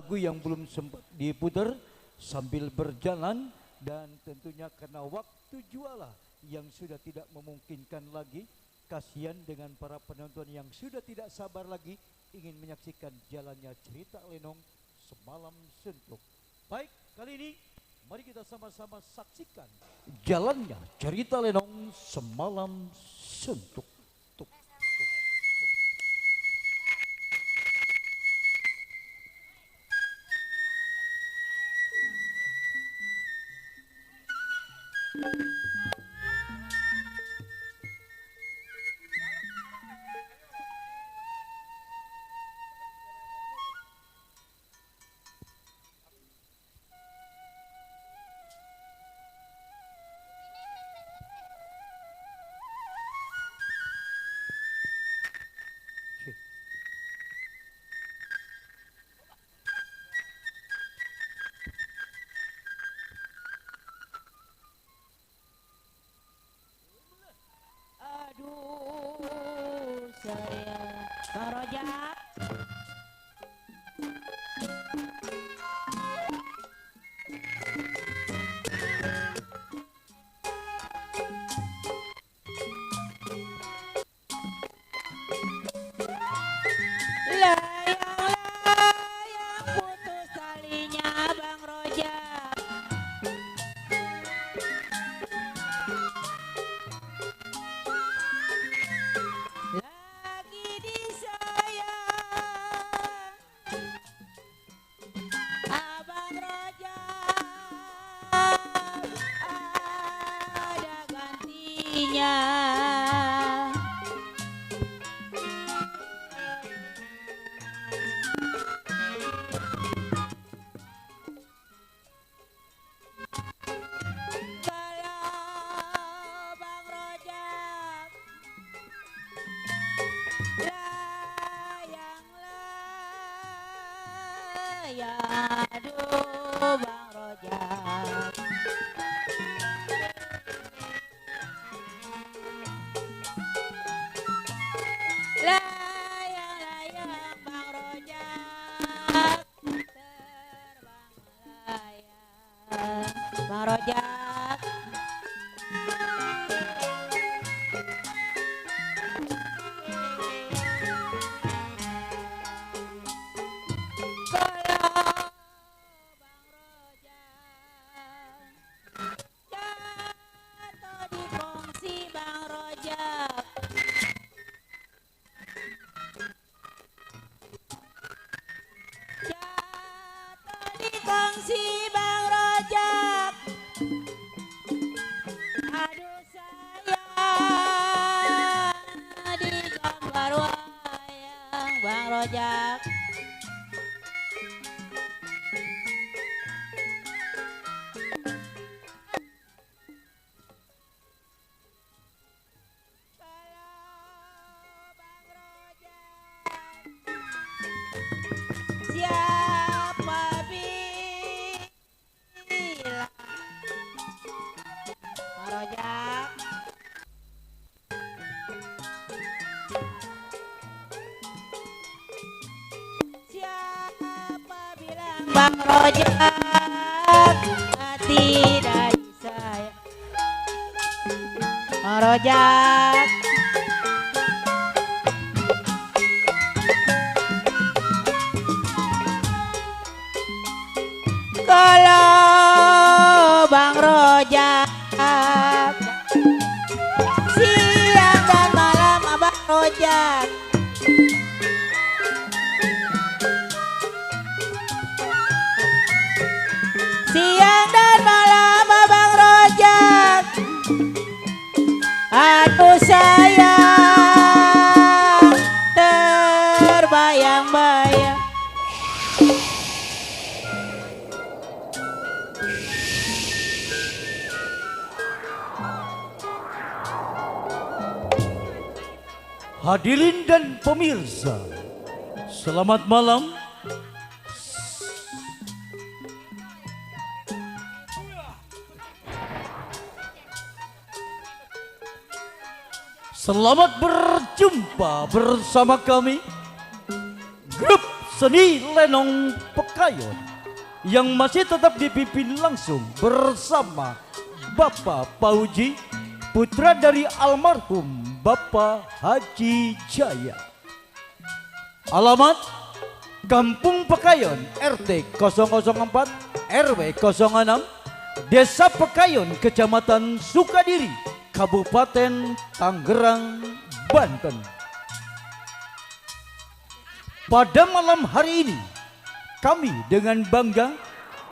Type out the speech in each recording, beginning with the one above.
lagu yang belum sempat diputar sambil berjalan, dan tentunya karena waktu jualah yang sudah tidak memungkinkan lagi, kasihan dengan para penonton yang sudah tidak sabar lagi ingin menyaksikan jalannya cerita Lenong Semalam Suntuk. Baik, kali ini mari kita sama-sama saksikan jalannya cerita Lenong Semalam Suntuk. Tuk, tuk, tuk. Aduh, saya Bang Rojak. Layang-layang putus talinya Bang Rojak. Lagi disayang Abang Rojak, ada gantinya. Kalau Bang Rojak layang-layang, aduh Bang Rojak. Layang-layang Bang Rojak, terbang melayang Bang Rojak. Kalau Bang Rojak jatuh di kongsi Bang Rojak, jatuh di kongsi Bang Rojak. Aduh sayang, di gambar wayang Bang Rojak. Kalau Bang Rojak siapa bilang Bang Rojak? Siapa bilang Bang Rojak tidak disayang Bang Rojak? Kalau Bang Rojak siang dan malam Abang Rojak, siang dan malam Abang Rojak. Aduh sayang, terbayang-bayang. Hadirin dan pemirsa, selamat malam. Selamat berjumpa bersama kami, grup seni Lenong Pekan. Pekayon yang masih tetap dipimpin langsung bersama Bapak Pauji, putra dari almarhum Bapak Haji Jaya. Alamat Kampung Pekayon, RT 004 RW 06, Desa Pekayon, Kecamatan Sukadiri, Kabupaten Tangerang, Banten. Pada malam hari ini kami dengan bangga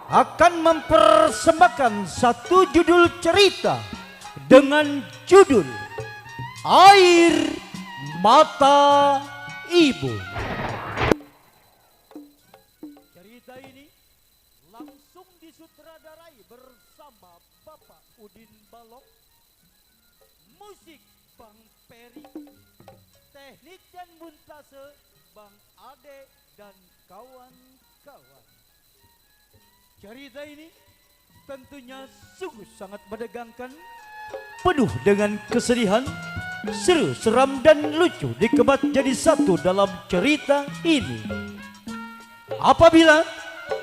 akan mempersembahkan satu judul cerita dengan judul Air Mata Ibu. Cerita ini langsung disutradarai bersama Bapak Udin Balok, musik Bang Peri, teknik dan montase Bang Ade dan kawan-kawan. Cerita ini tentunya sungguh sangat menegangkan, penuh dengan kesedihan, seru, seram dan lucu dikemas jadi satu dalam cerita ini. Apabila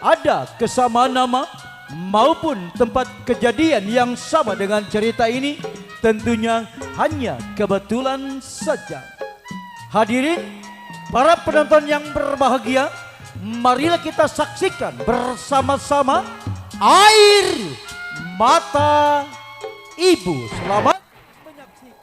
ada kesamaan nama maupun tempat kejadian yang sama dengan cerita ini, tentunya hanya kebetulan saja. Hadirin para penonton yang berbahagia, marilah kita saksikan bersama-sama Air Mata Ibu. Selamat menyaksikan.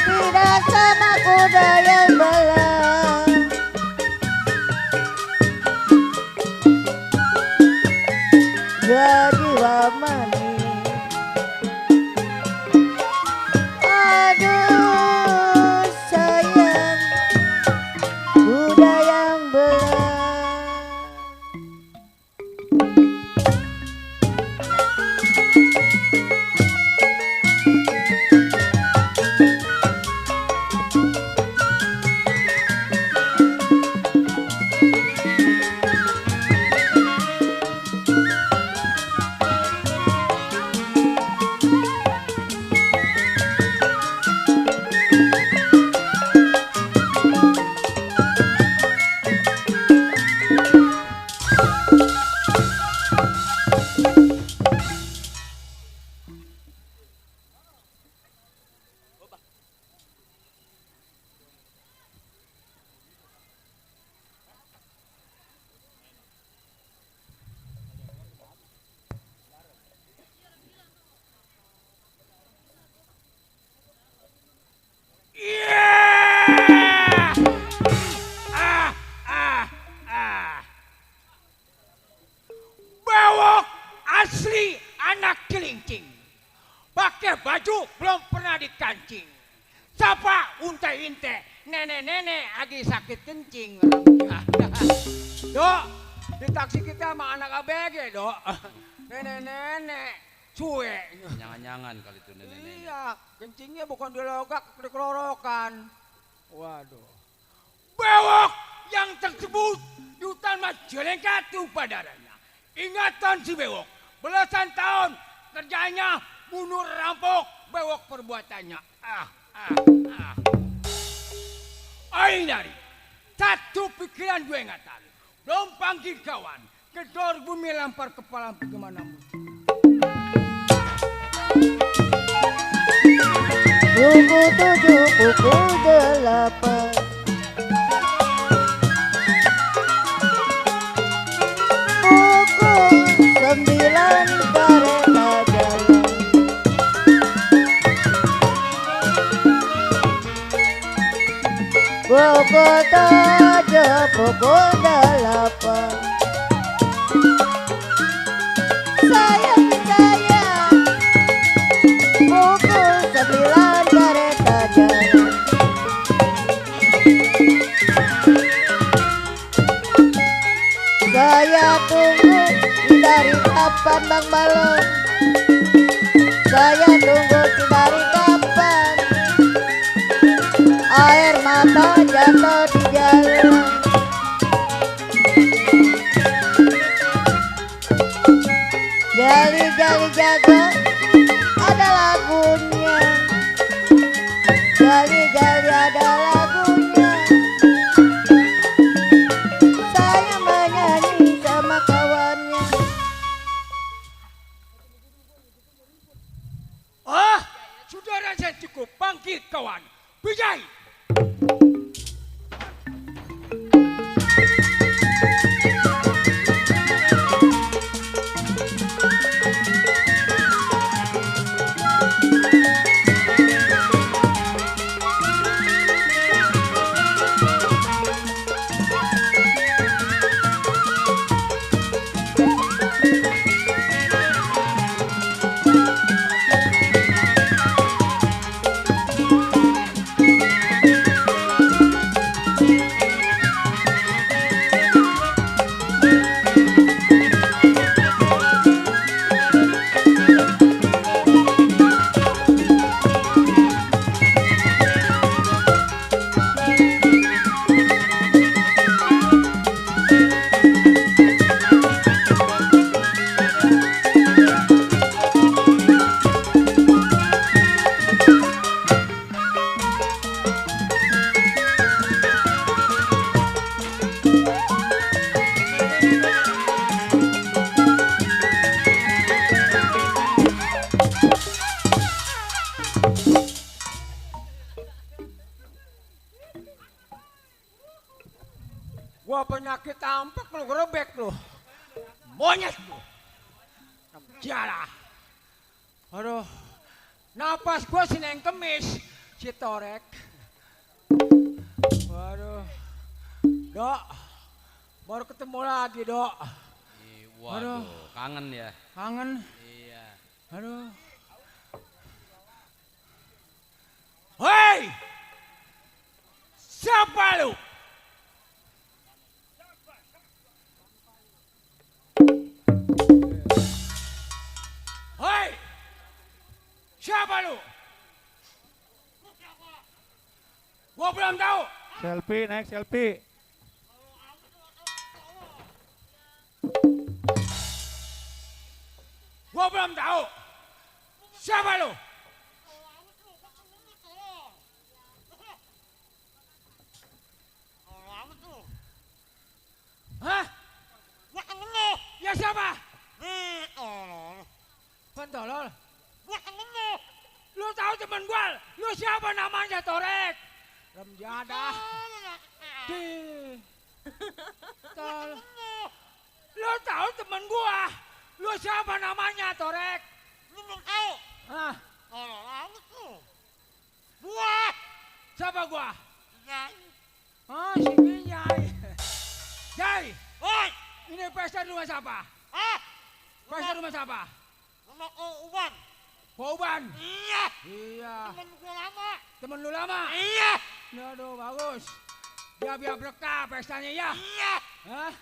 Tidak sama kuda yang belang, jadi wamani. Aduh sayang, kuda yang belang. Bewok asli anak celincing. Pakai baju belum pernah dikancing. Siapa unte-inte, nenek-nenek lagi sakit kencing. Dok, di taksi kita sama anak ABG, Dok. Nenek-nenek, cuek. Jangan-jangan kali itu nenek-nenek. Iya, kencingnya bukan dilogak, dikelorokan. Waduh. Bewok yang tersebut di hutan Majalengka tumpah darahnya. Ingatan si Bewok, belasan tahun kerjanya bunuh rampok, Bewok perbuatannya. Ainari, satu pikiran gue ingatan. Belum panggil kawan, kedor bumi lempar kepala kemana musuh. Pukul 7, pukul 8. pukul 7, pukul 8. Sayang pukul 9 kereta jalan. Saya tunggu dari kapan Bang Balon. Saya tunggu dari kapan. Air mata jatuh di jalan. Jali-jali jago ada lagunya. Jali-jali ada lagunya. Saya menyanyi sama kawannya. Ah, sudah rasa cukup, bangkit kawan. Bijai. Gua penyakit ampak lu, gerebek lu. Monyet lu. Jalah. Aduh. Napas gua sineng kemis. Si Torek. Waduh. Dok. Baru ketemu lagi, Dok. Waduh, kangen ya. Kangen. Iya. Aduh. Hei! Siapa lu? Hei! Siapa lu? Gua belum tahu. Selfie, naik selfie. Gua belum tahu. Siapa lu? Hah? Ya siapa? Pentolol. Lu tahu temen gua? Lu siapa namanya, Torek? Remjada. Di. Lu tahu temen gua? Lu siapa namanya, Torek? Lu belum tahu? Hah? Gua. Siapa gua? Ya. Oh, si Binyai. Jai, Hoi. ini pesta di rumah siapa? Ah. Pesta di rumah siapa? Rumah Uban. Pauban. Iya. Iya. Temen gua lama. Temen lu lama? Iya. Aduh, bagus. Biar berkah pestanya ya. Iya. Hah?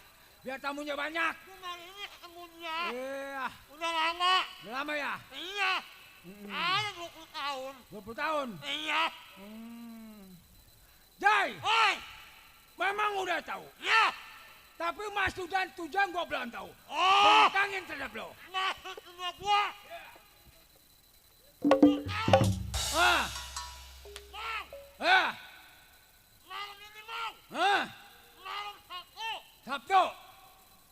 Biar tamunya banyak. Cuma ini ketemunya. Iya. Udah lama. Udah lama ya? Iya. Ada 20 tahun. 20 tahun? Iya. Jai, Hoi. memang udah tahu. Ya. Tapi maksud dan tujuan gua belum tahu. Oh. Bentangin terhadap lo. Maksud rumah gua. Ah, Bang. ah, Malam ini bang. ah, Malam Sabtu. Sabtu.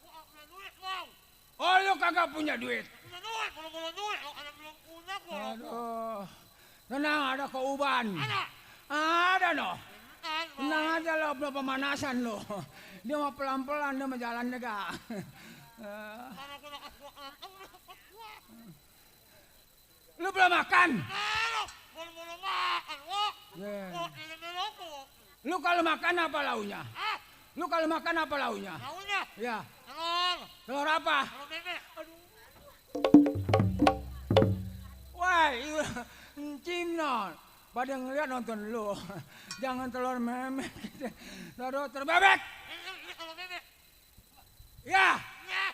Gua punya duit bang. Oh, lu kagak punya duit. Punya duit. Belum duit. Kalau ada belum punya gua. Aduh, tenang, ada keuban. Ada. Ada no. Kan. Tenang aja lo, belum pemanasan lo. Dia mau pelan-pelan, dia mau jalan juga. Karena gua nak gua nonton lu sempat gua. Lu belum makan? Belum. Belum makan gua. Yeah. Gua ini belum. Lu kalau makan apa launya? Ah, Lu kalau makan apa launya? launya Ya, telur. telur apa? Telur bebek. Aduh. Wah, encim non. Pada ngeliat nonton lu. Jangan telur memek. Telur terbebek. Ini telur bebek. Ya. Ya.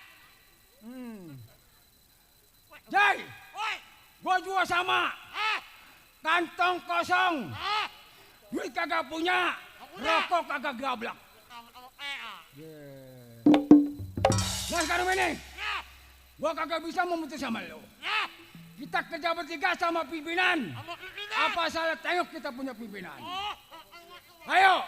Jai, Woi. gua juga sama. Ah, Kantong kosong. ah. Duit kagak punya. Rokok kagak gablak. Telur PA. Nah sekarang ini, Ya. gua kagak bisa memutus sama lu. Ya. Kita kerja bertiga sama pimpinan. Sama pimpinan. Apa salah tengok kita punya pimpinan? Oh. Ayo.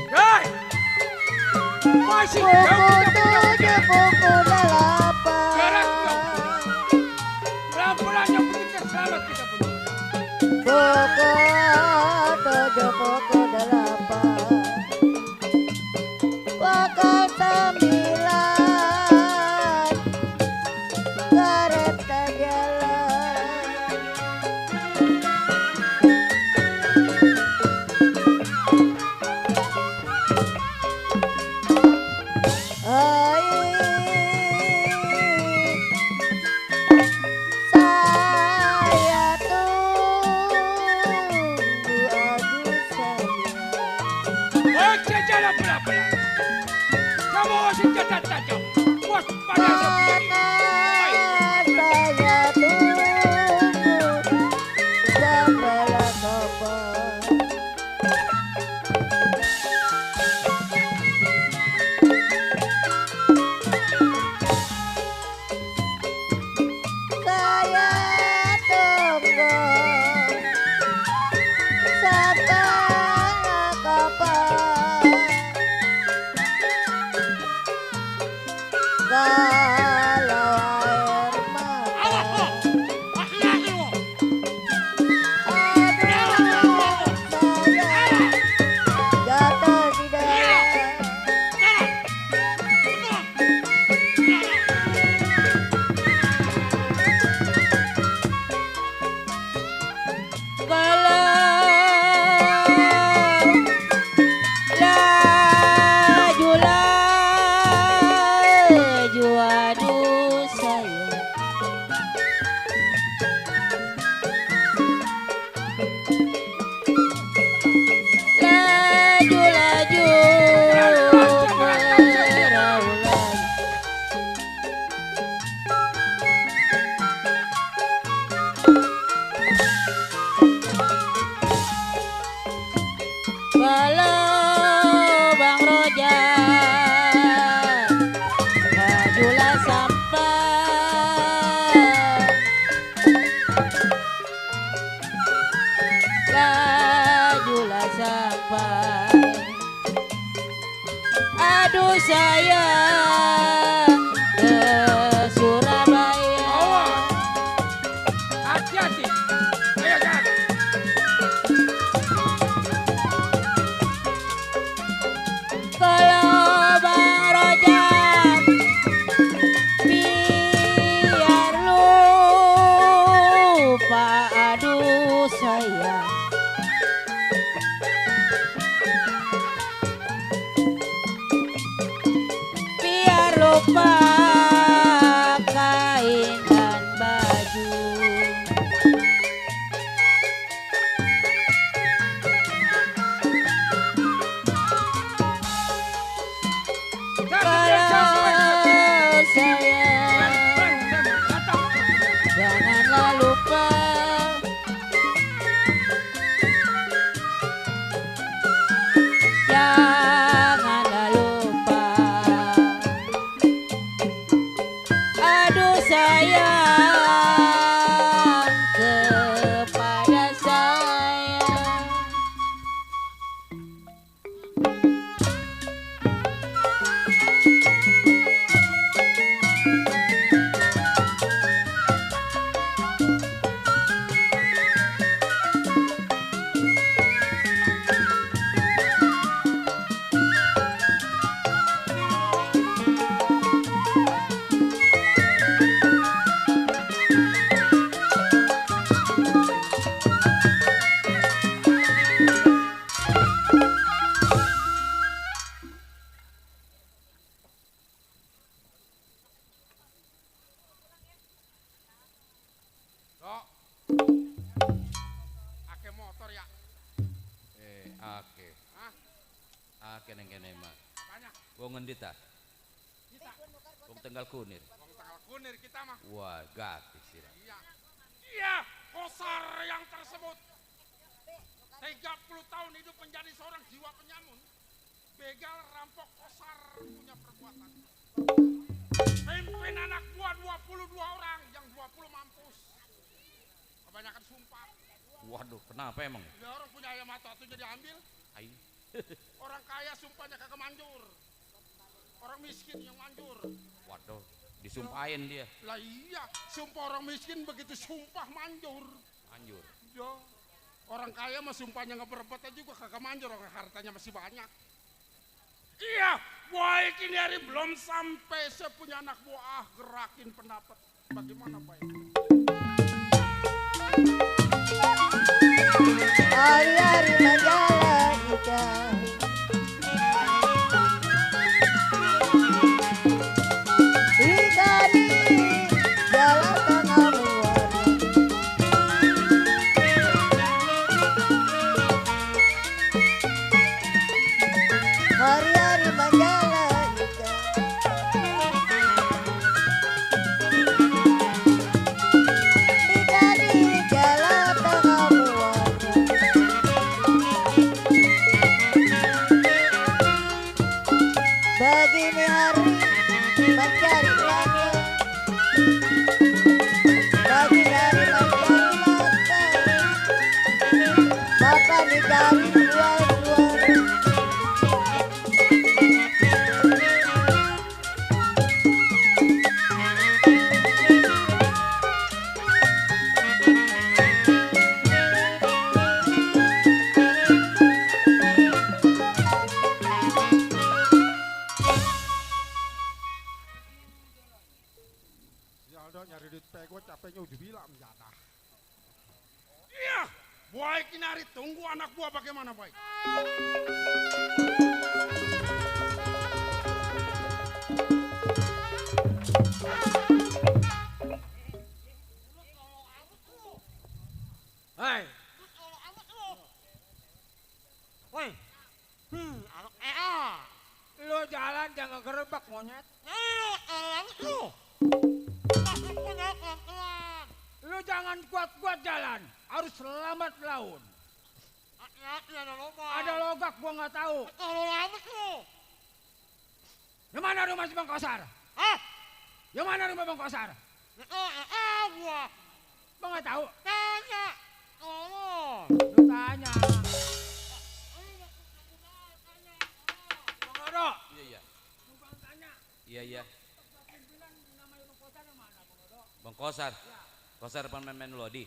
Hei! Masih jauh Pukul kita punya 7, pukul 8. Gerak dong. Pelan-pelan yang penting kita selamat kita punya. Pukul 7, pukul 8. Pukul 9. Kereta jalan. Saya tunggu Agustus. Oke, jalan pelan-pelan. Kamu senjata tajam. Waspada seperti ini. Baik. Saya tunggu sampai kapan. Saya tunggu sampai kapan. Kalau air Awas mata. lo. Hati-hati lo. Aduh, saya jatuh di dalam. Jalan. Betul. Jalan. Laju laju aduh sayang. Laju laju beraulan. Kalau Bang Rojan majulah sampai, majulah sampai. Aduh sayang ke Surabaya. Awas. Hati-hati. Ayo, jalan. Kalau Bang Rojan biar lupa aduh sayang. Biar lupa kain dan baju. Jangan sampai Kalau sayang Datang. janganlah lupa Oke. Hah? Oke neng kene mah. Banyak. Wong ngendi ta? Kita. Wong Tegal Kunir. Wong Tegal Kunir kita mah. Wah, gratis sih. Iya. Iya, Kosar yang tersebut 30 tahun hidup menjadi seorang jiwa penyamun. Begal, rampok, Kosar punya perbuatan. Pimpin anak buah 22 orang, yang 20 mampus. Kebanyakan sumpah. Waduh, kenapa emang? Ya orang punya ayam atau jadi ambil. Aing. Orang kaya sumpahnya kagak manjur. Orang miskin yang manjur. Waduh, disumpahin dia. Lah iya, sumpah orang miskin begitu sumpah manjur. Anjur. Ya, orang kaya mah sumpahnya nggak berbuat juga kagak manjur, orang hartanya masih banyak. Iya, baik ini hari belum sampai saya punya anak buah gerakin pendapat. Bagaimana baik? Hari-hari majalah ikan ikan di jalan tengah muara. Hari-hari majalah ikan di jalan tengah muara. Begini hari mencari nafkah, pagi hari mencari nafkah, makan dicari buah-buah. Ya udah nyari duit gue capeknya udah bilang jatah. Iya, baik ini hari tunggu anak buah bagaimana baik? Hei, woi, lo jalan jangan gerebek monyet. Lu jangan kuat-kuat jalan, harus selamat laun. Ada logak gua nggak tahu. Yang mana rumah si Bang Kosar? Yang mana rumah Bang Kosar? Bang nggak tahu. Lu tanya. Bang Odo. Iya, iya. Lu Bang tanya. Iya, iya. Pimpinan namanya Bang Kosar yang mana Bang Odo? Bang Kosar. Kosar pemain Lodi.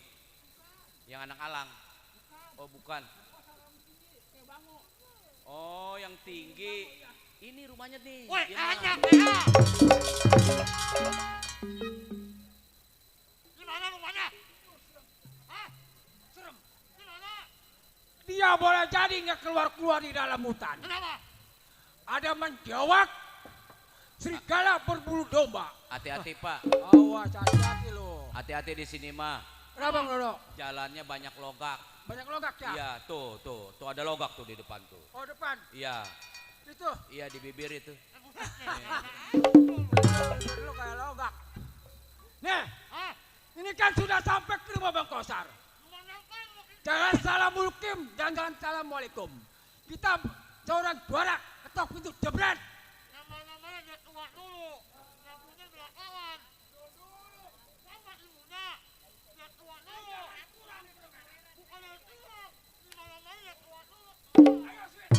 Yang anak alang. Oh, bukan. Oh, yang tinggi. Ini rumahnya nih. Woi, Dia mah. anyak Di mana rumahnya? Hah? Serem. Di mana? Dia boleh jadi nggak keluar-keluar di dalam hutan. Kenapa? Ada menjawab serigala berbulu domba. Hati-hati, Pak. Awas, hati-hati lo. Hati-hati di sini mah. Kenapa Bang Dodo? Jalannya banyak logak. Banyak logak ya? Iya, tuh ada logak tuh di depan tuh. Oh depan, Iya, itu. iya di bibir itu. Lu kayak logak. Nih, Hah? ini kan sudah sampai ke rumah Bang Kosar. Rumahnya apa? Jangan assalamualaikum dan jangan assalamualaikum. Kita seorang juara ketok pintu jebret. Namanya dia tua dulu. Yang punya belakangan. Sama ibunya. Dia tua dulu. Bukan yang tua. Namanya dia tua dulu. Ayo, Sweet.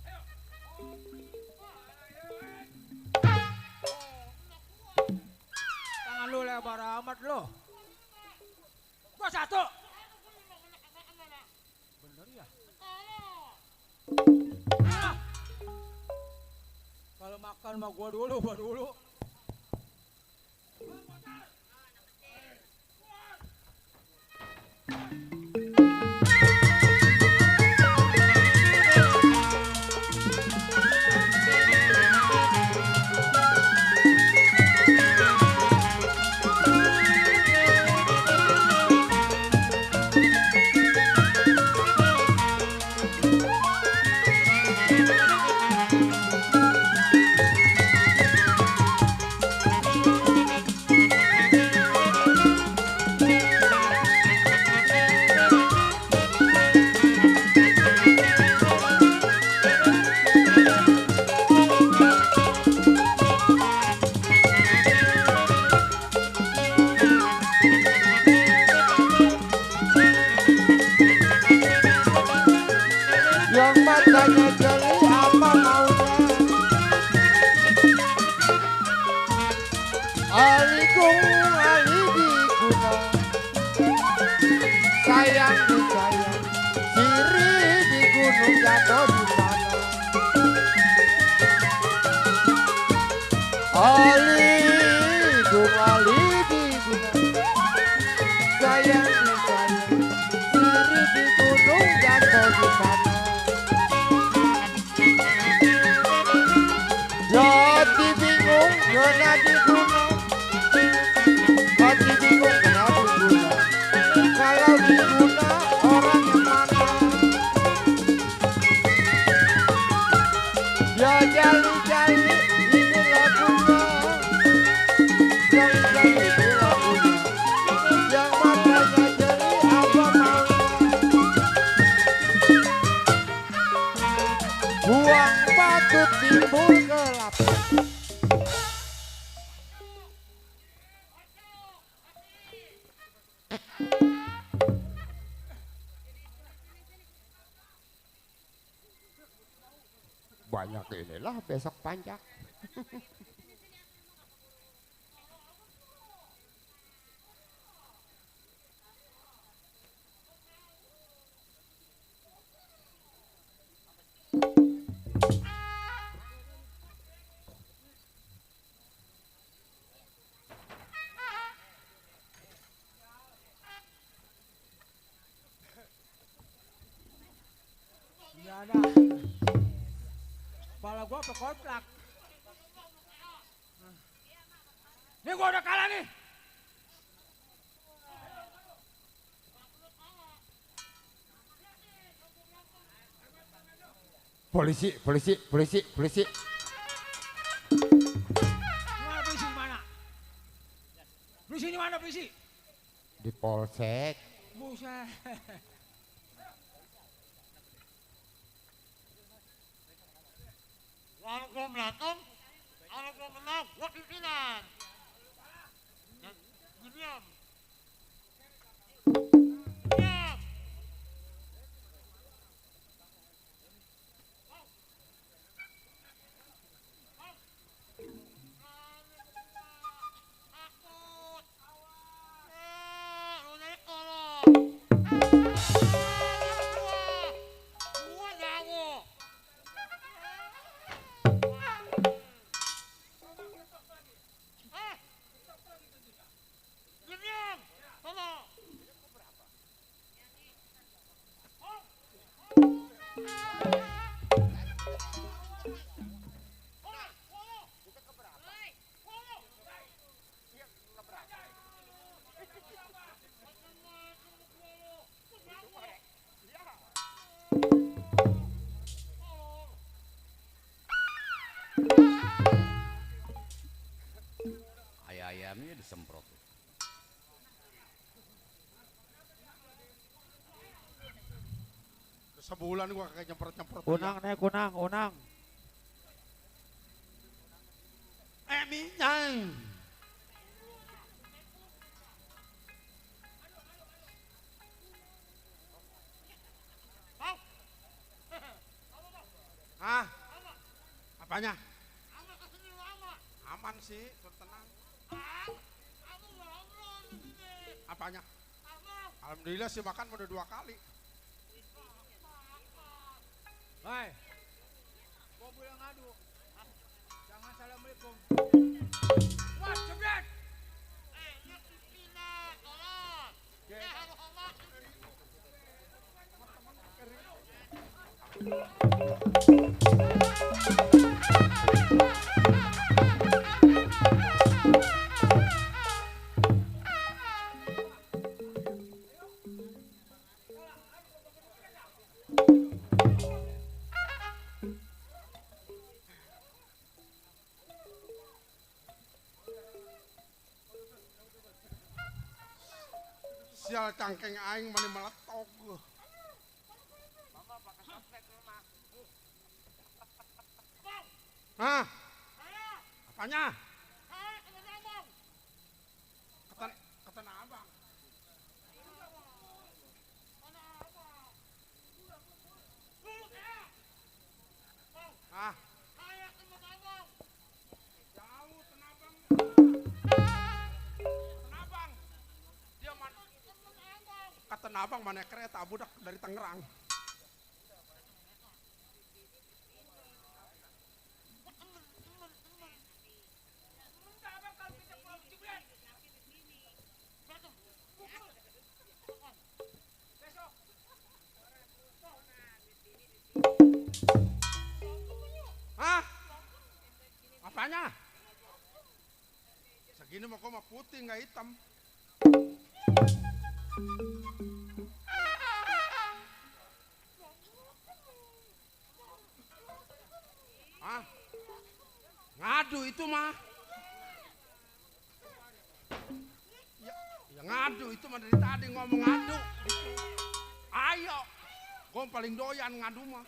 Ayo. Tangan lu lebar amat lo. Gua satu. Bener ya? Ah. Kalau makan mah gua dulu. sayang disayang, sirih di gunung jatuh di sana. Ali dumali di gunung, sayang disayang, sirih di gunung jatuh di sana. Jati bingung kena di gunung, hati bingung kena di gunung. Kalau di gunung orang yang mana? Ya jali-jali ini lagunya, jali-jali ini lagunya. Yang matanya jeli apa maunya? Buang batu timbul gelap. Banyak inilah besok panjang. Iya ada. Kepala gua pekotlak. Nih gua udah kalah nih. Polisi, polisi, polisi, polisi. Mana polisi di mana? Polisi di mana polisi? Di polsek. Buset. Kalau gua berantem, kalau gua menang, gua pimpinan. Diam. Diam. Takut. Udah kolong. Gua nyawo. Diam. Tolong. Ayam-ayamnya disemprot. Sebulan gua kayak nyemprot-nyemprot. Unang nih, kunang, unang. Minyak. Hah? Apanya? Aman sih, tenang. Apanya? Alhamdulillah sih makan udah 2 kali. Hai. Gua bilang ngadu. Jangan assalamualaikum. Wah, jebret. Ini pimpinan, tolong. Harus hormat. Sial cangkeng aing mana meletok. Hah? Apanya? Kata abang. Hah? Jauh tenabang. Tenabang. Dia mana? Kata Tanah Abang mana kereta budak dari Tangerang. Hah? Apanya? Segini mau kok mah putih nggak hitam. Hah? Ngadu itu mah. Ya ngadu itu mah dari tadi ngomong ngadu. Ayo, gue paling doyan ngadu mah.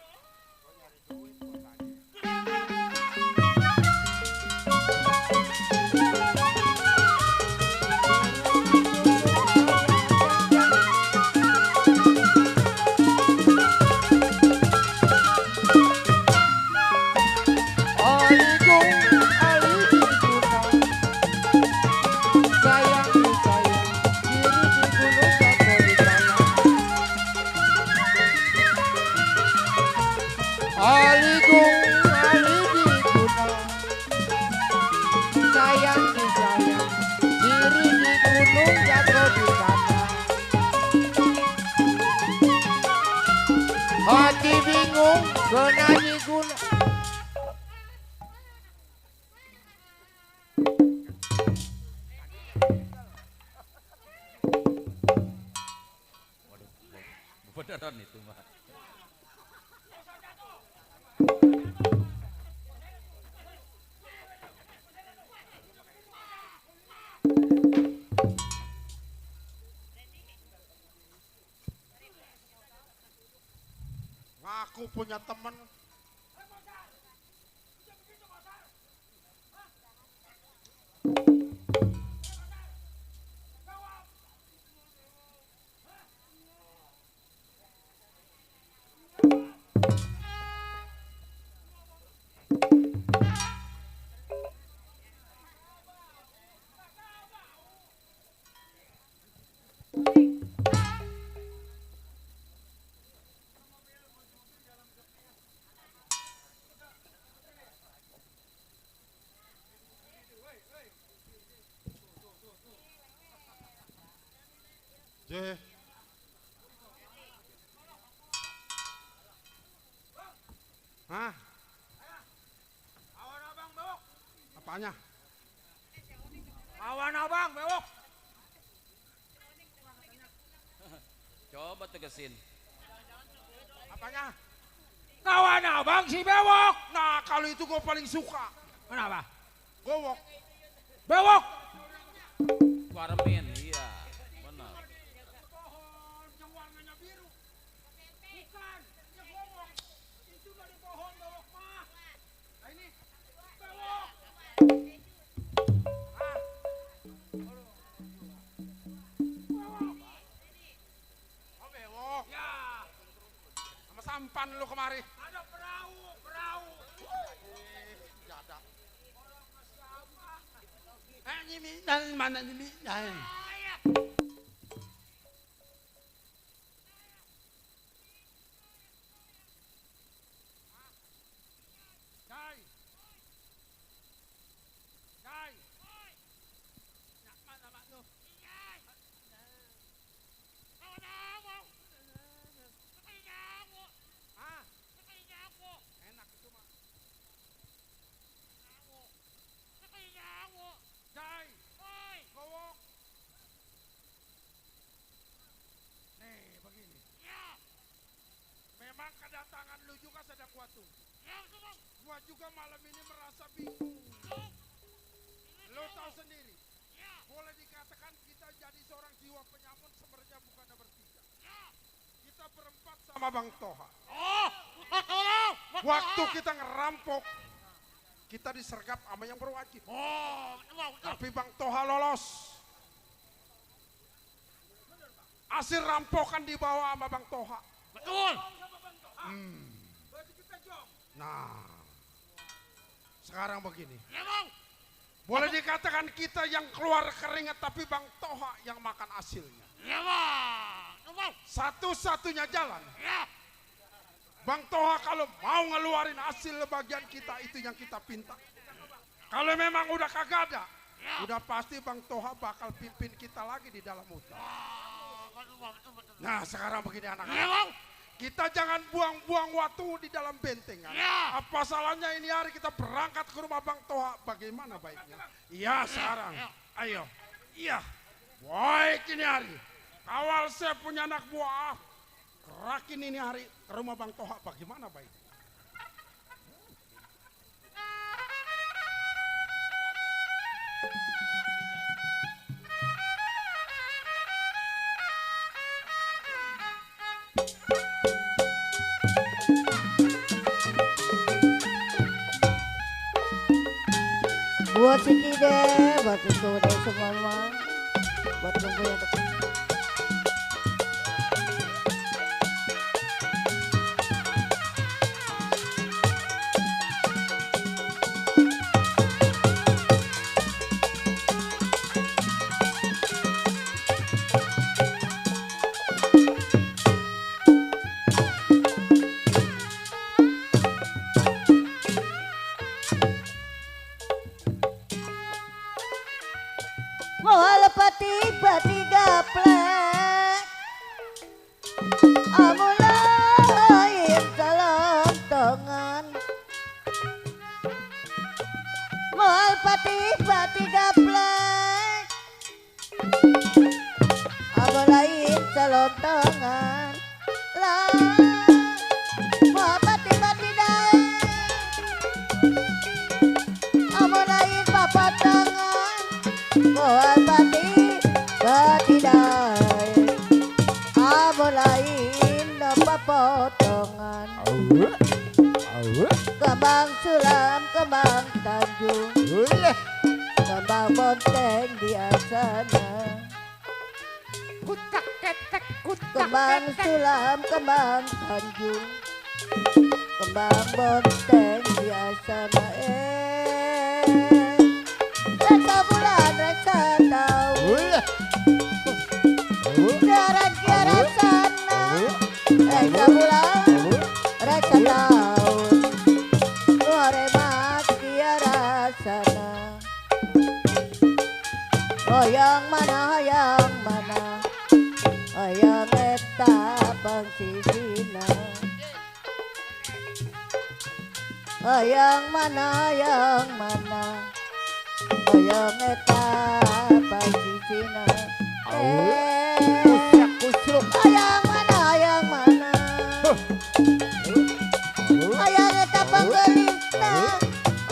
Hati bingung, kenanya guna. Beneran itu mah. Ngaku punya temen. Je. Hah? Awan abang bewok. Apanya? Awan abang bewok. Coba tegesin. Apanya? Kawan abang si bewok. Nah kalau itu gue paling suka. Kenapa? Gowok. Bewok. Warmin, iya. Benar. Pohon yang warnanya biru. Bukan, dia bewok. Itu dari pohon bewok mah. Nah ini bewok. Oh bewok. Ya, Sama sampan lu kemari. ada perahu, perahu. Jadak. Nyiminan mana nyiminan? Dai. Dai. Nak mana mak lu? Ah, enak itu mah. Dai. Gowok. Nih begini. Memang kedatangan lu juga sedang gua tunggu. Gua juga malam ini merasa bingung. Lu tahu sendiri. Boleh dikatakan kita jadi seorang jiwa penyamun sebenarnya bukannya bertiga. Kita berempat sama Bang Toha. Waktu kita ngerampok, kita disergap sama yang berwajib. Tapi Bang Toha lolos. Hasil rampokan dibawa sama Bang Toha. Betul. Nah, sekarang begini. Ya bang. Boleh dikatakan kita yang keluar keringat tapi Bang Toha yang makan hasilnya. Ya bang. Bang. Satu-satunya jalan. Ya. Bang Toha kalau mau ngeluarin hasil bagian kita itu yang kita pinta. Kalau memang udah kagak ada, udah pasti Bang Toha bakal pimpin kita lagi di dalam hutan. Aduh, Bang, itu betul. Nah sekarang begini Ya, anak-anak. Bang. Kita jangan buang-buang waktu di dalam bentengan. Ya. Apa salahnya ini hari kita berangkat ke rumah Bang Toha? Bagaimana baiknya? Iya sekarang. Ayo. Iya. Baik ini hari. Kawal saya punya anak buah. Kerakin ini hari ke rumah Bang Toha. Bagaimana baiknya? Buat si Kide, buat itu deh semua, buat tunggu yang dekat. Moal pati gaplek amulain salam tangan moal pati gaplek amulain salam tangan lah moal pati dai amulain papat tangan moal pati dai amulain papotongan kembang sulam kembang tanjung kembang bonteng di asana Kutak ketek, kutak kembang ketek. sulam kembang tanjung kembang bonteng di asana reksa bulan reksa tahun kiaran sana reksa bulan reksa tahun luare mas kiara sana yang mana yang eta pangsisina yang mana yang eta pangsisina yang mana yang eta panggelita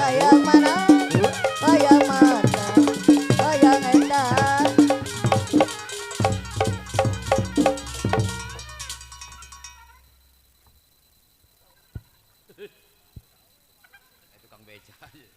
yang mana yang eta Tukang beca aja.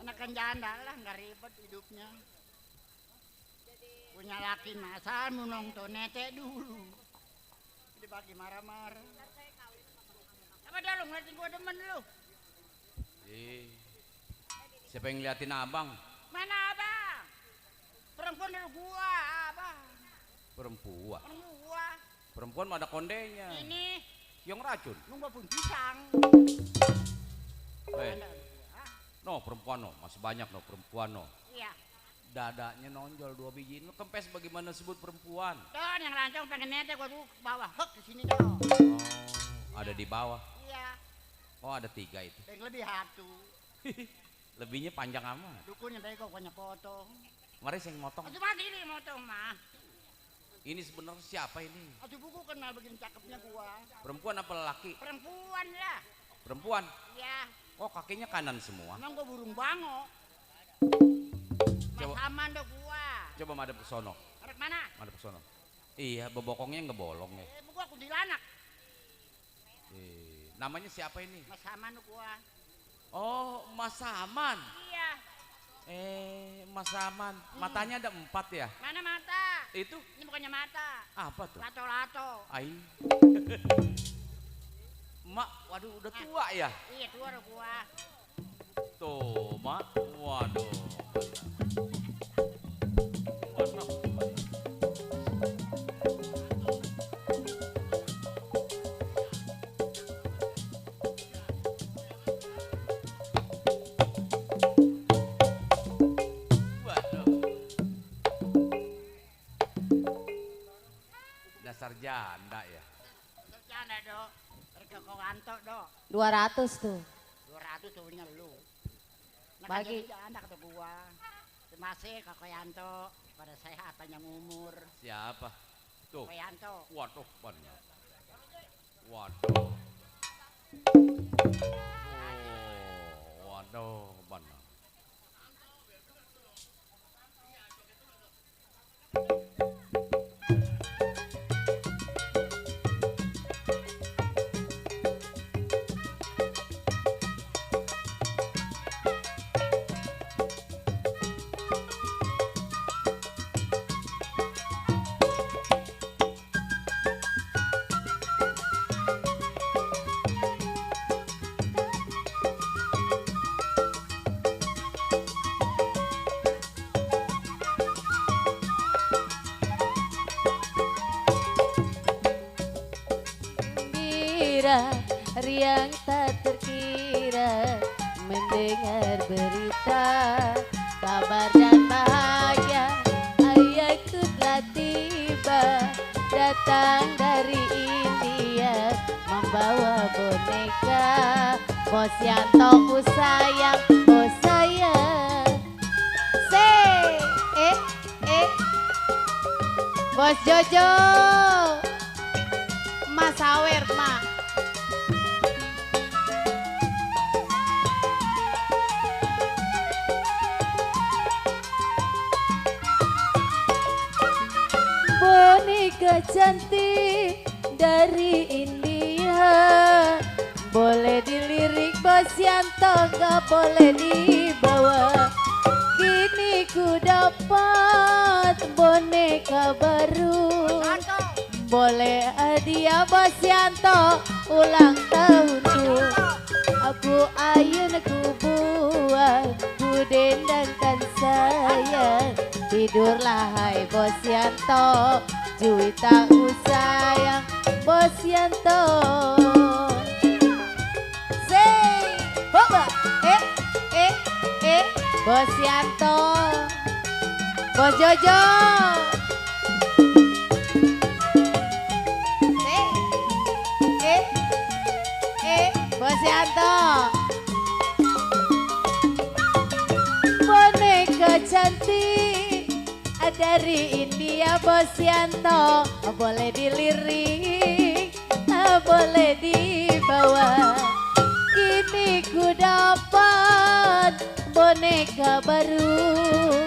Anak kan janda lah, nggak ribet hidupnya. Punya laki masa mau nonton nete dulu. Dibagi marah-marah. Apa dah lu ngeliatin gua demen lu? Siapa yang ngeliatin abang? Mana abang? Perempuan dari gua, abang. Perempuan. Gua. Perempuan mah ada kondenya. Ini Yang racun. nunggu pun pisang. No perempuan no, masih banyak no perempuan no. Iya. Dadanya nonjol 2 biji. Lo kempes bagaimana sebut perempuan? Don yang rancang pengen nete gua tuh bawa hek ke sini dong. Oh, ada di bawah. Iya. Oh, ada 3 itu. Yang lebih hatu. Lebihnya panjang amat. Dukunnya tadi kok banyak potong. Mari saya motong. Aduh mati ini motong mah. Ini sebenarnya siapa ini? Aduh buku kenal begini cakepnya gua. Perempuan apa lelaki? Perempuan lah. Perempuan. Iya. Oh, kakinya kanan semua. Emang gua burung bango. Coba. Mas aman dong gua. Coba madep ke sono. Arek mana? Madep ke sono. Iya, bebokongnya ngebolong ya. Gua kuntilanak. Namanya siapa ini? Mas aman dong gua. Oh, Mas Saman. Iya. Mas Saman. Matanya ada 4 ya? Mana mata? Itu Ini bukannya mata. apa tuh? Lato-lato. Ai. Mak, waduh udah tua ya? Iya tua dong gua. Tuh, Mak. Waduh. Waduh. Waduh. Dasar janda ya. Bercanda dong. Mereka kau kantor dong. 200 tuh. 200 tuh punya lu. Nah, Bagi. kan jadi janda kata gua. Terima kasih Kak Yanto pada sehat panjang umur. Siapa? Tuh. Kak Yanto. Waduh, banyak. Waduh. Oh, waduh, banyak. Gembira, riang tak terkira mendengar berita kabar dan bahagia ayahku telah tiba datang dari India membawa boneka. Bos Yanto ku sayang, oh sayang. Bos Jojo, Mas Sawer, Ma. Boneka cantik dari India, boleh dilirik Bos Yanto, gak boleh dibawa. Kini ku dapat boneka baru, boleh hadiah Bos Yanto ulang tahunku. Aku ayun ku buat, ku dendangkan sayang. Tidurlah hai Bos Yanto, juita ku sayang Bos Yanto. Say, boba, Bos Yanto, Bos Jojo. Bos Yanto. Boneka cantik dari India Bos Yanto, boleh dilirik, boleh dibawa. Kini ku dapat boneka baru,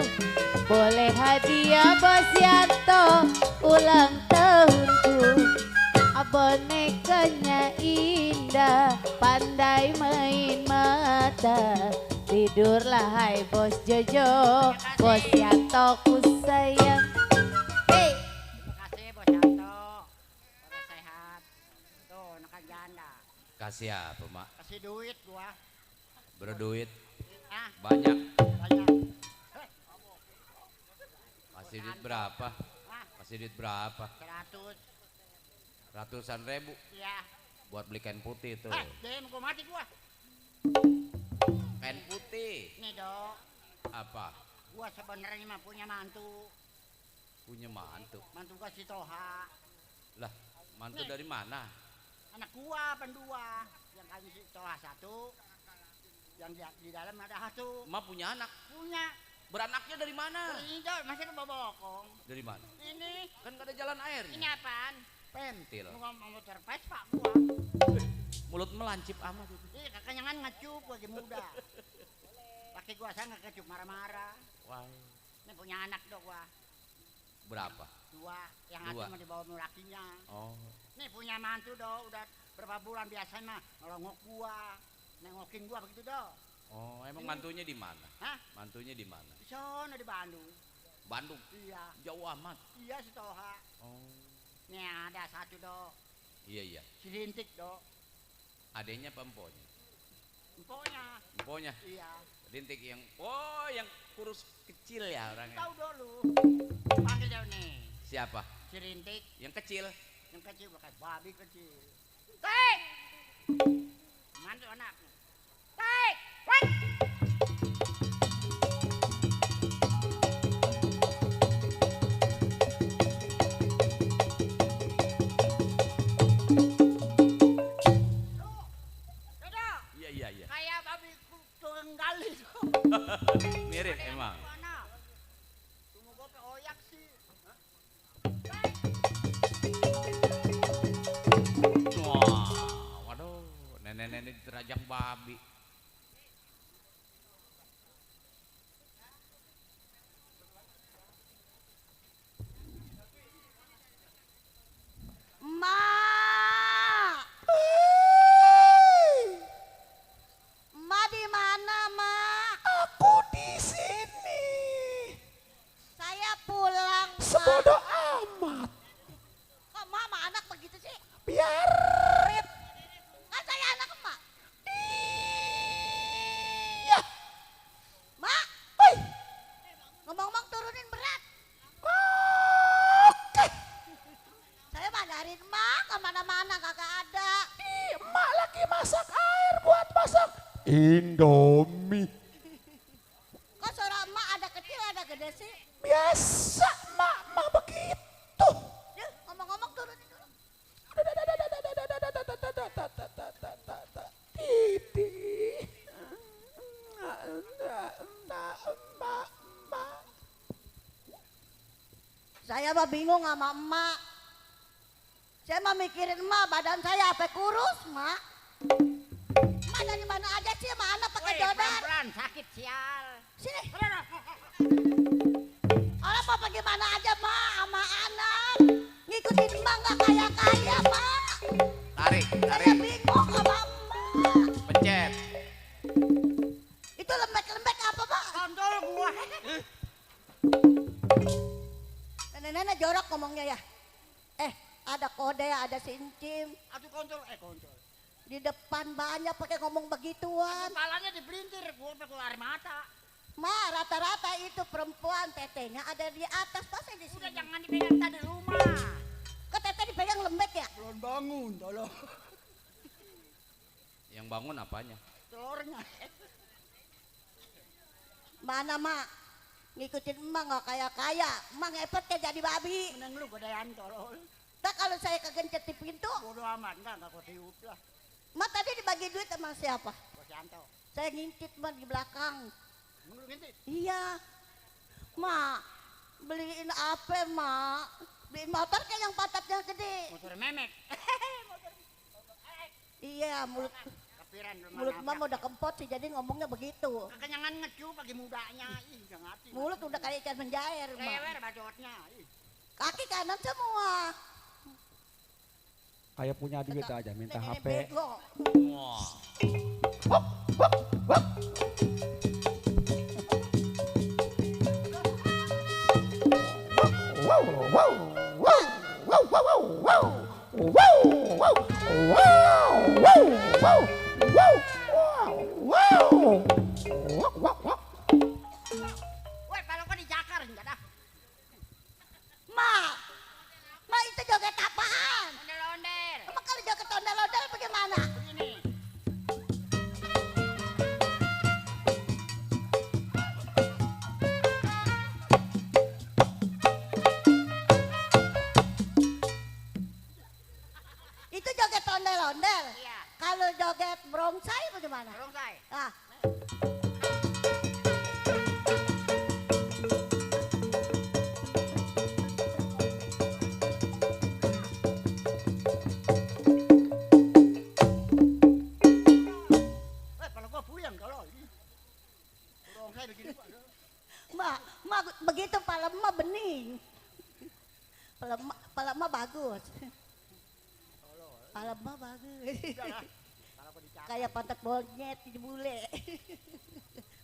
boleh hadiah Bos Yanto ulang tahunku. bonekanya indah, pandai main mata. Tidurlah hai bos Jojo, bos Yanto ku sayang. Hei, Terima kasih Bos Yanto. Orang sehat. Tuh, anak janda. Kasih apa, Mak? Kasih duit gua. Berduit Ah, banyak. banyak. Kasih duit berapa? Ah, Kasih duit berapa? 100. Ratusan ribu Iya. buat beli kain putih tuh. Jangan gua mati gua. Kain putih. Nih, Dok. Apa? Gua sebenarnya mah punya mantu. Punya mantu. Mantu gua si Toha. Lah, mantu Nih. dari mana? Anak gua pendua. Yang kami si Toha satu. Yang di dalam ada satu. Emak punya anak. Punya. Beranaknya dari mana? Ini Dok, masih ada bokong. Dari mana? Ini. Kan gak ada jalan Ini airnya. apaan? Pentil. Lu ngomong motor Vespa gua. Mulut melancip amat itu. Ih, kekenyangan ngecup lagi muda. Laki gua saya nggak kecup marah-marah. Wah, Ini punya anak dong gua. berapa? 2. Yang Dua. satu mah dibawa sama lakinya. Oh, Nih punya mantu dong. Udah berapa bulan biasanya mah ngelongok gua. Nengokin gua begitu dong. oh, emang Ini- mantunya di mana? Hah? Mantunya di mana? Di sana di Bandung. Bandung. Iya. Jauh amat. Iya si Toha. Oh, Nih ada satu dong. iya iya. Si Rintik dong. Adanya apa emponya? Empoknya. Emponya. Iya. Rintik yang, oh yang kurus kecil ya orangnya. Tahu dulu. Panggil dong nih. Siapa? Si Rintik. Yang kecil. Yang kecil bukan babi kecil. Tik! Mantu anak. Tik! Wait! Dadah, Iya iya iya. kayak babi tukang gali. Mirip emang. Mana? Tunggu gue pe oyak sih. Wah, waduh, nenek-nenek diterajang babi. Ma. Ma di mana, Ma? Aku di sini. Saya pulang, Ma. Sebodoh amat. Kok Ma sama anak begitu sih? Biarin. Kan saya anak Ma. Iya. Ma, Oi. ngomong-ngomong turunin berat. Oke. Saya madarin Ma, kemana-mana kagak ada. Ih, emak lagi masak air buat masak Indomie. Kok suara emak ada kecil ada gede sih? Biasa mak begitu. Yuk, ngomong-ngomong turunin dulu. Titi. Saya mah bingung sama emak. Saya mah mikirin emak, badan saya apa kurus, mak. Emak dari mana aja sih sama anak pakai Woi, jodan. pelan-pelan sakit sial. Sini, Udah, orang mau pergi mana aja, mak, sama anak. Ngikutin emak nggak kaya-kaya, mak. Tarik, Saya tarik, bingung sama emak. pencet. Itu lembek-lembek apa, mak? kontol gua. Nenek-nenek jorok ngomongnya ya. Ada kode, ada sincim. Aduh kontol, kontol. Di depan banyak pakai ngomong begituan. Kepalanya dibelintir, gua sampai keluar mata. Ma, rata-rata itu perempuan tetenya ada di atas, masa di Udah sini. jangan dipegang tadi rumah. Kok tete dipegang lembek ya? Belum bangun, tolong. Yang bangun apanya? Telurnya. Mana mak? Ngikutin emak nggak kaya-kaya. Emak ngepet kayak jadi babi. Menang lu godayan tolol. Tak kalau saya kegencet di pintu, Bodoh amat, enggak kau tiup lah. mak tadi dibagi duit sama siapa? Bos Yanto. Saya ngintip mak di belakang. Lu ngintip. Iya. Mak, beliin apa mak? Beliin motor kayak yang patatnya gede. Motor memek. Iya, mulut Kapiran lu mulut mana emak udah kempot sih jadi ngomongnya begitu. kekenyangan ngecu pagi mudanya. Ih, enggak ngerti. Mulut udah kayak ikan menjair, mak. lewer bacotnya. Ih. Kaki kanan semua. Kayak punya duit aja minta Nenek HP. bego. Wah. Weh, kalau kau dijakar enggak dah. Ma, ma itu joget apaan? Ondel-ondel. Emang kalau joget ondel-ondel bagaimana? Begini. Itu joget ondel-ondel. Iya. Kalau joget brongsai bagaimana? Barongsai. Ah, Weh, kalau gua puyeng kalau ini. Barongsai begini Pak. ma begitu pala ma bening. Pala ma bagus. Pala ma bagus. Kalau kau dijakar. Kayak pantat monyet di bule.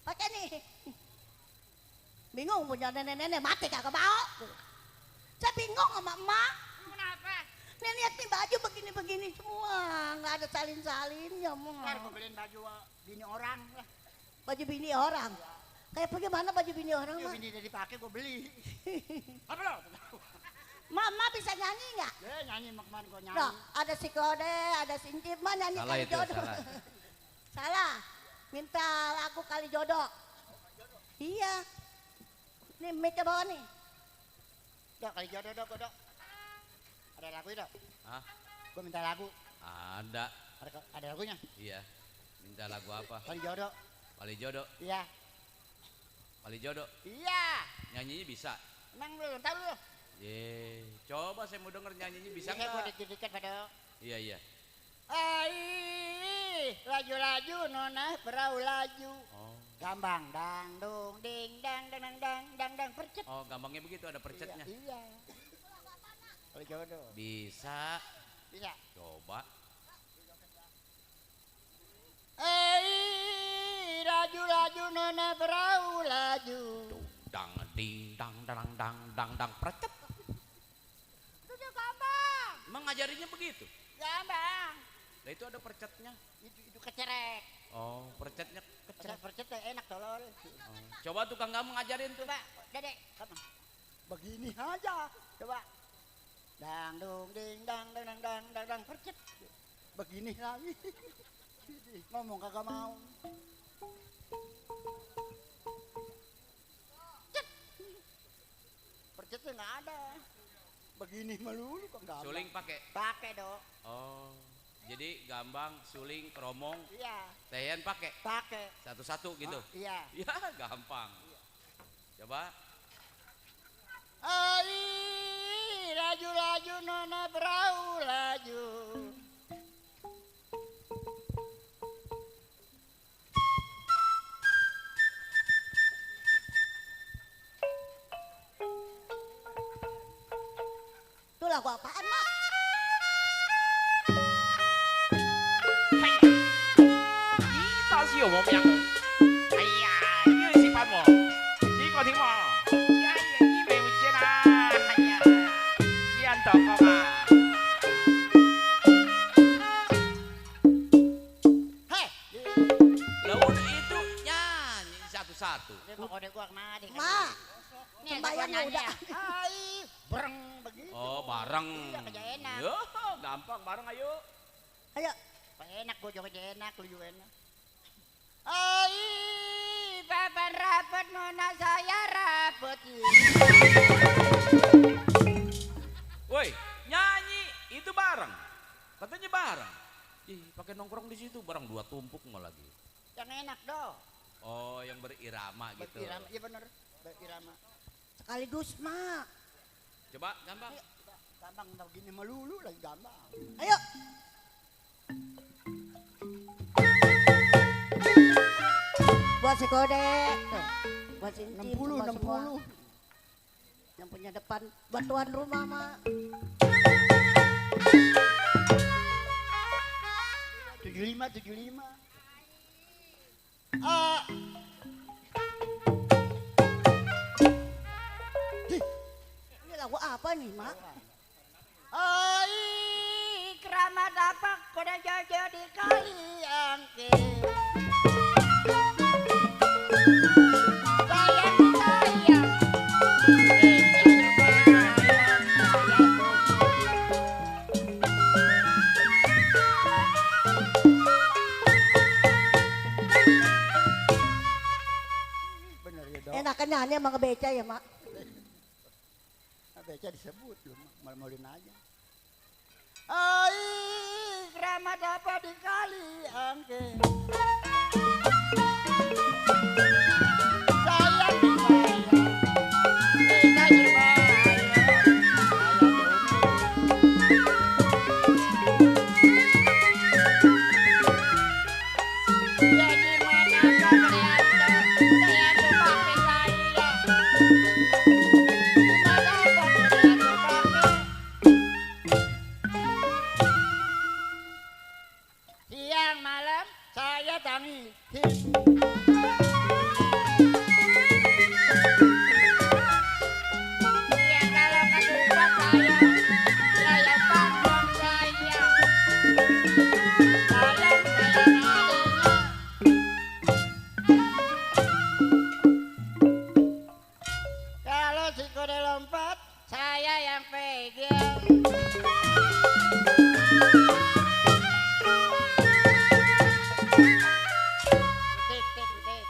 Pakai nih. Bingung punya nenek-nenek mati kagak mau. Saya bingung sama emak. Kenapa? Nih lihat nih baju begini-begini semua, nggak ada salin-salinnya Ntar mah. gua beliin baju bini orang lah. Baju bini orang. Kayak bagaimana baju bini orang Itu mah? bini udah dipakai gua beli. Apa lo? Mama bisa nyanyi nggak? Ya nyanyi mak kemarin gua nyanyi. Nah, ada si Kode, ada si Incip, mah nyanyi Salah kali itu, jodoh. salah. Salah. Minta lagu kali jodoh. Iya. Nih mic bawa nih. Dok, kali jodoh dok, dok. Ada lagu dok? Hah? Gua minta lagu. Ada. Ada lagunya? Iya. Minta lagu apa? Kali jodoh. Kali jodoh. Iya. Kali jodoh. Iya. Nyanyinya bisa. Emang lu tahu lu? Ye, coba saya mau denger nyanyinya bisa Bisa gua nggak? dikit-dikit pada. Iya iya. Ai, laju-laju nona perahu laju. Oh, Gambang dangdung ding dang dang dang dang dang dang percet. oh gampangnya begitu ada percetnya. Iya. Kali jodoh. Bisa. Bisa. Coba. Laju-laju nona perahu laju. Dang ding dang dang dang dang dang percet. Itu dia gampang. Emang ngajarinnya begitu? Gampang. Nah itu ada percetnya. Itu kecerek. Oh, percetnya Ada kecil. percet tuh enak tolol. Oh. Coba tukang kamu ngajarin tuh. Coba, Dedek, kamu. Begini aja. Coba. Dangdung ding dang dang dang dang dang dang percet. Begini lagi. Ngomong kagak mau. Cet. Percetnya nggak ada. Begini melulu kok nggak. Suling pakai. Pakai dok. Oh. Jadi gambang, suling, keromong, Iya. teyen pakai Pakai. satu-satu gitu. Oh, iya. Ya gampang. Coba. Ai, laju-laju nona perahu laju. Itu lagu apaan, Mak? Hei, Lah udah itu nyanyi satu-satu. dia mau kode gua kemana? Ma, Nih, sembayang gua nyanyi udah. ya. Hai, breng begitu. Oh, bareng. Iya, kerja enak. Yo, gampang bareng ayo. Ayo, Pak enak gua juga enak, lu juga enak. Hai, papan rapet nona saya rapet. Woi, nyanyi itu bareng. Katanya bareng. Ih, pakai nongkrong di situ bareng dua tumpuk mau lagi. Yang enak dong. Oh, yang berirama gitu. Berirama, iya bener. Berirama. sekaligus, Mak. Coba gampang. Gampang begini melulu lagi gampang. Ayo. Buat si Kode. Tuh. Buat si Incip, 60, buat semua. 60. Yang punya depan buat tuan rumah, Mak. 75. Ah. Ini lagu apa nih, Mak? Ai krama dapak koda jaja di kali angke. Sayang. Bener ya dong. Enakan nyanyi sama ngebeca ya, Mak? Beca disebut lu mal-malin aja. Ai krama dapat di kali angke. Sayang siang malam saya tangi. Iya kalau ketupat saya panggung saya. Sayang adanya. Kalau si kode lompat saya yang pegang. Tik.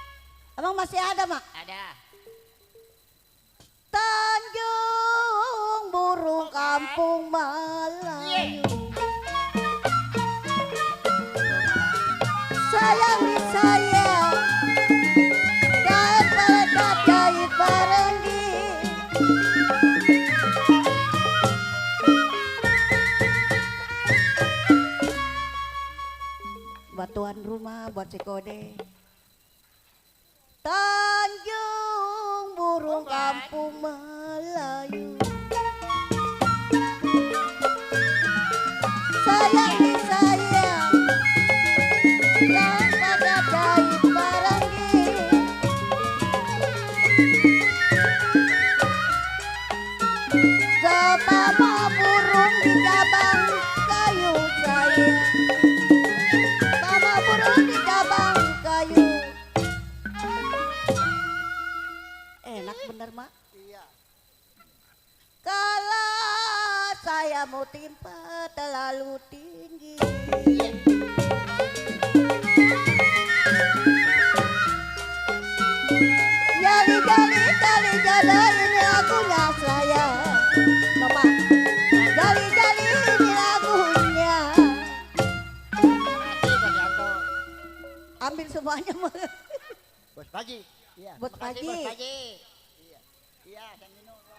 Emang masih ada, Mak? Ada. Tanjung burung kampung Melayu. Sayang disayang dan pada jahit barenggi. Buat tuan rumah, buat si Kode. Tanjung burung kampung Melayu. Sayang disayang dan pada jahit barenggi. Sepama burung di cabang kayu sayang. Sama burung di cabang kayu. Enak bener, Mak. Iya. Kalau saya mau timpa terlalu tinggi. Jali jodoh ini lagunya saya. Bapak, jali ini lagunya. Makasih Pak Yanto. Ambil semuanya, Mak. Bos Paji. Iya. Bos makasih, Paji. Bos Paji. Iya. Iya, saya minum. Bro.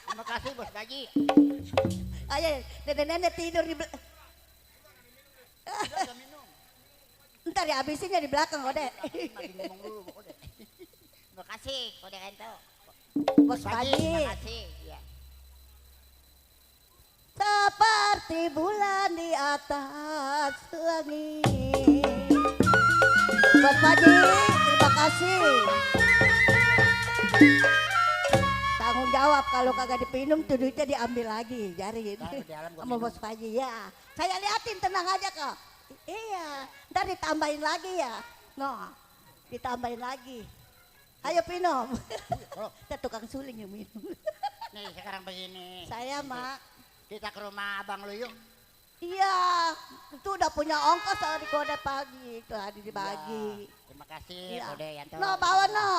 Terima kasih Bos Paji. Ayo, nenek-nenek tidur di belakang. Saya minum. Ntar ya habisinnya di belakang, Kode. Lagi ngomong dulu Kode. Terima kasih Kode Yanto. Bos Paji. Terima kasih. Iya. Seperti bulan di atas langit. Bos Paji, terima kasih. Tanggung jawab kalau kagak dipinum tuh duitnya diambil lagi, jari Taruh di dalam, gua sama minum. Bos Paji ya. Saya liatin tenang aja kok. Iya, ntar ditambahin lagi ya. No, ditambahin lagi. Ayo pinum. Kita tukang suling yang minum. Nih sekarang begini. Saya, Mak. Kita ke rumah Abang lu yuk. Iya, itu udah punya ongkos dari Kode pagi itu hari dibagi. Ya, terima kasih Iya. Kode Yanto. No, bawa no.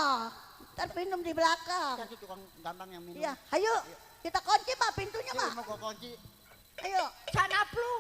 Ntar minum di belakang. Kita tuh tukang gampang yang minum. Iya, ayo kita kunci Mak pintunya Yuk, Mak. mau gua kunci. Ayo, sana lu.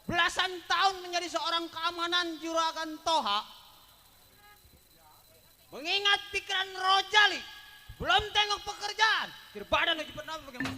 belasan tahun menjadi seorang keamanan Juragan Toha, mengingat pikiran Rojali, belum tengok pekerjaan, badan lagi pernah bagaimana?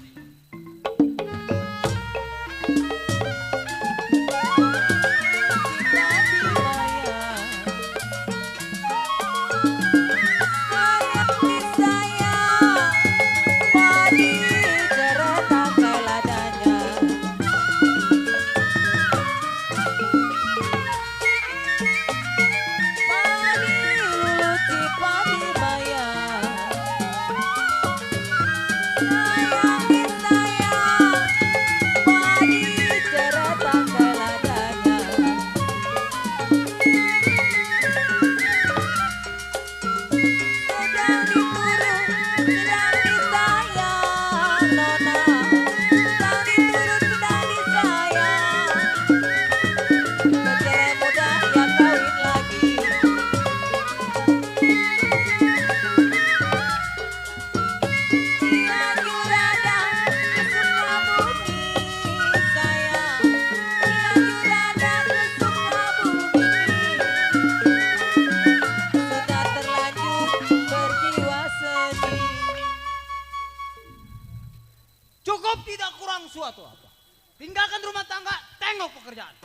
Cukup tidak kurang suatu apa. Tinggalkan rumah tangga, tengok pekerjaan.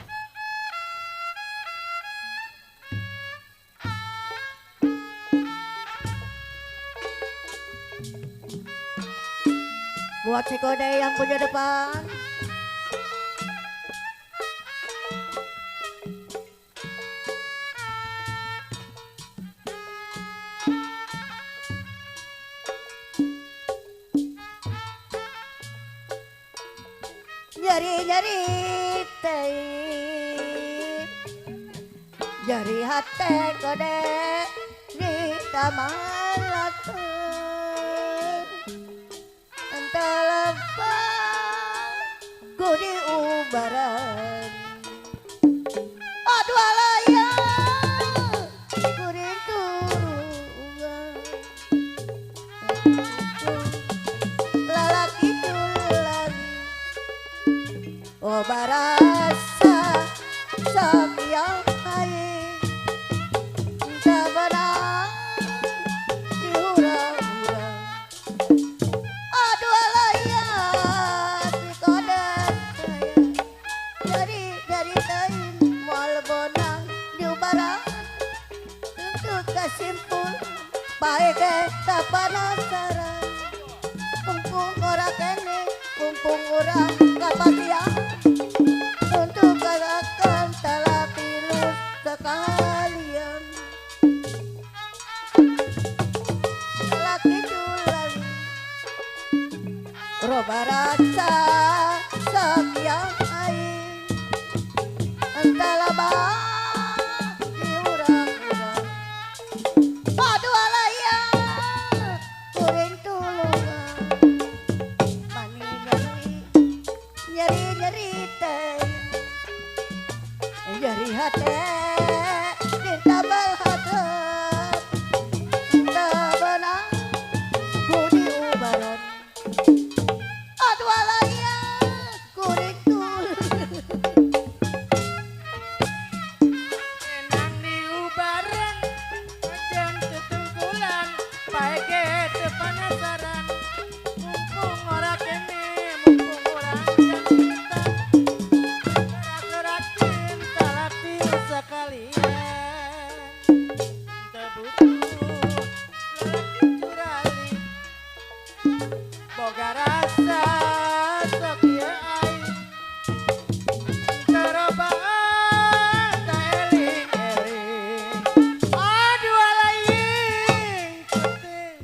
Buat si Kode yang punya depan. Nyari-nyari teh, nyari hati Kode di tamalatun. Telepon ku di ubaran, aduh alaya ku di turungan, lalaki tulang oh barasa sakyang hai tak benar dihura-hura. Aduh alaya si Kode saya dari tain moal bonang di ubaran untuk kesimpulan baik tak penasaran mumpung ora kene mumpung orang kapasian untuk gerakan telah pilus sekalian laki julang roba rasa sakyang air entahlah bah diurang-urang. Aduh alaya kuring tulungan mani nyeri teh nyeri hati di tabal hadap tak benang ku di ubaran. Aduh alaya kuring tulungan Enang di ubaran, ajan tetungkulan, paeke teu penasaran. Mumpung ora kene, mumpung urang jantan. Gerak-gerakin talati sekalian. Teu butuh lelaki curali, boga rasa sok ieu aing. Terobaan tak eling-eling. Aduh alaying putih.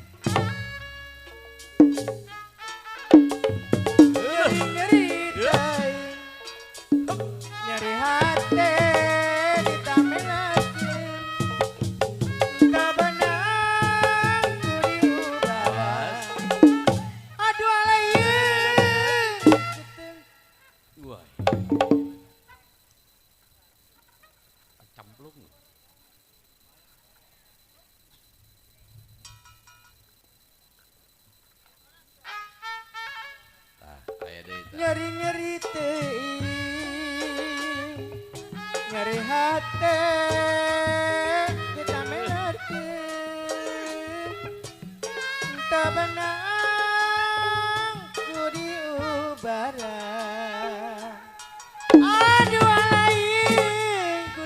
Nyeri-nyeri daing. Nyeri hati ditamelakeun. Kabenang ku diubaran. Aduh alaying putih. Wah. Camplung. Nah, aya deui tah. Nyeri-nyeri teuing nyeri hati kita mengerti tak benang ku diubaran aduh lain ku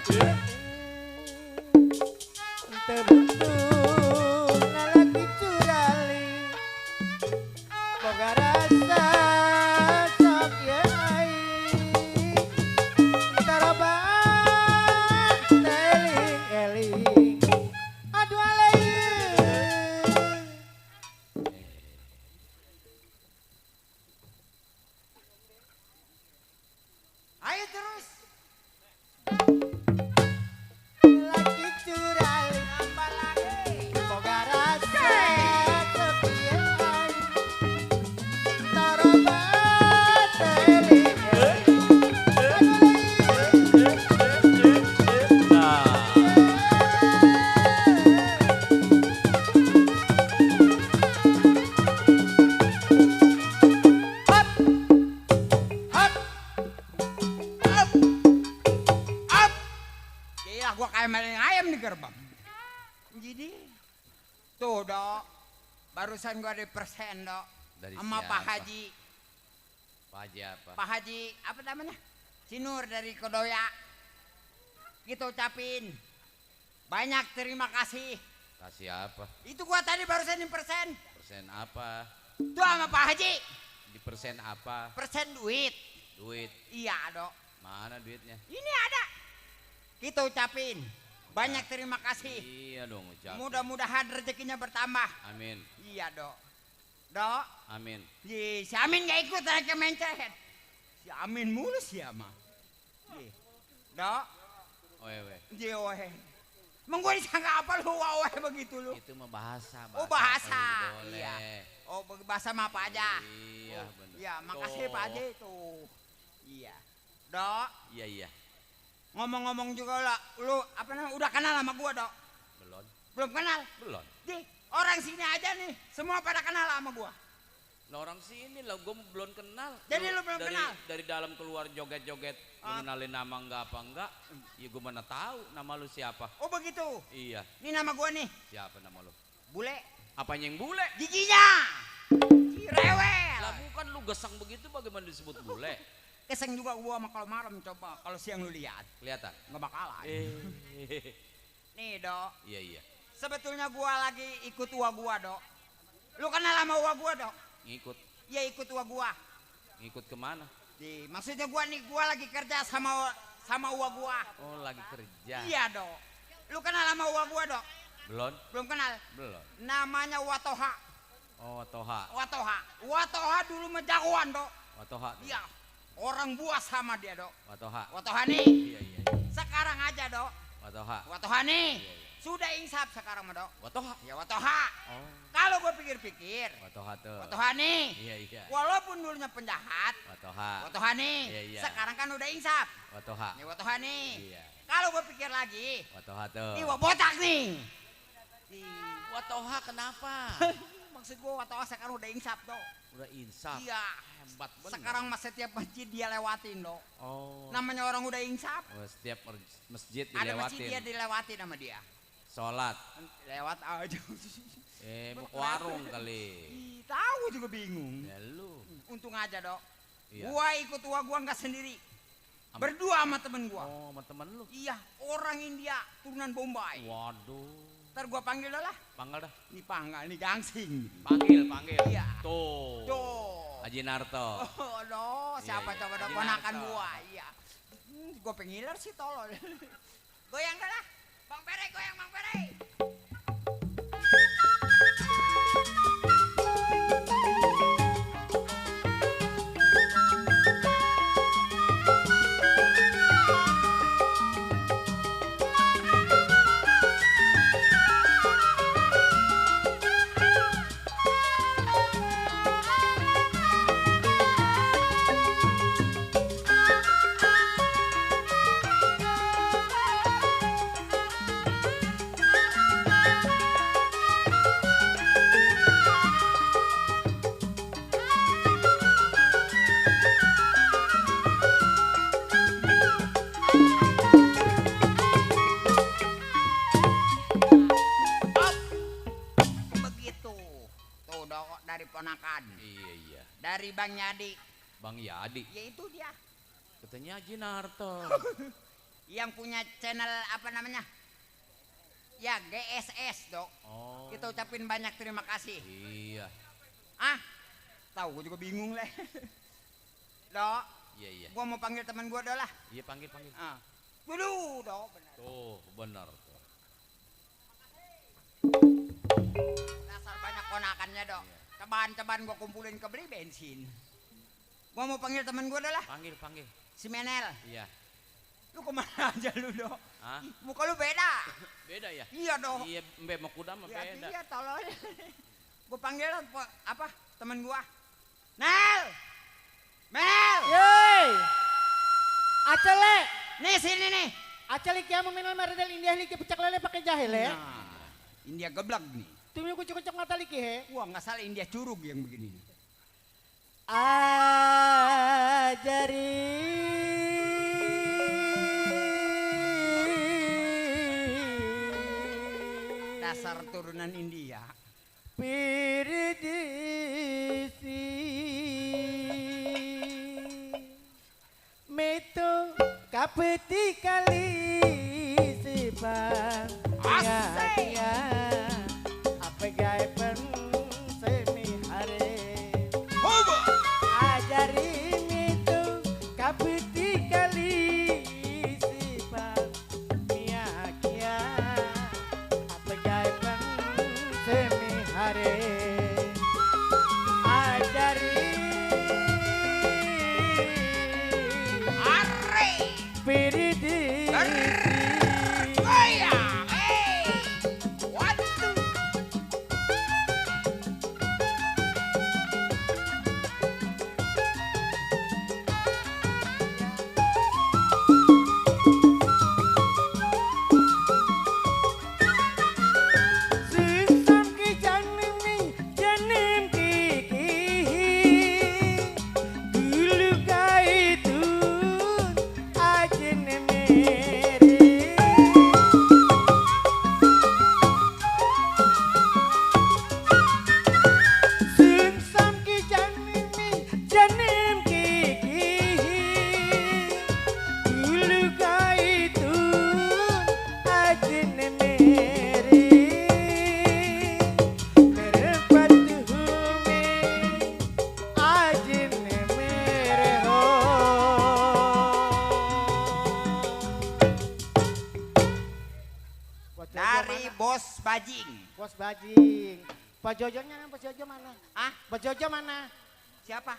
terbentuk ngalaki curali boga rasa sok ya tarabang eling-eling aduh lain Ayo terus. laki curali Tambah lagi. boga rasa sok ya tarabang eling-eling aduh lain Nah, Hop. Hop. Hop. Hop. Gila gua kayak maling ayam di gerbang. Jadi tuh dok, barusan gua di persen dok, Dari sama siapa? Pak Haji, Pak Haji apa? Pak Haji apa namanya? Sinur dari Kodoya. Gitu ucapin. Banyak terima kasih. Kasih apa? Itu gua tadi barusan di persen. Persen apa? Tuh sama Pak Haji, Di persen apa? persen duit. Duit. Iya dok. Mana duitnya? Ini ada. Kita ucapin. Banyak terima kasih. Iya dong ucap. Mudah-mudahan rezekinya bertambah. Amin. Iya dok. Dok. Amin. Si Amin gak ikut naik ke mencret. Si Amin mulu sih ama. Dok. Owe. Iya ohe. Emang gue disangka apa lu owe begitu lu? Itu mah bahasa. Oh apa bahasa. juga boleh. Iya. Oh bahasa mah apa aja. Iya benar. Iya makasih Tuh. Pak Haji tuh. Iya. Dok. Iya iya. Ngomong-ngomong juga lah, lu apa namanya udah kenal sama gua dok? Belum. Belum kenal? Belum. Di orang sini aja nih, semua pada kenal sama gua. Lah orang sini lah gue belum kenal. Jadi lu belum dari, kenal? Dari dalam keluar joget-joget mengenalin nama enggak apa enggak. Ya gue mana tahu nama lu siapa. Oh begitu. Iya. Ini nama gua nih, Siapa nama lu? bule. Apanya yang bule? Giginya. Rewel. Lah bukan lu gesang begitu bagaimana disebut bule? Keseng juga gua sama kalau malam coba, kalau siang lu lihat Kelihatan. nggak bakalan. Nih dok, Iya iya. sebetulnya gua lagi ikut uwa gua dok. Lu kenal sama uwa gua dok? Ngikut. Ya ikut uwa gua. Ngikut kemana? Maksudnya gua nih, gua lagi kerja sama uwa gua. Oh lagi kerja. Iya dok. Lu kenal sama uwa gua dok? Belum? Belum kenal. Belum. Namanya Watoha. Oh Toha. Watoha. Watoha dulu menjagoan dok. Watoha. Iya. Orang buas sama dia dok. Watoha. Watoha nih. Iya iya. Sekarang aja dok. Watoha. Watoha nih. Iya, iya. Sudah insaf sekarang mah dok. Watoha. Ya Watoha. Oh. Kalau gue pikir-pikir. Watoha tuh. Watoha nih. Iya iya. Walaupun dulunya penjahat. Watoha. Watoha nih. Iya, iya. Sekarang kan udah insaf. Watoha. Nih Watoha nih. Iya. Kalau gue pikir lagi. Watoha tuh. Nih botak nih. Watoha kenapa? Maksud gue Watoha sekarang udah insaf dok. Udah insaf. Iya. Hebat bener. Sekarang mas setiap masjid dia lewatin dok. Oh. Namanya orang udah insaf. Oh, setiap masjid Ada masjid dia dilewatin. dilewatin sama dia. Sholat. Lewat aja. Mau ke warung kali. Ih, tahu juga bingung. Ya lu. Untung aja dok. Iya. Gua ikut tua gua nggak sendiri. Am- Berdua sama temen gua. Oh, sama temen lu. Iya, orang India, turunan Bombay. Waduh. Ntar gua panggil dah lah. Panggil dah. Ini panggal, ini gangsing. Panggil. Iya. Tuh. Tuh. Haji Narto. Oh, no, siapa Iya, coba iya. dok Haji ponakan Narto. gua. Iya. Gua pengiler sih tolol. Goyang dah lah. Bang Pere, goyang Bang Pere. Bang Yadi. Bang Yadi. Ya itu dia. Katanya Haji Narto. Yang punya channel apa namanya? Ya GSS dok. Oh. Kita ucapin banyak terima kasih. Iya. Ah, tahu gue juga bingung lah. Dok, Iya iya. gua mau panggil teman gua dah lah. Iya panggil. Ah, dulu dok, benar. Tuh benar tuh. Dasar banyak ponakannya dok. Ceban gua kumpulin ke beli bensin. Gua mau panggil teman gua dah lah. Panggil. Si Menel. Iya. Lu kemana aja lu dok? Hah? Muka lu beda. Beda ya? Iya dok. Iya, Mbak mau kuda mah Ya, beda. iya tolong. Gua panggil apa? Teman gua. Nel. Mel. Yeay. Acele. Nih sini nih. Acele kia meminal meredel India liki pecak lele pakai jahe le. Nah, India geblak nih. Tumi kucuk-kucuk mata liki he. Wah nggak salah India curug yang begini. Ajari. Dasar turunan India. Piridisi Meto kapeti kali sipang Asik. ya apa gaya pen semi hare ajari meto kapeti kali sipang ya apa gaya pen semi hare ajari Are. piridi Goyang. Waduh. Sisam ki janim ki dulu kaitu ajin mere Sisam ki janim ki dulu kaitu ajin mere ajin mere ho Dari Bos Bajing. Bos Bajing. Pak Jojonya, Bos Jojo mana? Ah, Bos Jojo mana? siapa?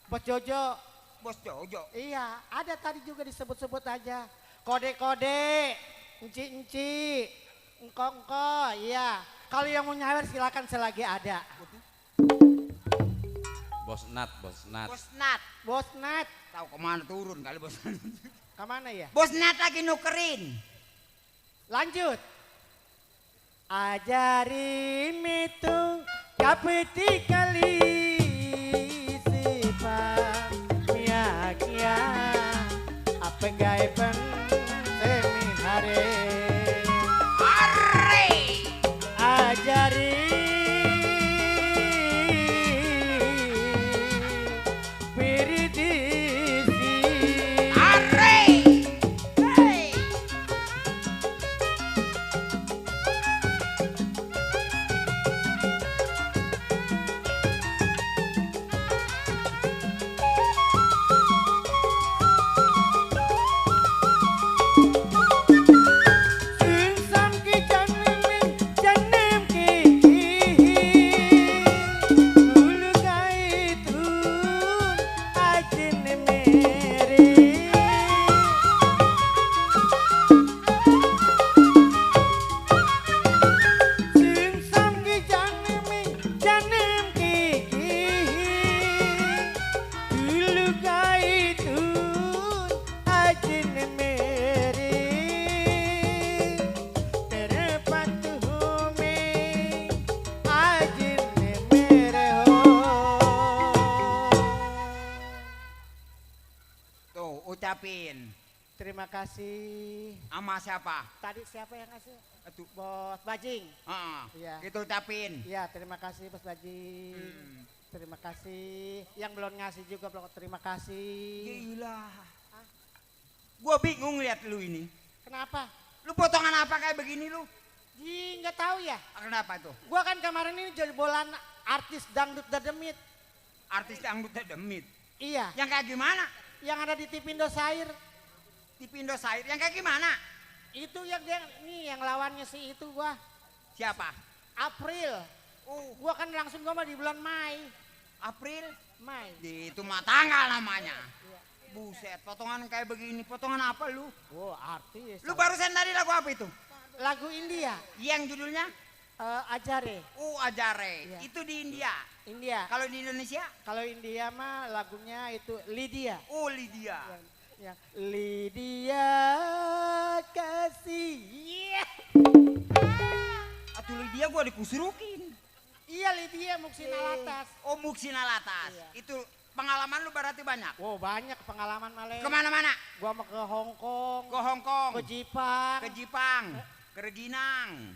Bos Jojo. Bos Jojo. Iya, ada tadi juga disebut-sebut aja. Kode-kode, enci-enci, engko-engko, iya. Kalau yang mau nyawer silakan selagi ada. Bos Nat. Bos Nat. Bos Nat, Tahu kemana turun kali Bos Nat. kemana ya? Bos Nat lagi nukerin. Lanjut. Ajari mitu kapeti kali sifat miakia apa gaya pen semi hare Are. ajari piridisi Are. Hey. Sungsam ki janim ki dulu kaitun ajin mere Sungsam ki janim ki dulu kaitun ajin mere terpatuhumi ajin mere ho Tuh, ucapin. terima kasih Sama siapa? tadi siapa yang ngasih Aduh. Bos Bajing Ah, Iya. Gitu ucapin. iya terima kasih Bos Bajing Terima kasih. Yang belum ngasih juga belum terima kasih. Gila. Gua bingung lihat lu ini. Kenapa? Lu potongan apa kayak begini lu? Nggak tahu ya. Kenapa tuh? Gua kan kemarin ini jadi bolan artis dangdut dademit. Artis dangdut demit. Iya. Yang kayak gimana? Yang ada di TV Indosiar. TV Indosiar. Yang kayak gimana? Itu yang dia nih yang lawannya si itu gua. Siapa? April. Gua kan langsung gua mah di bulan Mei. April? Mei. Itu mah tanggal namanya. Buset, potongan kayak begini. Potongan apa lu? Oh, artis. Lu barusan tadi lagu apa itu? Lagu India. Yang judulnya? Ajare. Ajare. Iya. Itu di India. India. Kalau di Indonesia? Kalau India mah lagunya itu Lydia. Oh, Lydia. Ya. Lydia kasih. Atuh Lydia gua dikusurukin. Iya Lydia Muksina Latas. Oh, Muksina Latas. Iya. Itu pengalaman lu berarti banyak? Wow banyak pengalaman malah. Kemana-mana? Gua mau ke Hong Kong. Ke Hong Kong. Ke Jepang. Ke Jepang. Ke Reginang.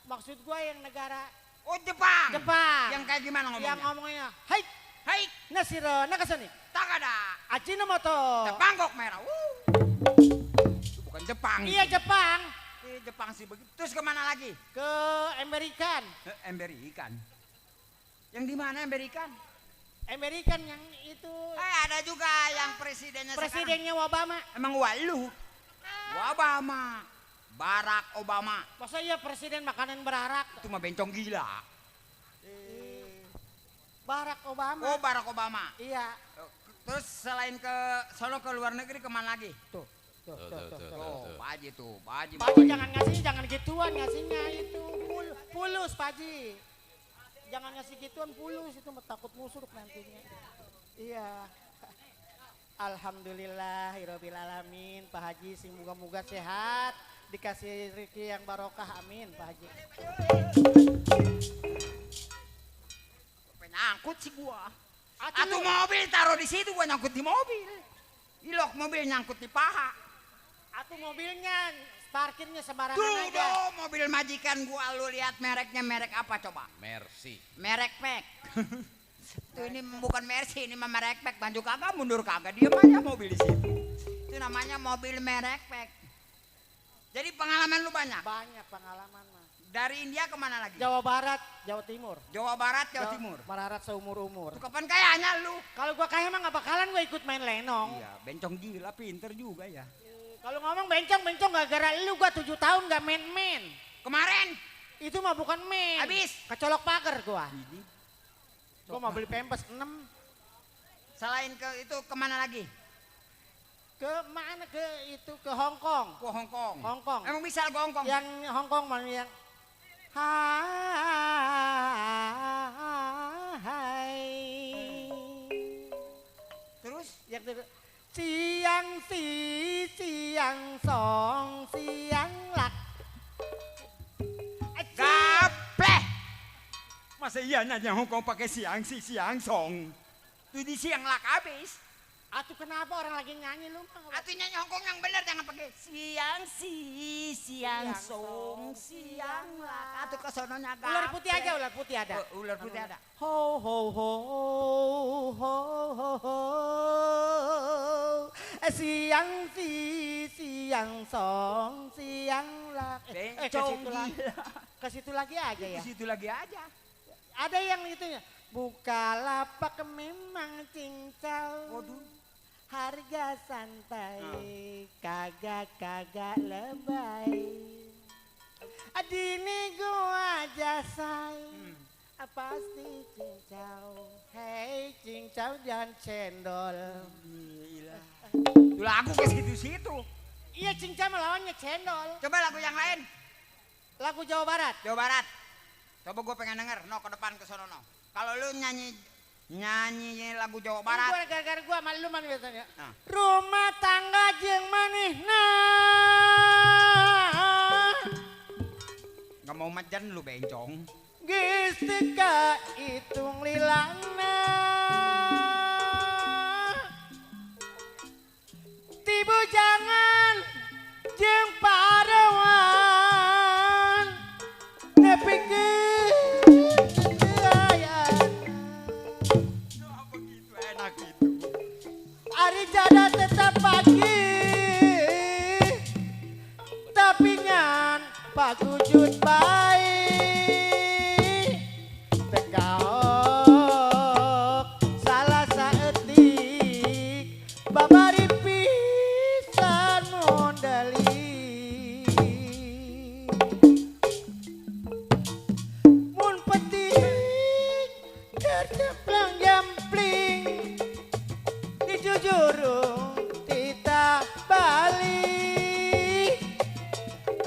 Maksud gua yang negara. Oh, Jepang. Jepang. Yang kayak gimana ngomongnya? Yang ngomongnya, hai, hai, nasiro, nakasani. Takada. Ajinomoto. Bangkok merah. Itu bukan Jepang. Iya Jepang. Jepang sih begitu. Terus kemana lagi? Ke Amerikan. Amerikan. Yang di mana Amerikan? Amerikan yang itu. Ada juga yang presidennya Presidennya Obama. Emang walu? Obama. Barack Obama. Masa iya presiden makanan berarak? Itu mah bencong gila. Barack Obama. Oh, Barack Obama. Iya. Terus selain ke solo ke luar negeri kemana lagi? Tuh, Pak Haji tuh, Pak Haji. Pak Haji jangan ngasih, jangan gituan ngasihnya itu pulus Pak Haji. Jangan ngasih gituan pulus itu takut musruk nantinya. Iya. Alhamdulillahirabbil alamin Pak Haji sing muga-muga sehat, dikasih rezeki yang barokah amin Pak Haji. Nyangkut sih gua. Atuh mobil taruh di situ gua nyangkut di mobil. Ilok mobil nyangkut di paha. Atuh mobilnya parkirnya sembarangan tuh, aja. Tuh mobil majikan gua lu lihat mereknya merek apa coba? Mercy. Merek Pack. Tuh ini bukan Mercy, ini mah merek Pack. Maju kagak mundur kagak, diam aja mobil di situ. Itu namanya mobil merek Pack. Jadi pengalaman lu banyak? Banyak pengalaman mah. Dari India kemana lagi? Jawa Barat, Jawa Timur. Jawa Barat, Jawa Timur. Merarat seumur-umur. Kapan kayaknya lu? Kalau gua kaya mah gak bakalan gua ikut main lenong. Iya, bencong gila, pinter juga ya. Kalau ngomong bencong gara-gara lu gua 7 tahun gak main-main. Kemarin? Itu mah bukan main. Habis? Kecolok pagar gua. Gua mau beli pempes 6. Selain ke itu kemana lagi? Ke mana ke Hong Kong. Ke Hong Kong. Hong Kong. Emang bisa ke Hong Kong? Yang Hong Kong mana yang hai. Terus yang siang si siang song siang lak. Gapleh. Masa iya nanya Hong Kong pakai siang si siang song. Itu di siang lak habis. Atuh kenapa orang lagi nyanyi lu? Atuh nyanyi Hong Kong yang benar jangan pakai siang si siang song siang lak. Atuh kesononya gapleh. Ular putih aja, ular putih ada. Ular putih ada. Ho ho ho ho ho ho. Siang si siang song siang lak. Ke situ lagi. Ke situ lagi aja ya. Ke situ lagi aja. Ada yang itunya. Bukalapak memang cincau. Waduh. Harga santai, kagak lebay. Adini gua jasai, pasti cincau. Hei cincau dan cendol. Gila. Itu lagu ke situ-situ. Iya cincau melawannya cendol. Coba lagu yang lain. Lagu Jawa Barat. Jawa Barat. Coba gue pengen denger. No ke depan ke sono no. Kalau lu nyanyi lagu Jawa Barat. Gua gara-gara gua malu mana biasanya. Nah. Rumah tangga jeung manehna. Gak mau majan lu bencong. Geus teu kahitung lilangna. Tibu jangan jeung parawan nepikeun keayaan.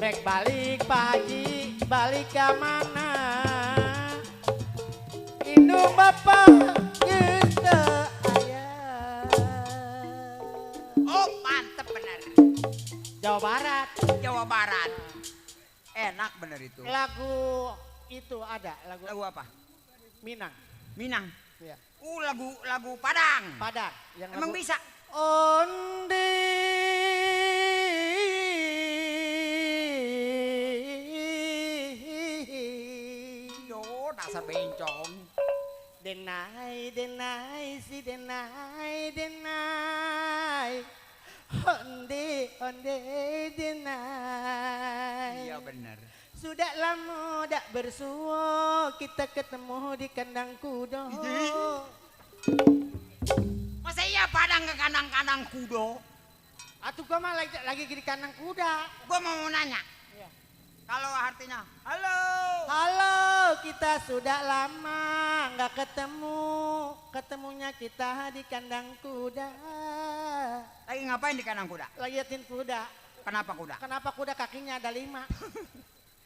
Rek balik Pak Haji, balik ke mana? Indung Bapak geus teu aya. Oh, mantep bener. Jawa Barat. Jawa Barat. Enak bener itu. Lagu itu ada, lagu Lagu apa? Minang. Minang. Iya. Lagu Padang. Padang. Yang Emang lagu bisa? Onde Yo, dasar bencong. denai denai si denai denai onde onde denai. Iya bener. Sudah lama tak bersuah kita ketemu di kandang kuda. Masa iya Padang ke kandang-kandang kudo? Atuh gua mah lagi di kandang kuda. Gua mau nanya. Iya. Kalau artinya, halo. Halo, kita sudah lama nggak ketemu. Ketemunya kita di kandang kuda. Lagi ngapain di kandang kuda? Lagi liatin kuda. Kenapa kuda? Kenapa kuda kakinya ada 5?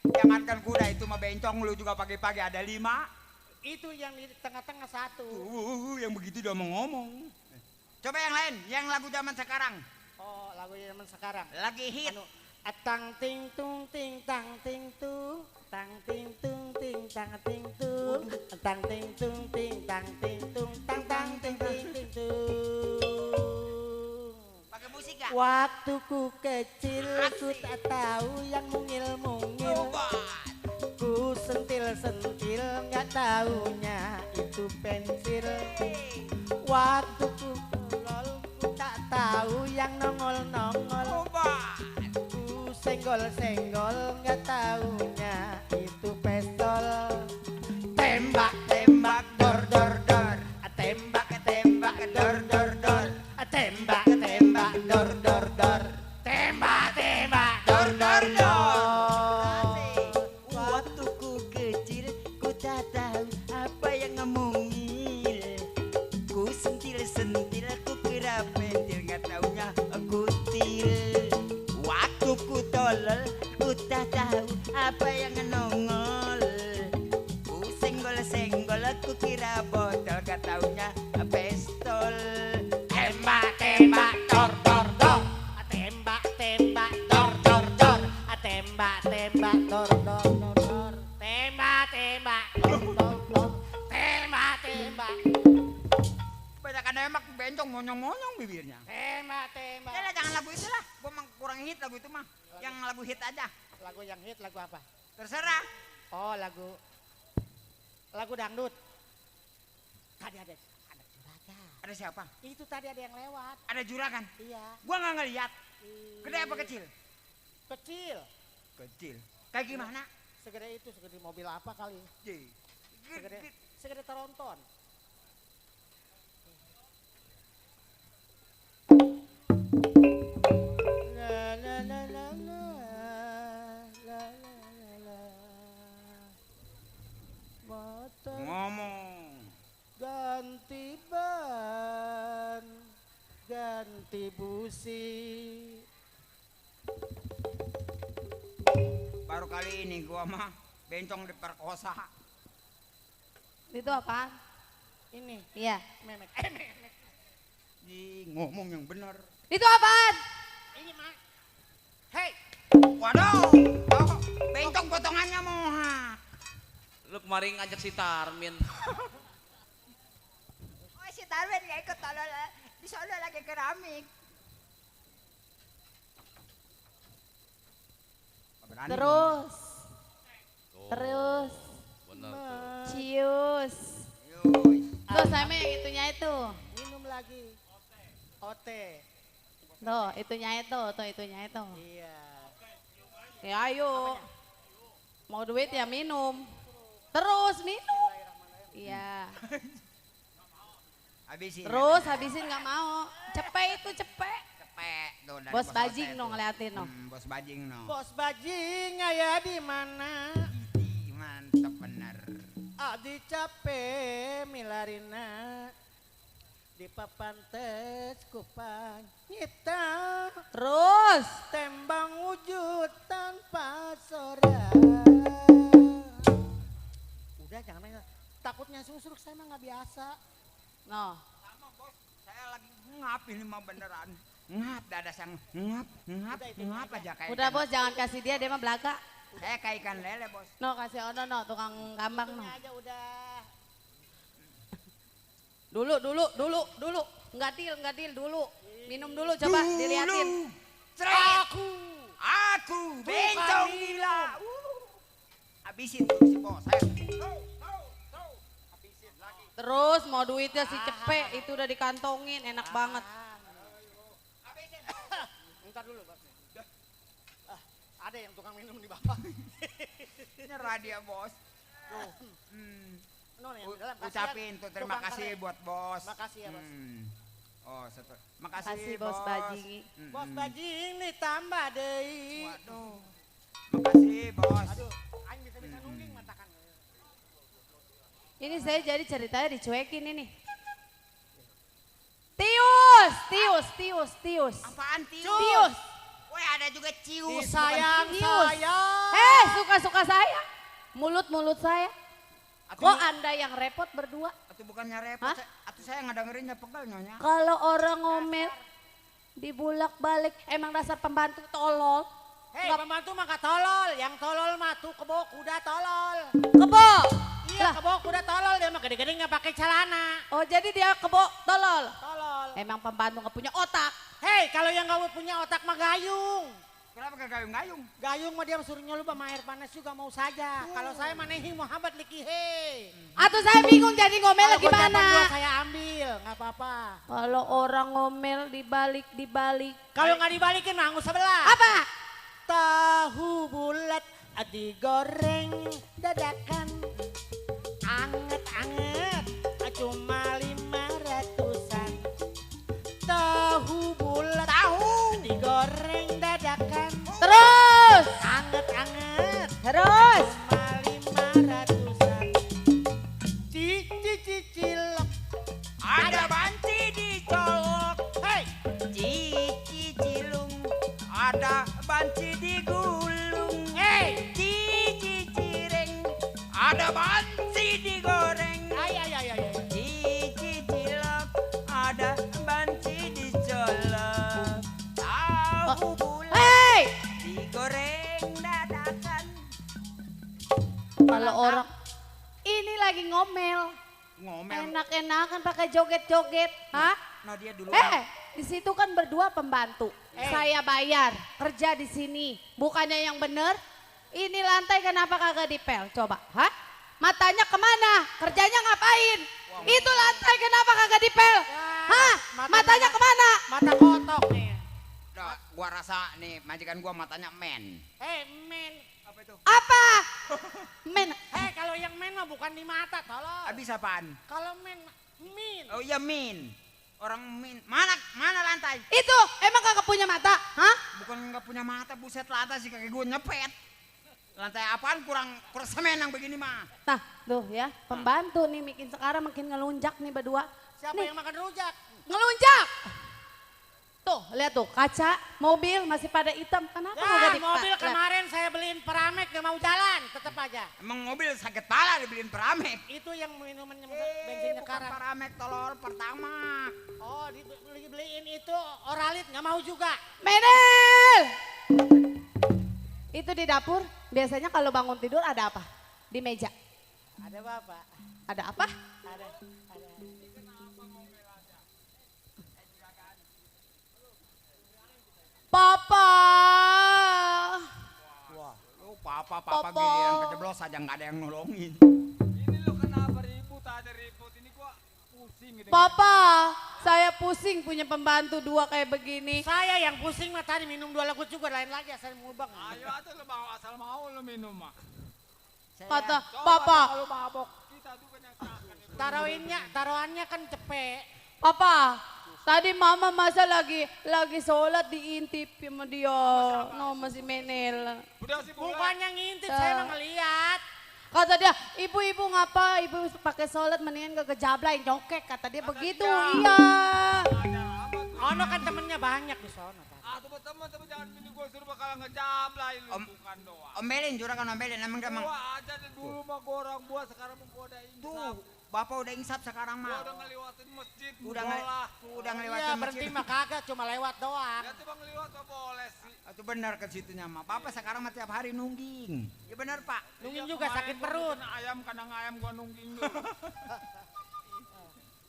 Jangankan kuda itu mah bencong lu juga pagi-pagi ada 5. Itu yang di tengah-tengah 1. Yang begitu udah mau ngomong. Coba yang lain, yang lagu zaman sekarang. Oh, lagu zaman sekarang. Lagi hit. Anu, atang ting tung ting tang ting tung tang ting tung ting tang ting tung tang ting tung ting tang ting tung tang tang ting ting ting tung. Pakai musik gak? Waktu ku kecil ku tak tahu yang mungil-mungil. Ku sentil-sentil nggak taunya itu pensil. Waktu ku kolol ku tak tahu yang nongol-nongol. Ku senggol-senggol nggak taunya itu pistol. Tembak-tembak dor-dor-dor. Tembak-tembak dor-dor-dor. Tembak-tembak dor-dor-dor. Tembak-tembak dor-dor-dor. Waktu ku kecil ku tak tahu apa yang ngemungil. Ku sentil-sentil aku kira pentil nggak taunya kutil. Waktu ku tolol ku tak tahu apa yang nongol. Ku senggol-senggol aku kira botol nggak taunya pistol. Tembak-tembak dor-dor-dor. Tembak-tembak dor-dor-dor. Tembak-tembak dor-dor-dor. Tembak-tembak dor-dor-dor. Tembak-tembak. Banyak nembak bencong monyong-monyong bibirnya. Tembak-tembak. Udah lah, jangan lagu itu lah. Gua mah kurang hit lagu itu mah. Yang lagu hit aja. Lagu yang hit lagu apa? Terserah. Oh, lagu dangdut. Tadi ada juragan. Ada siapa? Itu tadi ada yang lewat. Ada juragan. Iya. Gua nggak ngeliat. Gede apa kecil? Kecil. Kecil. Kayak gimana? Segede itu, segede mobil apa kali? Segede teronton. La la la la la la la la. Motor Ngomong. ganti ban, ganti busi. Baru kali ini gua mah bencong diperkosa. Itu apa? Ini Iya. memek. Memek. Ngomong yang benar. Itu apaan? Ini mah. Hei, Waduh, oh, bencong potongannya mohak. Lu kemarin ngajak si Tarmin. Oh, si Tarwin gak ikut tolol. Di sana lagi keramik. Berani. Terus. Tuh, Terus. bener tuh. Cius. Yuy. Tuh sama yang itunya itu. minum lagi. Ote. Tuh, itunya itu, tuh itunya itu. Iya. Ya ayo. Mau duit ya minum. Terus minum. Iya. Habisin. Terus habisin nggak mau. Cepet itu cepet. Cepet. Tuh, dari Bos Ote bajing tuh. no ngeliatin no. Bos bajing no. Bos bajing aya di mana? Ih, mantap bener. Adi capek milarina. di papan tes kupang nyipta Terus. tembang wujud tanpa sora. Udah jangan main. Takutnya susruk saya mah nggak biasa. No. Sama bos, saya lagi ngap ini mah beneran. Ngap, dada sang ngap aja kayak Udah ikan. bos, jangan kasih dia mah belaka. Saya kayak ikan lele bos. No, kasih ono no, tukang gambang no. Ini aja udah. Dulu. Enggak deal dulu. Minum dulu coba diliatin. Aku bencong gila. Habisin tuh si bos. Saya. Habisin lagi. Terus mau duitnya si Cepe itu udah dikantongin, enak banget. Habisin. Entar dulu bos. Ada yang tukang minum di bawah. Nyerah dia bos. No, yang di dalam, Ucapin tuh terima tukang kasih keren. buat bos. Makasih ya bos. Oh, makasih Makasih bos Bajing. Bos bajing nih tambah deh. Waduh. Makasih bos. Aduh, aing bisa nungging matakan. Ini saya jadi ceritanya dicuekin ini. Tius. Apaan tius? Tius. Woi ada juga cius. Disayang Tius. saya. Suka-suka saya. Mulut saya. Kok Anda yang repot berdua? Atau bukannya repot? Hah? Atau saya nggak dengerinnya pegel nyonya. Kalau orang ngomel dibulak-balik, emang dasar pembantu tolol. Hei, pembantu mah gak tolol. Yang tolol mah tuh kebo kuda tolol. Kebo. Iya, Lah. kebo kuda tolol. Dia mah gede-gede gak pakai celana. Oh jadi dia kebo tolol. Tolol. Emang pembantu gak punya otak. Hei, kalau yang gak punya otak mah gayung. Kenapa gak gayung-gayung? Gayung mah dia suruh nyelub sama air panas juga mau saja. Kalau saya manehi Muhammad liki he. Atau saya bingung jadi ngomel Kalau gua dapat gimana? dua saya ambil, nggak apa-apa. Kalau orang ngomel dibalik. Kalau nggak dibalikin mah angus sebelah. Apa? Tahu bulat digoreng dadakan, anget-anget cuma 500-an. Tahu bulat digoreng dadakan, Terus. anget-anget Terus. cuma 500-an. Cilok. Ada banci dicolok. Hei, Cici cilung. Ada banci digulung. hei. Cici cireng. Ada banci digoreng. Ay. Cici cilok. Ada banci dicolok. Tahu bulat Hei. digoreng dadakan. Kalau orang ini lagi ngomel, Ngomel. enak-enakan pakai joget-joget, hah? Nah dia dulu. Di situ kan berdua pembantu. Saya bayar kerja di sini. Bukannya yang bener, ini lantai kenapa kagak dipel? Coba, hah? Matanya kemana? Kerjanya ngapain? Itu lantai kenapa kagak dipel? Hah? Matanya kemana? Mata kotok nih. Nah, gua rasa nih majikan gua matanya men. Hei, men. Apa itu? Apa? Men, Hei, kalau yang men mah bukan di mata, tolong. Habis apaan? Kalau men, min. Oh iya min. Orang min. Mana lantai? itu emang kagak punya mata? Hah? Bukan nggak punya mata, buset lantai sih kaki gue nyepet. Lantai apaan kurang semenang begini mah. Nah, tuh ya, pembantu nih makin ngelunjak nih berdua. Siapa Nih. yang makan rujak? Ngelunjak. Tuh, lihat tuh, kaca, mobil masih pada hitam. Kenapa Ya, nggak mobil kemarin saya beliin Peramek gak mau jalan, tetap aja. Emang mobil sakit pala dibeliin Peramek. Itu yang minuman bensinnya bukan karat. Peramek tolol pertama. Oh, dibeliin itu Oralit gak mau juga. Menel! Itu di dapur, biasanya kalau bangun tidur ada apa? Di meja. Ada bapak. Ada apa? Ada. Papa! Wah, lu papa Papa. gini yang kejeblos aja nggak ada yang nolongin. Ini lo kenapa ribut ada ribut ini gua pusing gitu. Papa, saya pusing punya pembantu dua kayak begini. Saya yang pusing mah tadi minum 2 lagu juga lain lagi asal mubang. Ayo atau lo mau asal mau lo minum mah. Kata, Coba Papa, kalau mabok kita tuh kan yang sakit. Taruhannya kan cepet. Papa, tadi mama masa lagi sholat diintip sama dia. No, masih Menel. Udah sih Bukannya ngintip, saya mah ngeliat. Kata dia, ibu-ibu ngapa? Ibu pakai sholat mendingan gak kejablay nyokek. Kata dia begitu, iya. Ono kan temennya banyak di sono. Ah, teman-teman, tapi jangan bini gue suruh bakal ngejablay lu, bukan doang. Omelin, juragan omelin, emang gak Gua aja deh dulu mah gua orang buah, sekarang mah gua udah insaf. Tuh, bapak udah insaf sekarang Gua mah. udah ngelewatin masjid, Udah bola. ngelewatin Iya berhenti mah kagak, cuma lewat doang. Ya coba ngeliwat mah boleh sih. Itu benar ke situnya mah. Bapak sekarang mah tiap hari nungging. Ya benar Pak. Nungguin Iya, juga kemarin sakit gua perut. bikin ayam, kandang ayam gua nungging dulu.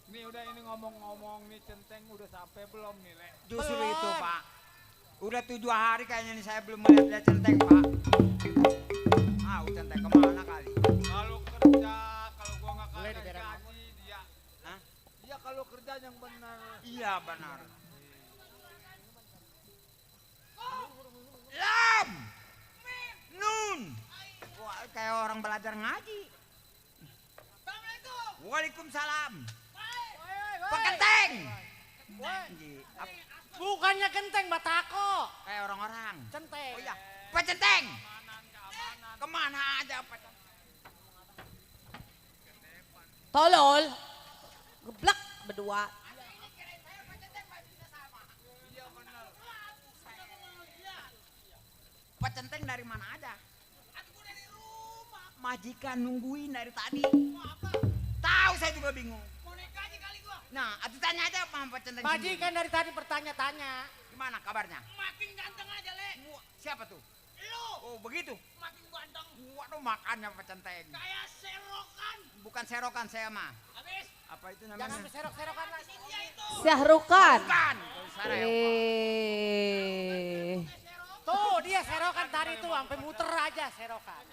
Nih udah ini ngomong-ngomong nih centeng udah sampai belum nih, Le? Justru Belum. itu Pak. Udah 7 hari kayaknya nih saya belum melihat centeng Pak. Ah, centeng kemana kali? Kalau kerja, kalau gua nggak Boleh kagak di daerah gaji dia. Hah? Dia kalau kerja yang benar. Iya benar. Lam! Nun! Wah, kayak orang belajar ngaji. Assalamualaikum. Waalaikumsalam. Pak Kenteng. Anjing, Bukannya genteng batako. kayak orang-orang. Centeng. Oh iya, Pak Centeng. Kemana aja Pak Centeng? Tolol. Geblak berdua. Pak Centeng dari mana aja? Aku dari rumah. Majikan nungguin dari tadi. Tahu saya juga bingung. Mau naik gaji kali gua. Nah, atuh tanya aja sama Pak Centeng. Majikan dari tadi bertanya-tanya. Gimana kabarnya? Makin ganteng aja, Le. Siapa tuh? Lu Oh, begitu. makin ganteng. Waduh, makannya Pak Centeng. Kayak serokan. Bukan serokan saya mah. Habis Apa itu Jangan namanya? berserok-serokan lagi. dia itu. Syahrukan. Bukan. Sana ya. Tuh dia serokan tadi tuh sampai muter aja serokan.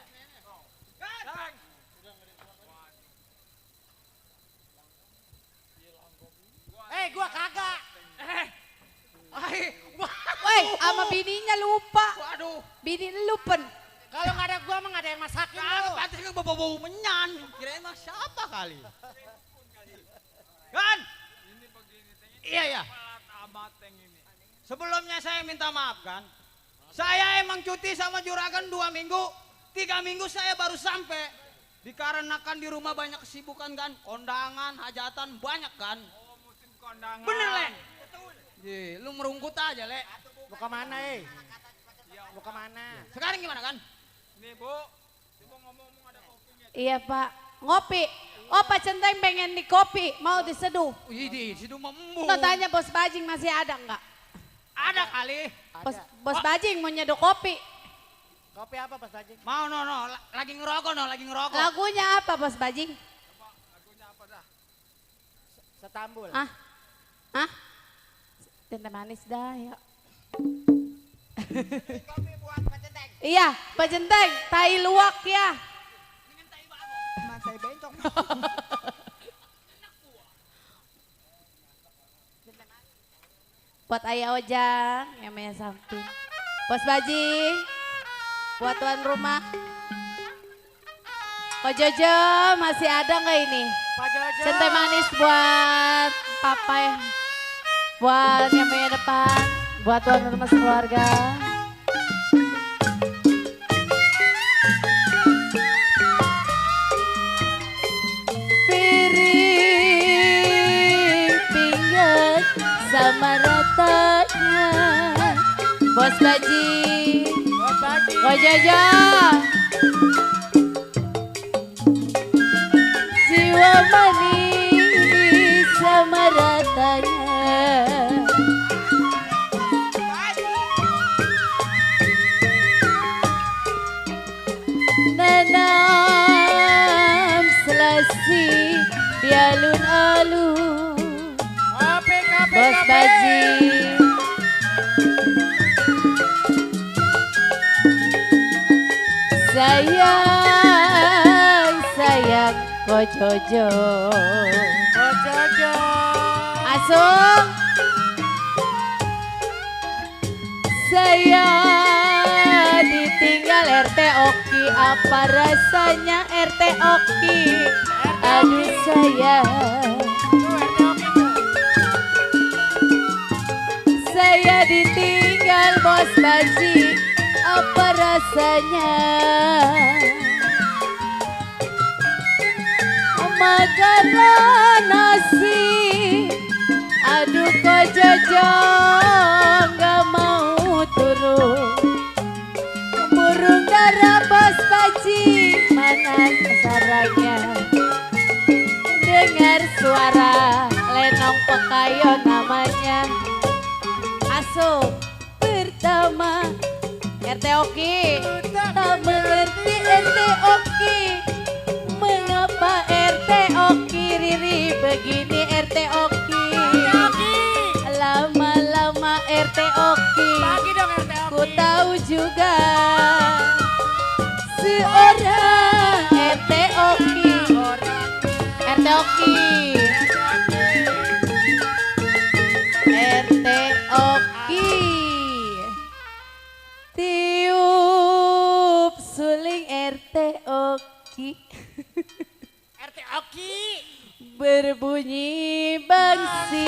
Gua kagak. Woi, sama bininya lupa. Waduh. Bini lupen. Kalau nggak ada gua mah nggak ada yang masakin lu. Pantes kan bau-bau menyan. Kirain mah siapa kali? Kan? Ini begini, iya ya. Amat ini. Sebelumnya saya minta maaf kan. Saya emang cuti sama juragan 2 minggu. 3 minggu saya baru sampai. Dikarenakan di rumah banyak kesibukan kan. Kondangan, hajatan banyak kan. Oh musim kondangan. Bener Le. Betul. Lu merungkut aja Le. Mau kemana Mau kemana? Sekarang gimana kan? Nih Bu. Ibu ngomong-ngomong ada kopinya. Iya Pak. Ngopi. Oh Pak Centeng pengen di kopi. Mau diseduh. Widih, situ mau embu. Nggak tanya bos Bajing masih ada nggak? Ada kali. Bos Bajing mau nyeduh kopi. Kopi apa Pas Bajing? Mau no, lagi ngerokok no, lagi ngerokok. Lagunya apa bos Bajing? Lagunya apa dah? Setambul. Ah? Hah? Tante manis dah ya. Kopi buat Pak Centeng. Iya, Pak Centeng, tai luwak ya. Mantai bencong. Buat ayah Ojang, yang punya samping. Bos Bajing, buat tuan rumah. Ko Jojo, masih ada nggak ini? Pak Jojo. Centeng manis buat papa ya. Buat yang punya depan, buat tuan rumah sekeluarga. Piring pinggan sama ratanya. Bos Bajing, Bos Bajing. Ko Jojo. Jiwa manis sama ratanya. Nanam selasi di alun-alun. Kopi, kopi, Bos kopi. Bajing. Sayang Ko Jojo. Bos Jojo. Asung. Saya ditinggal RT Oki, apa rasanya RT Oki? Aduh sayang. Tuh RT Oki tuh. Saya ditinggal bos Bajing, apa rasanya? Varanasi. Aduh kok Jojo gak mau turun. Burung dara bos baji mana sarangnya. Dengar suara lenong pekayo namanya. Masuk pertama RT Oki. Tak mengerti RT Oki. Mengapa RT Oki Riri begini RT Oki. Lama-lama RT Oki. Bagi dong RT Oki. Ku tahu juga seorang RT Oki. RT Oki. RT Oki. Tiup suling RT Oki. RT Oki. Berbunyi bangsi.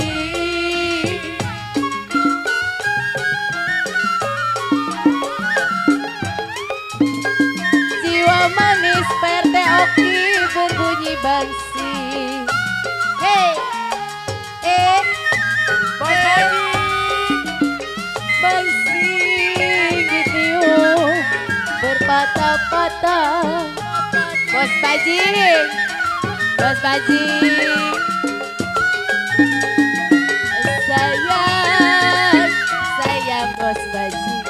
Jiwa manis RT Oki berbunyi bangsi. Hey, Bos Baji. bangsi ditiup berpatah-patah. Bos Bajing, Bos Bajing. Sayang, sayang Bos Bajing.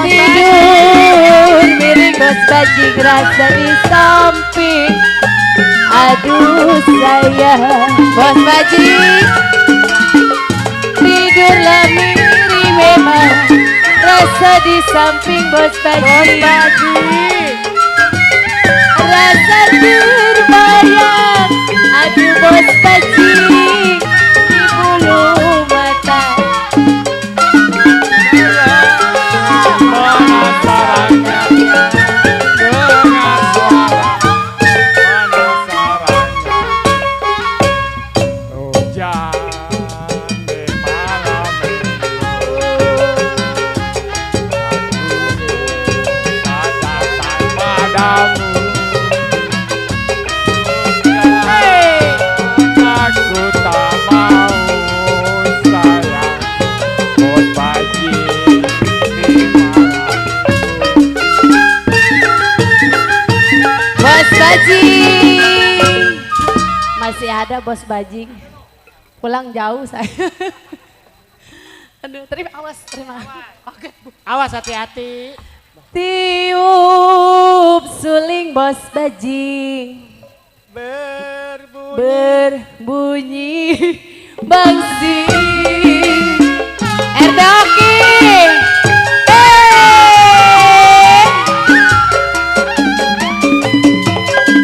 Tidur miring Bos Bajing rasa di samping. Aduh sayang Bos Bajing. Tidurlah miring memang rasa di samping Bos Bajing. Rasa terbayang. Aduh Bos Bajing di bulu mata. Bos Bajing. Masih ada Bos Bajing. Pulang jauh saya. Aduh, terima. Oke. Awas hati-hati. Tiup suling Bos Bajing. Berbunyi bangsi. RT Oki.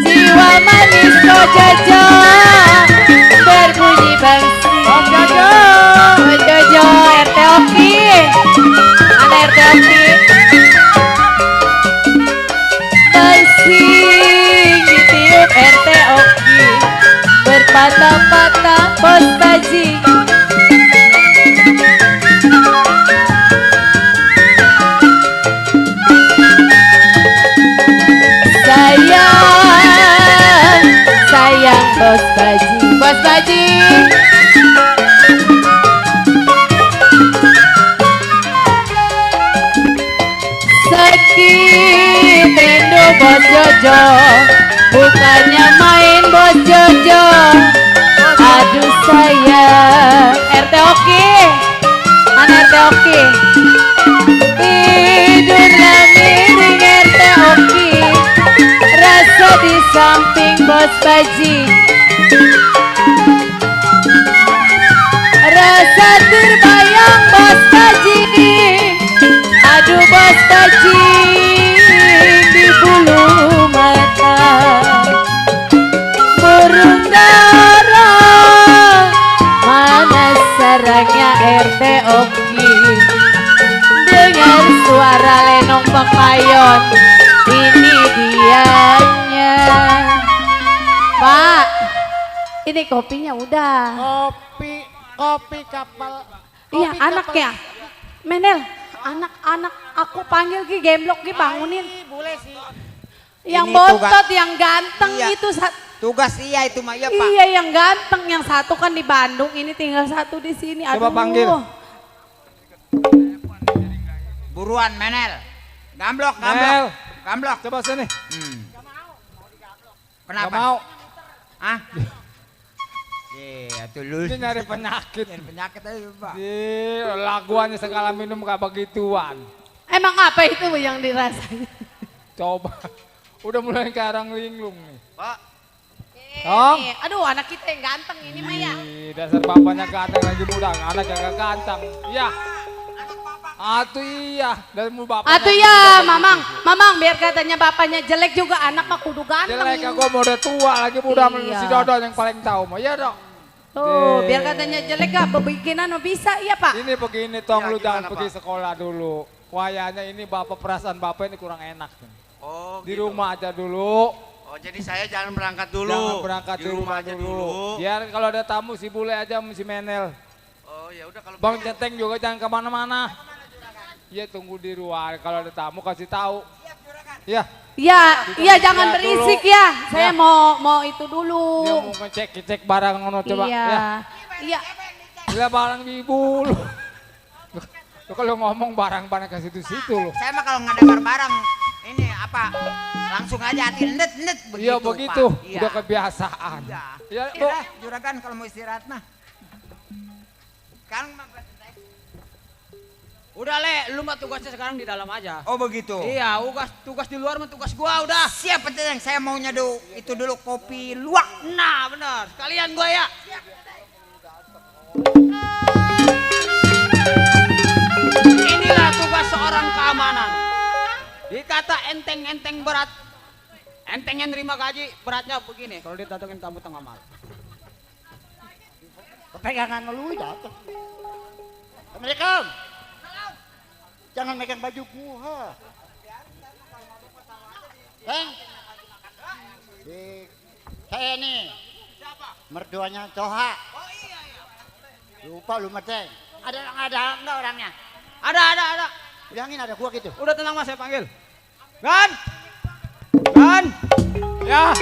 Jiwa manis kok Jojo berbunyi bangsi. Bos Jojo. Bos Jojo RT Oki. Mana RT Oki? Bangsi ditiup RT Oki. Berpatah-patah Bos Bajing. Sayang, sayang Bos Bajing. Bos Bajing. Sakit rindu Bos Jojo. Bukannya main Bos Jojo. Aduh sayang. RT Oki. Mana RT Oki? Tidurlah miring RT Oki. Rasa di samping Bos Bajing. Rasa terbayang Bos Bajing. Aduh Bos Bajing di bulu mata. Burung dara mana sarangnya RT Oki. Dengar suara lenong pekayon. Ini dianya. Pak, ini kopinya udah. Kopi kapal. Iya, anaknya. Menel, anak-anak aku panggil Ki Gemblok Ki bangunin. Boleh sih. Yang Ini bontot, yang ganteng Iya. itu. Tugas iya itu mah ya Pak. Iya yang ganteng, yang satu kan di Bandung, ini tinggal satu di sini. Aduh. Coba panggil. Buruan Menel. Gamblok, Mel, gamblok. Gamblok. coba sini. Kenapa? Gak mau. Hah? Iya, tuh lu. Ini nyari penyakit. Nyari penyakit aja Pak. Laguannya segala minum gak begituan. Emang apa itu yang dirasain? Coba. Udah mulai karang linglung nih. Pak. Tong. Aduh anak kita yang ganteng ini mah ya. Dasar bapaknya ganteng lagi muda, anak gak ganteng. Iya. Atuh iya, dari mu bapak. Atuh ya, Mamang biar katanya bapaknya jelek juga anak mah kudu ganteng. Jelek aku mau udah tua lagi muda Iya. si Dodo yang paling tahu mah. Ya dok. Tuh, biar katanya jelek gak bebikinan mah bisa iya Pak. Ini begini tong, Ya, lu jangan gimana, pergi Pak? sekolah dulu. Wayanya ini bapak perasaan bapak ini kurang enak. Oh, Di gitu. rumah aja dulu. Oh, jadi saya jangan berangkat dulu. Jangan berangkat Di di rumah aja dulu. Biar kalau ada tamu si bule aja si Menel. Oh, ya udah kalau Bang Centeng juga jangan kemana-mana. Iya tunggu di luar. Kalau ada tamu kasih tahu. Iya. Iya jangan Ya, berisik dulu. ya. Saya Ya. mau itu dulu. Dia mau ngecek barang ngono coba. Iya. Ya. Iya. Gila barang di ibu lu. Lu kalau ngomong barang-barang ke situ-situ lu. Saya mah kalau ngedengar barang ini apa langsung aja hati net begitu. Iya begitu. Pak. Iya. Udah kebiasaan. Iya. Ya, Iya, Bu. juragan kalau mau istirahat mah. Kan Udah Le, lu mah tugasnya sekarang di dalam aja. oh begitu. Iya, tugas di luar mah tugas gua udah. Siapa yang saya maunya itu dulu kopi luwak. Nah, benar. Sekalian gua ya. Inilah tugas seorang keamanan. Dikata enteng-enteng berat. Entengnya nerima gaji, beratnya begini. Kalau didatengin kamu tengah malam. Pegangan lu jatuh. Assalamualaikum. Jangan megang baju gua. Saya nih. Mertuanya Toha. Lupa lu Meteng. Ada enggak orangnya? Ada. Bilangin ada gua gitu. Udah tenang Mas, saya panggil. Gan! Gan! Ya.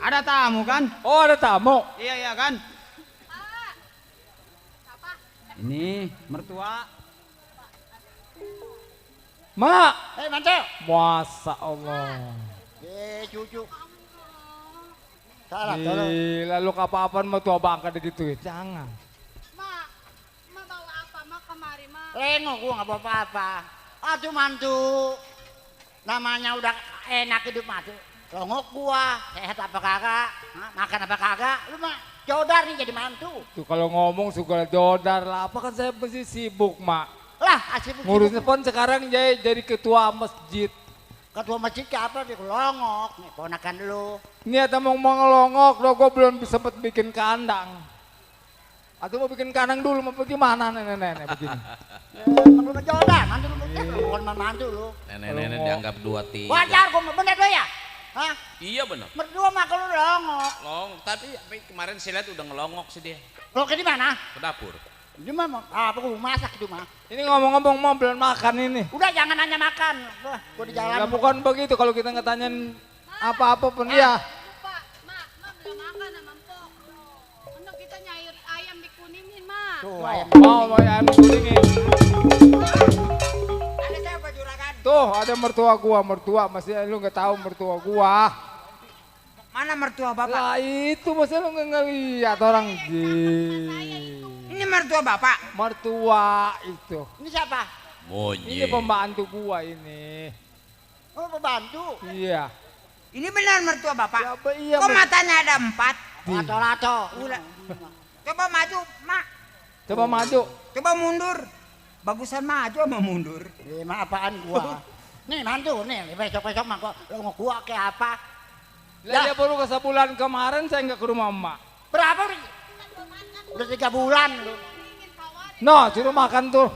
Ada tamu kan? Oh ada tamu. Iya kan? Ini mertua. Mak. Mantu. Masa Allah. Cucu. Salah, tolong. Gila lu apa-apaan mau tua bangka digituin. Jangan. Ma bawa apa? Ma kemari, Ma. Lengok gua nggak bawa apa-apa. Aduh mantu. Namanya udah enak hidup mantu. Longok gua, sehat apa kagak? Hah? Makan apa kagak? Lu mah jodar nih jadi mantu. Tuh kalau ngomong suka jodar lah. Apa kan saya mesti sibuk mak. Lah asib Ngurusnya pun sekarang jadi ketua masjid. ketua masjid ke apa di longok nih ponakan lu. Ini ada mau ngelongok loh, gue belum sempet bikin kandang. Atau mau bikin kandang dulu, mau bagaimana nenek-nenek begini. Ya, lu mah jodar, mantu lu bukan mantu lu. Nenek-nenek dianggap 2, 3. Wajar gua mah bener lu ya? Hah? Iya bener. Berdua mah kalau longok. Tapi kemarin saya lihat udah ngelongok sih dia. Lo ke di mana? Ke dapur. Di mana? Apa gua masak di rumah. Ini ngomong-ngomong mau belum makan ini. Udah jangan nanya makan. Wah, gua di jalan. Ya bukan begitu kalau kita ngetanyain apa-apa pun ya. Lupa, Ma belum makan sama Mpok. Untuk kita nyayur ayam dikuningin, Ma. Tuh, ayam. Mau ayam kuningin. ada siapa juragan? Tuh ada mertua gua, masih lu nggak tahu mertua gua. Mana mertua bapak? Lah itu masih lu nggak ngeliat orang Ini mertua bapak? mertua itu. Ini siapa? Ini pembantu gua ini. Oh, pembantu. Iya. Ini benar mertua bapak? Ya, iya, Kok matanya ada 4? Lato-lato. Coba maju, mak. Coba maju. Coba mundur. Bagusan maju sama mundur. Mah apaan gua? Nih mantu nih, besok-besok mah gua kayak apa? Lah dia baru ke sebulan kemarin saya nggak ke rumah emak. Berapa? Udah 3 bulan lu. No, suruh makan tuh.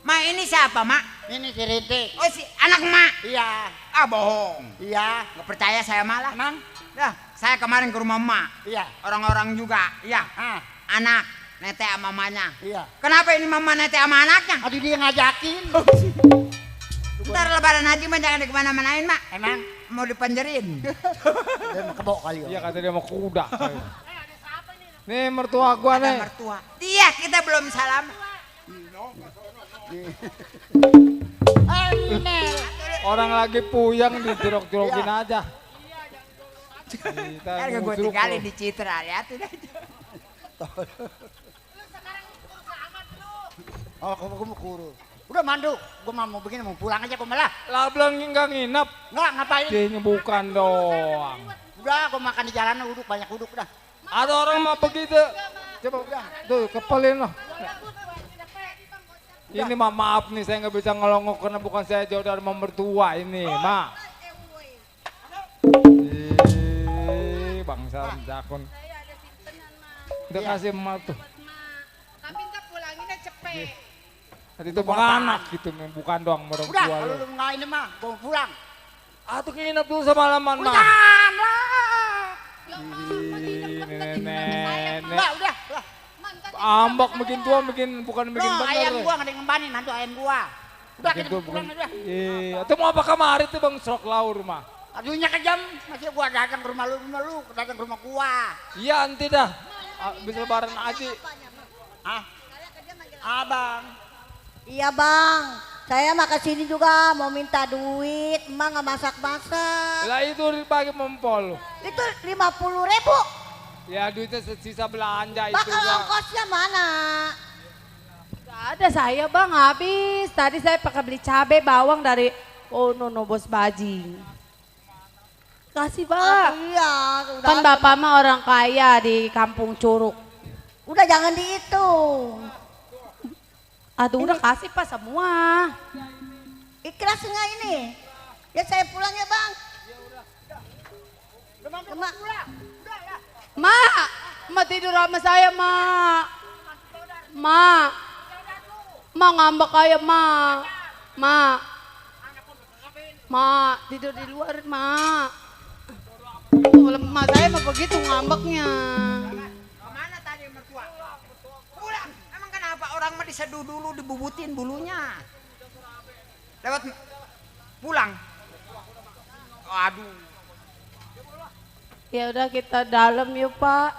Ma ini siapa, mak? Ini si Rintik. Oh si anak mak? Iya. Ah bohong. Iya. Nggak percaya saya malah. Emang? Dah, saya kemarin ke rumah mak. Iya. Orang-orang juga, iya. Ah. Anak. Nete sama mamanya. Iya. Kenapa ini mama nete sama anaknya? Aduh dia ngajakin. Ntar lebaran haji mah jangan dikemana-manain mak. Emang Mau dipenjerin. dia mau kebok kali. Iya kata dia mau kuda. Nih mertua gua Ada nih. mertua. Iya kita belum salam. Orang lagi puyang dijorok-jorokin aja. Kita Kan gue ngusruk tinggalin loh. di Citra, liatin aja. Oh, aku mau kurus. Udah mandu, gue mau begini mau pulang aja, gue malah. Lah bilang nggak nginep. Nggak ngapain? Dia bukan doang. Udah, gue makan di jalanan uduk banyak uduk udah. Ada orang mah begitu. Coba udah, tuh kepelin loh. Ini mah maaf nih saya nggak bisa ngelongok karena bukan saya jauh dari mertua ini, mak. Bangsa jakun. Udah kasih emak tuh. Tapi ntar pulanginnya cepet. Tadi itu anak gitu, bukan doang orang Udah, tua kalau lo. lu nggak ini mah, gue mau pulang. Tuh nginep dulu semalaman mah. Jangan lah. Nenek. Udah, udah. Ambak makin tua makin bukan makin No, bener. ayam gua nggak ada yang ngebanin, nanti ayam gua. Udah, Makin kita tua pulang bukan. aja. Iya, itu mau apa kemari tuh bang serok laur mah. Aduhnya kejam, masih gua datang ke rumah lu, datang ke rumah gua. Iya nanti dah. Habis lebaran aja. Ah, abang. Iya bang, saya mah kesini juga mau minta duit, emang nggak masak-masak. Lah itu dibagi mempol. Itu 50.000. Ya duitnya sisa belanja itu. Bakal Bang. ongkosnya mana? Gak ada saya bang, habis. Tadi saya pakai beli cabai bawang dari no bos bajing. Kasih bang. Iya, udah. Kan bapak mah orang kaya di kampung Curug. Udah jangan dihitung. Aduh udah kasih pak semua. Ikhlas nggak ini? Ya saya pulang ya bang. Mak. Ma tidur sama saya ma ngambek kayak ma tidur di luar ma saya mah begitu ngambeknya. Kemana tadi mertua? Pulang. Emang kenapa orang mah diseduh dulu dibubutin bulunya? Lewat pulang. Aduh. Ya udah kita dalam yuk pak.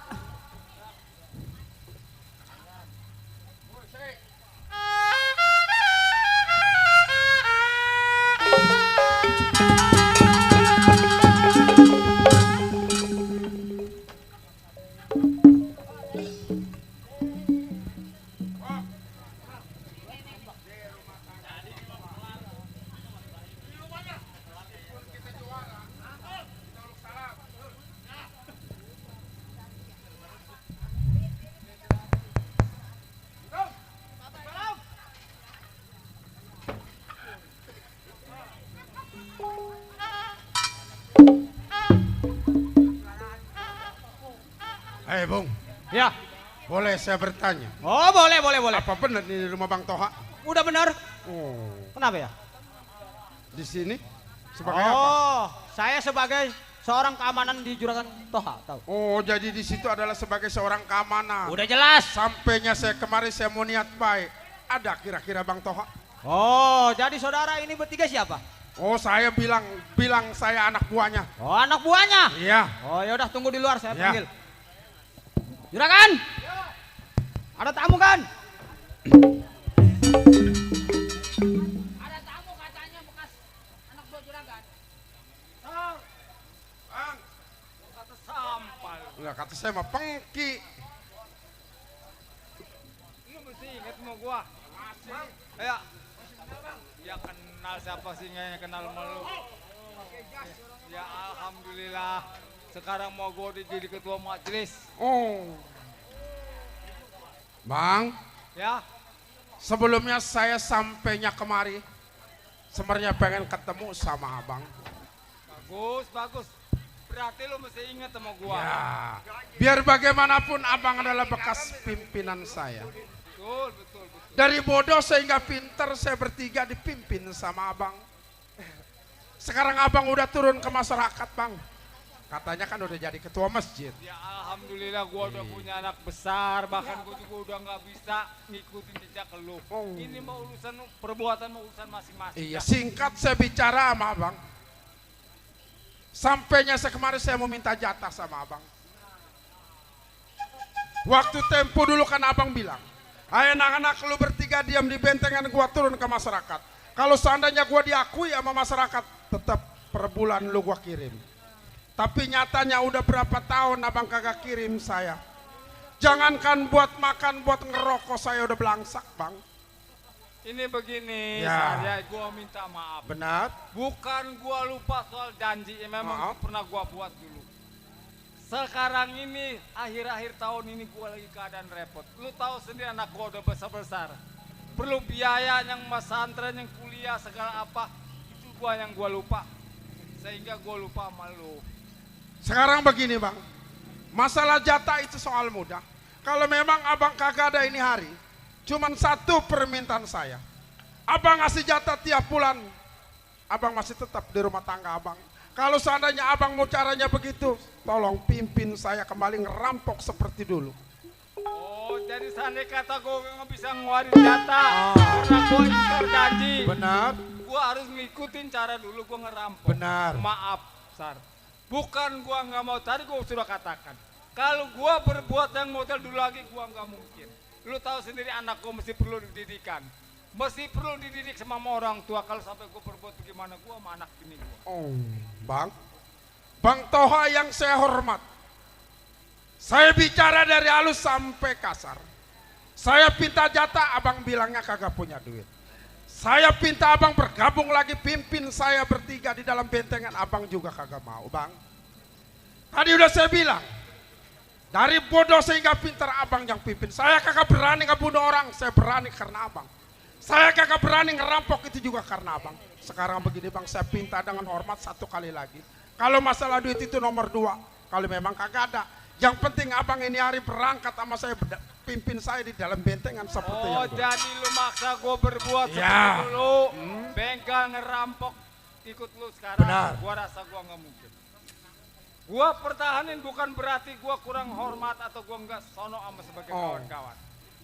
Hei Bung, Ya. boleh saya bertanya? Oh boleh. Apa benar ini rumah Bang Toha? Udah bener. Oh, Kenapa ya? di sini sebagai apa? Oh, saya sebagai seorang keamanan di Juragan Toha, tahu? Oh, jadi di situ adalah sebagai seorang keamanan. Udah jelas. Sampainya saya kemari saya mau niat baik. Ada kira-kira Bang Toha? Oh, jadi saudara ini bertiga siapa? Oh, saya bilang saya anak buahnya. Oh, anak buahnya. Iya. Oh, ya udah tunggu di luar saya Ya. panggil. Juragan. Ada tamu kan? Ada tamu katanya bekas anak buah Juragan. Bang, Kata sampal. enggak kata saya mah pengki. Lu mesti inget sama gua. Ayo. Ya kenal siapa sih nggak kenal sama lu. Ya alhamdulillah. Sekarang mau gua jadi ketua majelis. Oh. Bang, Ya. sebelumnya saya sampainya kemari sebenarnya pengen ketemu sama abang. Bagus. Berarti lu mesti inget sama gua. Ya, biar bagaimanapun abang adalah bekas pimpinan saya. Betul. Dari bodoh sehingga pinter saya bertiga dipimpin sama abang. Sekarang abang udah turun ke masyarakat bang. Katanya kan udah jadi ketua masjid. Ya alhamdulillah gua udah punya anak besar, bahkan gua juga udah nggak bisa ngikutin jejak lu. Ini mah urusan perbuatan, mah urusan masing-masing. Iya, singkat saya bicara sama abang. Sampainya kemarin saya mau minta jatah sama abang. Waktu tempo dulu kan abang bilang, ayo anak-anak lu bertiga diam di bentengan, gua turun ke masyarakat. Kalau seandainya gua diakui sama masyarakat, tetap per bulan lu gua kirim. Tapi nyatanya udah berapa tahun abang kagak kirim saya. Jangankan buat makan, buat ngerokok saya udah belangsak bang. Ini begini, Ya. saya gua minta maaf. Benar. Bukan gua lupa soal janji, memang pernah gua buat dulu. Sekarang ini akhir-akhir tahun ini gua lagi keadaan repot. Lu tahu sendiri anak gua udah besar-besar. Perlu biaya yang pesantren, yang kuliah segala apa. Itu yang gua lupa. Sehingga gua lupa sama lu. Sekarang begini bang, masalah jatah itu soal mudah. Kalau memang abang kagak ada ini hari, cuman satu permintaan saya. Abang ngasih jatah tiap bulan, abang masih tetap di rumah tangga abang. Kalau seandainya abang mau caranya begitu, tolong pimpin saya kembali ngerampok seperti dulu. Oh, jadi seandainya kata gue nggak bisa ngeluarin jatah karena gue ingkar janji. Benar. Gue harus ngikutin cara dulu gue ngerampok. Benar. Maaf, Sar. Bukan gue nggak mau, tadi gue sudah katakan. Kalau gue berbuat yang model dulu lagi, gue nggak mungkin. Lu tahu sendiri anak gue mesti perlu dididikan. Mesti perlu dididik sama orang tua. Kalau sampai gue berbuat bagaimana gue sama anak ini gue. Oh, Bang Toha yang saya hormat. Saya bicara dari halus sampai kasar. Saya pinta jatah, abang bilangnya kagak punya duit. Saya pinta abang bergabung lagi pimpin saya bertiga di dalam bentengan, abang juga kagak mau bang. Tadi udah saya bilang, dari bodoh sehingga pintar abang yang pimpin. Saya kagak berani ngebunuh orang, saya berani karena abang. Saya kagak berani ngerampok, itu juga karena abang. Sekarang begini bang, saya pinta dengan hormat satu kali lagi. Kalau masalah duit itu nomor 2, kalau memang kagak ada. Yang penting abang ini hari berangkat sama saya, pimpin saya di dalam bentengan seperti Oh, yang jadi lu maksa gue berbuat Ya. seperti dulu. Bengkel ngerampok, ikut lu sekarang. Benar. Gua rasa gua nggak mungkin. Gua pertahanin bukan berarti gua kurang hormat atau gua nggak sono sama sebagai kawan-kawan.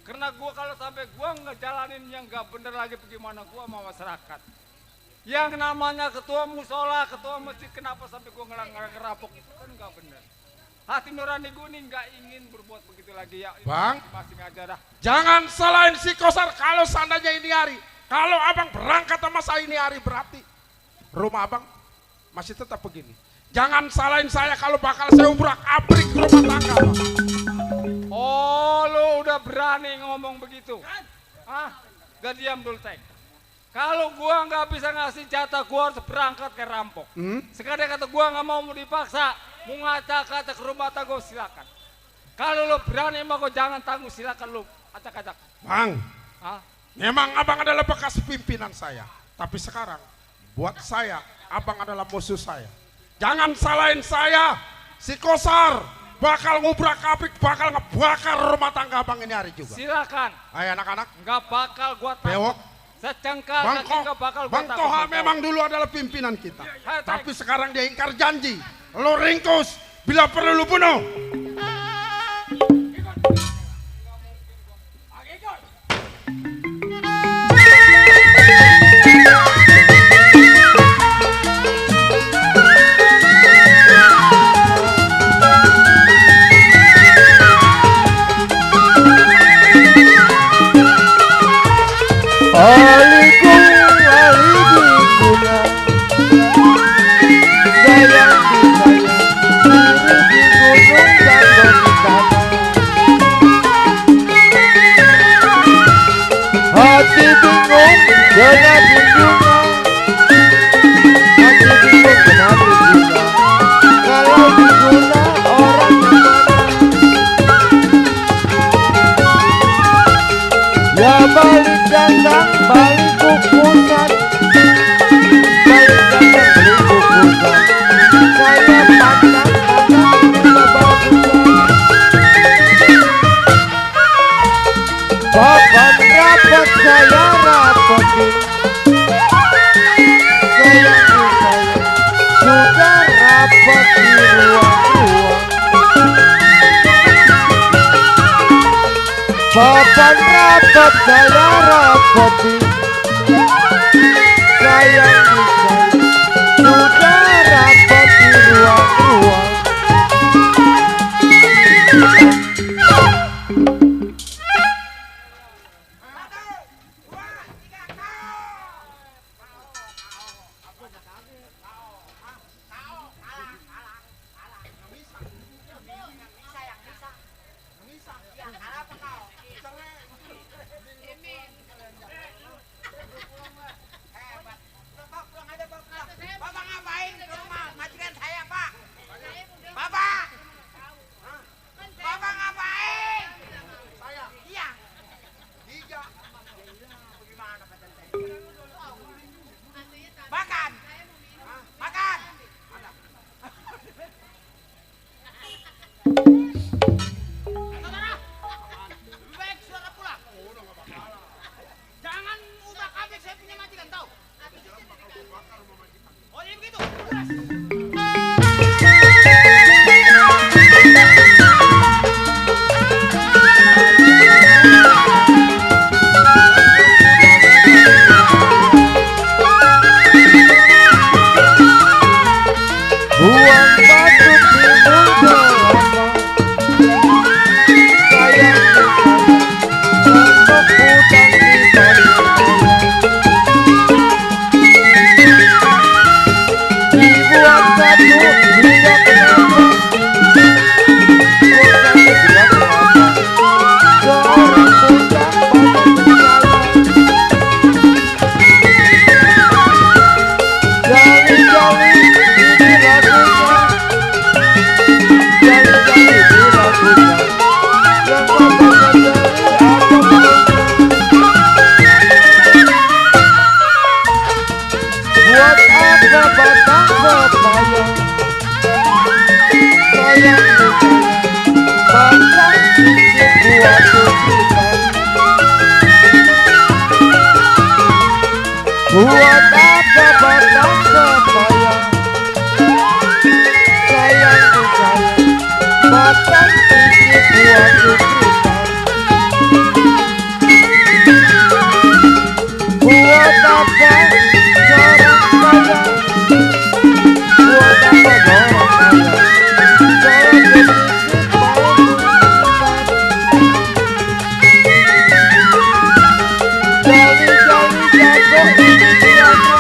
Karena gua kalau sampai gua ngejalanin yang nggak bener lagi, bagaimana gua sama masyarakat. Yang namanya ketua musola, ketua masjid, kenapa sampai gua ngerampok, itu kan nggak bener. Hati nurani gue nih nggak ingin berbuat begitu lagi ya. Bang, masing aja dah. jangan salahin si Kosar kalau seandainya ini hari. Kalau abang berangkat sama saya ini hari, berarti rumah abang masih tetap begini. Jangan salahin saya kalau bakal saya ubrak-abrik rumah tangga bang. Oh, lu udah berani ngomong begitu? Hah? Gak diam dulu, Teng. Kalau gua nggak bisa ngasih jatah, gua harus berangkat ke rampok. Sekadar kata gua nggak mau dipaksa, mau ngacak-acak ke rumah tangga, silakan. Kalau lu berani mah gua jangan tangguh, silakan lu acak-acak. Bang, Hah? memang abang adalah bekas pimpinan saya. Tapi sekarang, buat saya, abang adalah musuh saya. Jangan salahin saya, si Kosar bakal ngubrak-abrik, bakal ngebakar rumah tangga abang ini hari juga. Silakan. Ayo anak-anak. Nggak bakal gua takut. Bewok. Secengkal Bang, kaki nggak bakal gua Bang takut. Toha memang dulu adalah pimpinan kita. Hai, Tapi sekarang dia ingkar janji. Lo ringkus, bila perlu lu bunuh. rapat di ruang-ruang, papan rapat saya rapati, sayang sudah rapat di ruang-ruang. Bapak ngapain ke rumah majikan saya, Pak? Bapak! Bapak ngapain? Saya? Iya. Tiga. Bagaimana pacar saya? Makan! Makan! Lebih baik saudara pulang. Jangan ubah-abrik saya punya majikan, tahu? Oh, jadi begitu. Buang batu timbul gelapa, sayang untuk hutang di dibuat satu hingga kenapa, buat satu hingga kenapa, seorang bujang banyak berjalan, jali-jali ini lagunya, jali-jali ini lagunya, yang matanya jali apa maunya, buat apa batang pepaya, sayang batang cincin buat tukitan, buat apa batang pepaya, sayang batang cincin buat tukitan, buat apa seorang kaya, buat apa orang kaya, saya sedikit mau tukitan, jali-jali jago ini dianya,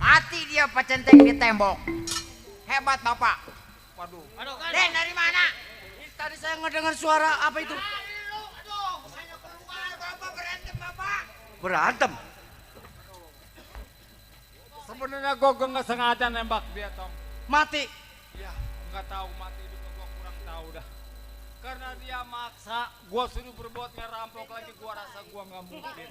Mati dia pacenteng di tembok. Hebat Bapak. Waduh. Den dari mana? Tadi saya ngedengar suara apa itu? Bapak berantem, Bapak. Berantem. Sebenarnya gue nggak sengaja nembak dia, Tom. Mati. Ya, nggak tahu mati juga gue kurang tahu dah. Karena dia maksa, gue suruh berbuat ngerampok lagi, gue rasa gue nggak mungkin.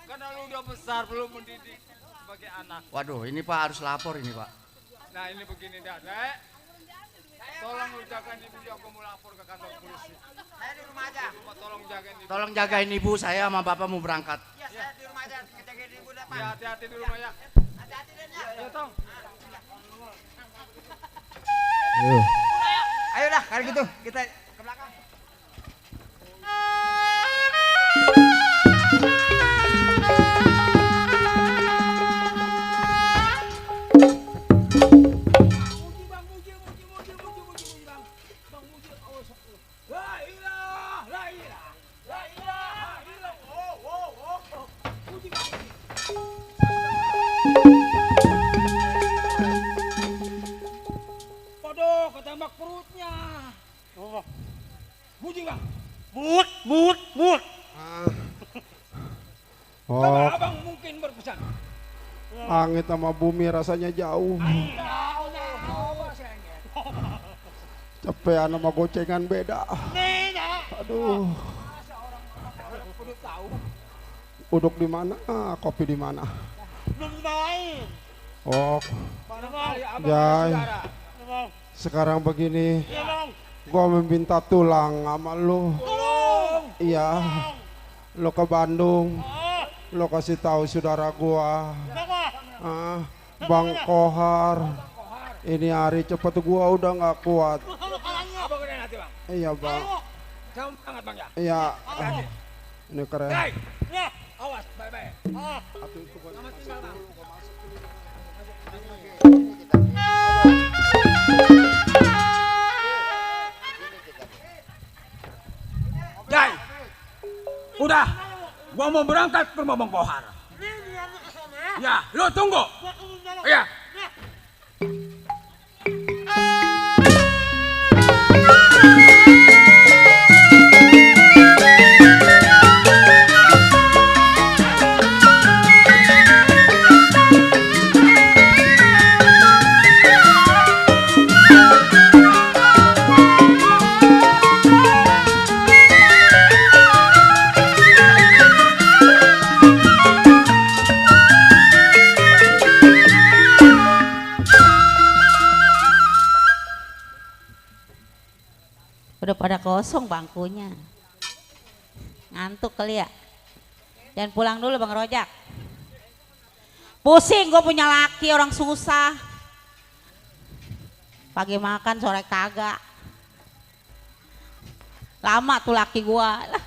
Karena lu udah besar, belum mendidik sebagai anak. Waduh, ini Pak harus lapor ini Pak. Nah ini begini dah, Dek. Tolong lu jagain ibu, aku mau lapor ke kantor polisi. Saya di rumah aja. Tolong jagain ibu. Tolong jagain ibu, saya sama bapak mau berangkat. Ya, saya di rumah aja. Jagain ibu depan. Ya, hati-hati di rumah ya. Hati-hati Den ya. Ya, Tong. Ayo dah, kalau gitu kita ke belakang. Waduh, ketembak perutnya. sama bumi rasanya jauh. Capek sama gocengan beda. Aduh. Uduk di mana? Kopi di mana? Belum dibawain. Oh, Bang. Jai. Sekarang begini, Iya, Bang. gua meminta tulang sama lu. Iya. Lo ke Bandung. Lo kasih tahu saudara gua. Bang Kohar. Ini hari cepet gua udah nggak kuat. Abang udah nanti bang. Iya bang. Kamu banget bang ya. Iya. Ini keren. Hey, awas, bye-bye. Jai, udah, gua mau berangkat ke rumah Bang Kohar. Ya, lu tunggu. Iya. Udah pada kosong bangkunya. Ngantuk kali ya. Jangan pulang dulu Bang Rojak. Pusing gue punya laki orang susah. Pagi makan sore kagak. Lama tuh laki gue. Lah,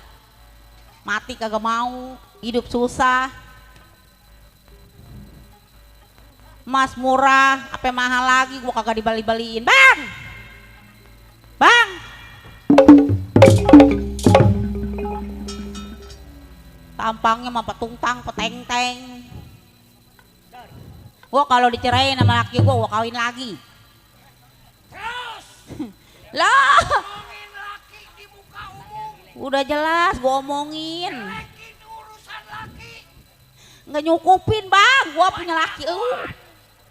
mati kagak mau. Hidup susah. Mas murah, apa mahal lagi gue kagak dibali-baliin. Bang! Bang! Tampangnya mah petungtang, peteng-teng. Gua kalau dicerain sama laki gua kawin lagi. Terus. Lah, Ngomongin laki di muka umum. udah jelas gua omongin. Jelekin urusan laki. Nggak nyukupin bang, gua punya laki.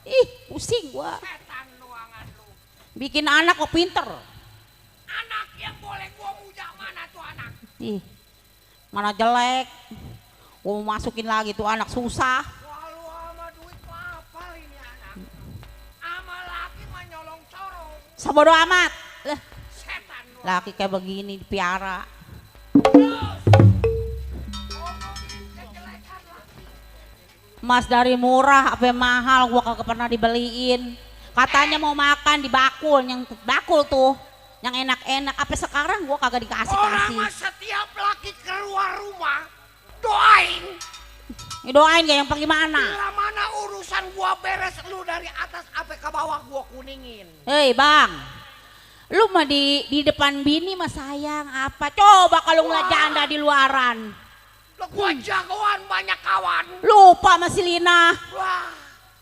Ih, pusing gua. Setan ruangan lu. Bikin anak kok pinter. Anak yang boleh gua puja mana tuh anak? Ih, mana jelek. Gua mau masukin lagi tuh anak susah. Wah lu sama duit apa ini anak? Ama laki mah nyolong corong. Sabodo amat. Lah, Setan lu. laki kayak begini dipiara. Mas dari murah apa mahal gua kagak pernah dibeliin. Katanya mau makan di bakul, yang bakul tuh yang enak-enak. Apa sekarang gua kagak Orang dikasih-kasih. mah setiap laki keluar rumah doain. Doain gak yang gimana? Bila mana urusan gua beres lu dari atas sampai ke bawah gua kuningin. Hei bang, lu mah di depan bini mah sayang apa? Coba kalau ngeliat janda di luaran. Lu gua jagoan banyak kawan. Lupa sama si Lina. Wah,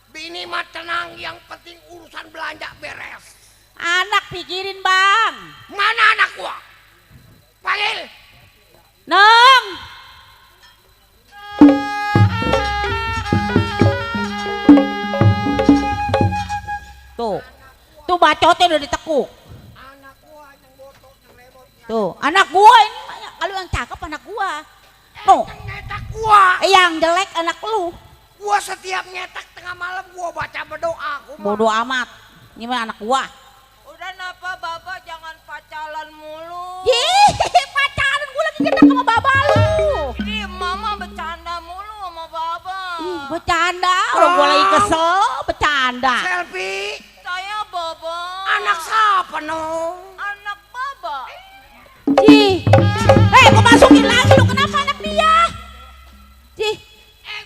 bini mah tenang, yang penting urusan belanja beres. Anak pikirin bang. Mana anak gua? Panggil. Neng. Tuh bacotnya udah ditekuk. Tuh, anak gua ini kalau yang cakep anak gua. Tuh. Nyetak gua. Yang jelek anak lu. Gua setiap nyetak tengah malam gua baca berdoa. Bodoh amat. Ini mah anak gua. Udah napa Baba jangan pacaran mulu. Pacaran gua lagi gedek sama baba lu. Ini mama bercanda mulu sama Baba. Bercanda, orang gua lagi kesel, bercanda. Selfie. Saya Baba. Anak siapa no? Anak Baba. Gua masukin lagi lu, kenapa anak dia?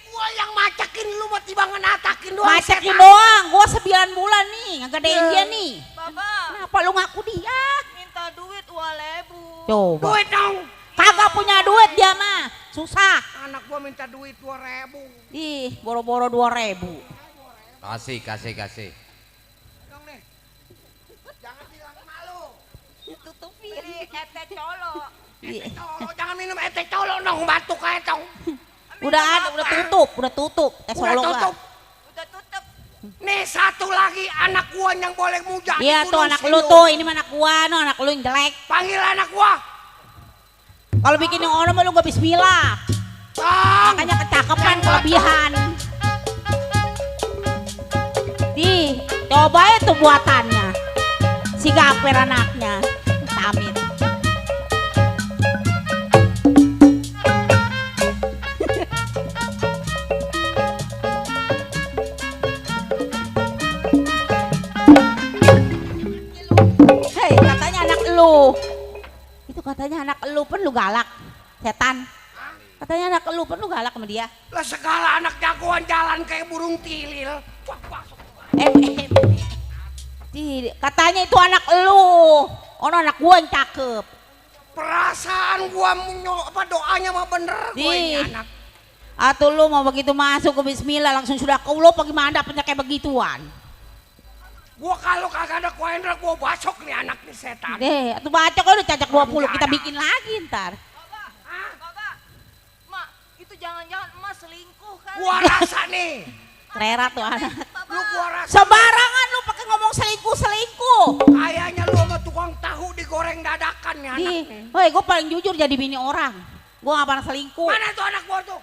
Gua yang macakin lu mau tiba ngenatakin doang. Macakin setan. doang, gua 9 bulan nih, ngegedein dia nih. Baba. Kenapa lu ngaku dia? Minta duit 2.000. Coba. Duit dong. Kagak punya duit dia mah, susah. Anak gua minta duit 2.000. Ih, boro-boro 2.000. Kasih. Dong nih. Jangan bilang malu. Tutupin ete colo. Colo, jangan minum ete colo dong, batuk kayak tong. Udah tutup, tes Udah solo tutup. Udah tutup. Nih satu lagi anak gua yang boleh muda. Iya tuh anak lu tuh, ini mah anak gua, no anak lu yang jelek. Panggil anak gua. Kalau bikin yang orang mah lu gak bismillah. Makanya kecakapan kelebihan. Di, coba itu buatannya. Si Gaper anaknya. Amit. Hei, katanya anak lu. Itu katanya anak lu pun lu galak. Setan. Katanya anak lu pun lu galak sama dia. Lah segala anak jagoan jalan kayak burung tilil. Katanya itu anak lu. Ono anak gua yang cakep. Perasaan gua doanya mah bener gua ini anak. Atau lu mau begitu masuk ke bismillah langsung sudah ke lu bagaimana dapetnya kayak begituan. Gua kalau kagak ada koendra gua bacok nih anak nih setan. Deh, atuh bacok udah cacak 20 kita bikin lagi ntar. Mak, itu jangan-jangan emas selingkuh kan? Gua rasa nih. Rera tuh anak. Lu gua rasa. Sembarangan lu pakai ngomong selingkuh. Kayaknya lu sama tukang tahu digoreng dadakan nih anak nih. Woi, gua paling jujur jadi bini orang. Gua gak pernah selingkuh. Mana tuh anak gua tuh?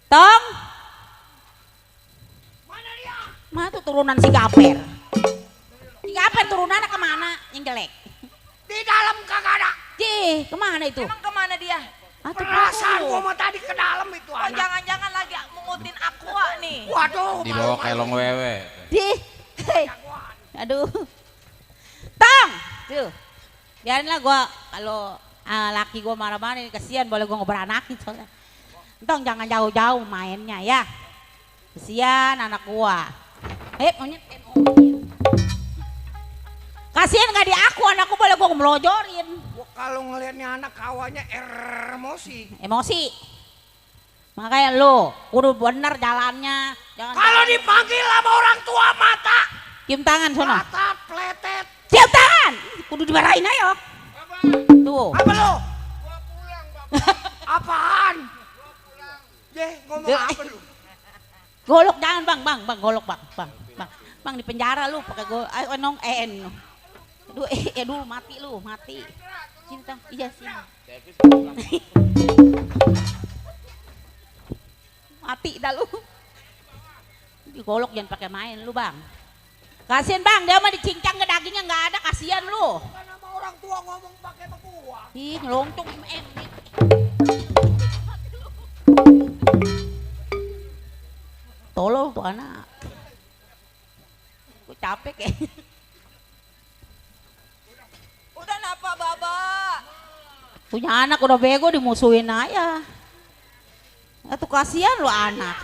Tong. Mana dia? Mana tuh turunan si Gaper. Si Gaper turunannya kemana yang jelek? Di dalam kagak ada. Kemana itu? Emang kemana dia? Perasaan gua mah tadi ke dalam itu Oh, anak. jangan-jangan lagi mengutin aqua nih. Waduh. Dibawa kelong wewe. Aduh. Tong. Tuh. Biarinlah gua kalau laki gua marah-marah kasihan boleh gua ngobranakin soalnya. Tong jangan jauh-jauh mainnya ya. Kasihan anak gua. Monyet. Kasihan gak di aku, anakku boleh gua melojorin. Kalau ngelihatnya anak kawannya emosi. Makanya lu kudu bener jalannya. Kalau dipanggil sama orang tua mata. Cium tangan sono. Mata pletet. Cium tangan. Kudu dimarahin ayo. Tuh. Apa lu? Gua pulang, Bapak. Apaan? Ngomong apa lu? Golok jangan bang, golok bang. Bang di penjara lu pakai Aduh, dulu mati. Sini Tang, iya sini. Mati dah lu. Digolok jangan pakai main lu bang. Kasian bang, dia mah dicincang ke dagingnya nggak ada, kasian lu. Kan sama orang tua ngomong pakai begua. Ih, ngelongcong Tolong tuh anak. Gue capek ya. Udah napa Baba? Punya anak udah bego dimusuhin aja. Itu kasihan lu anak.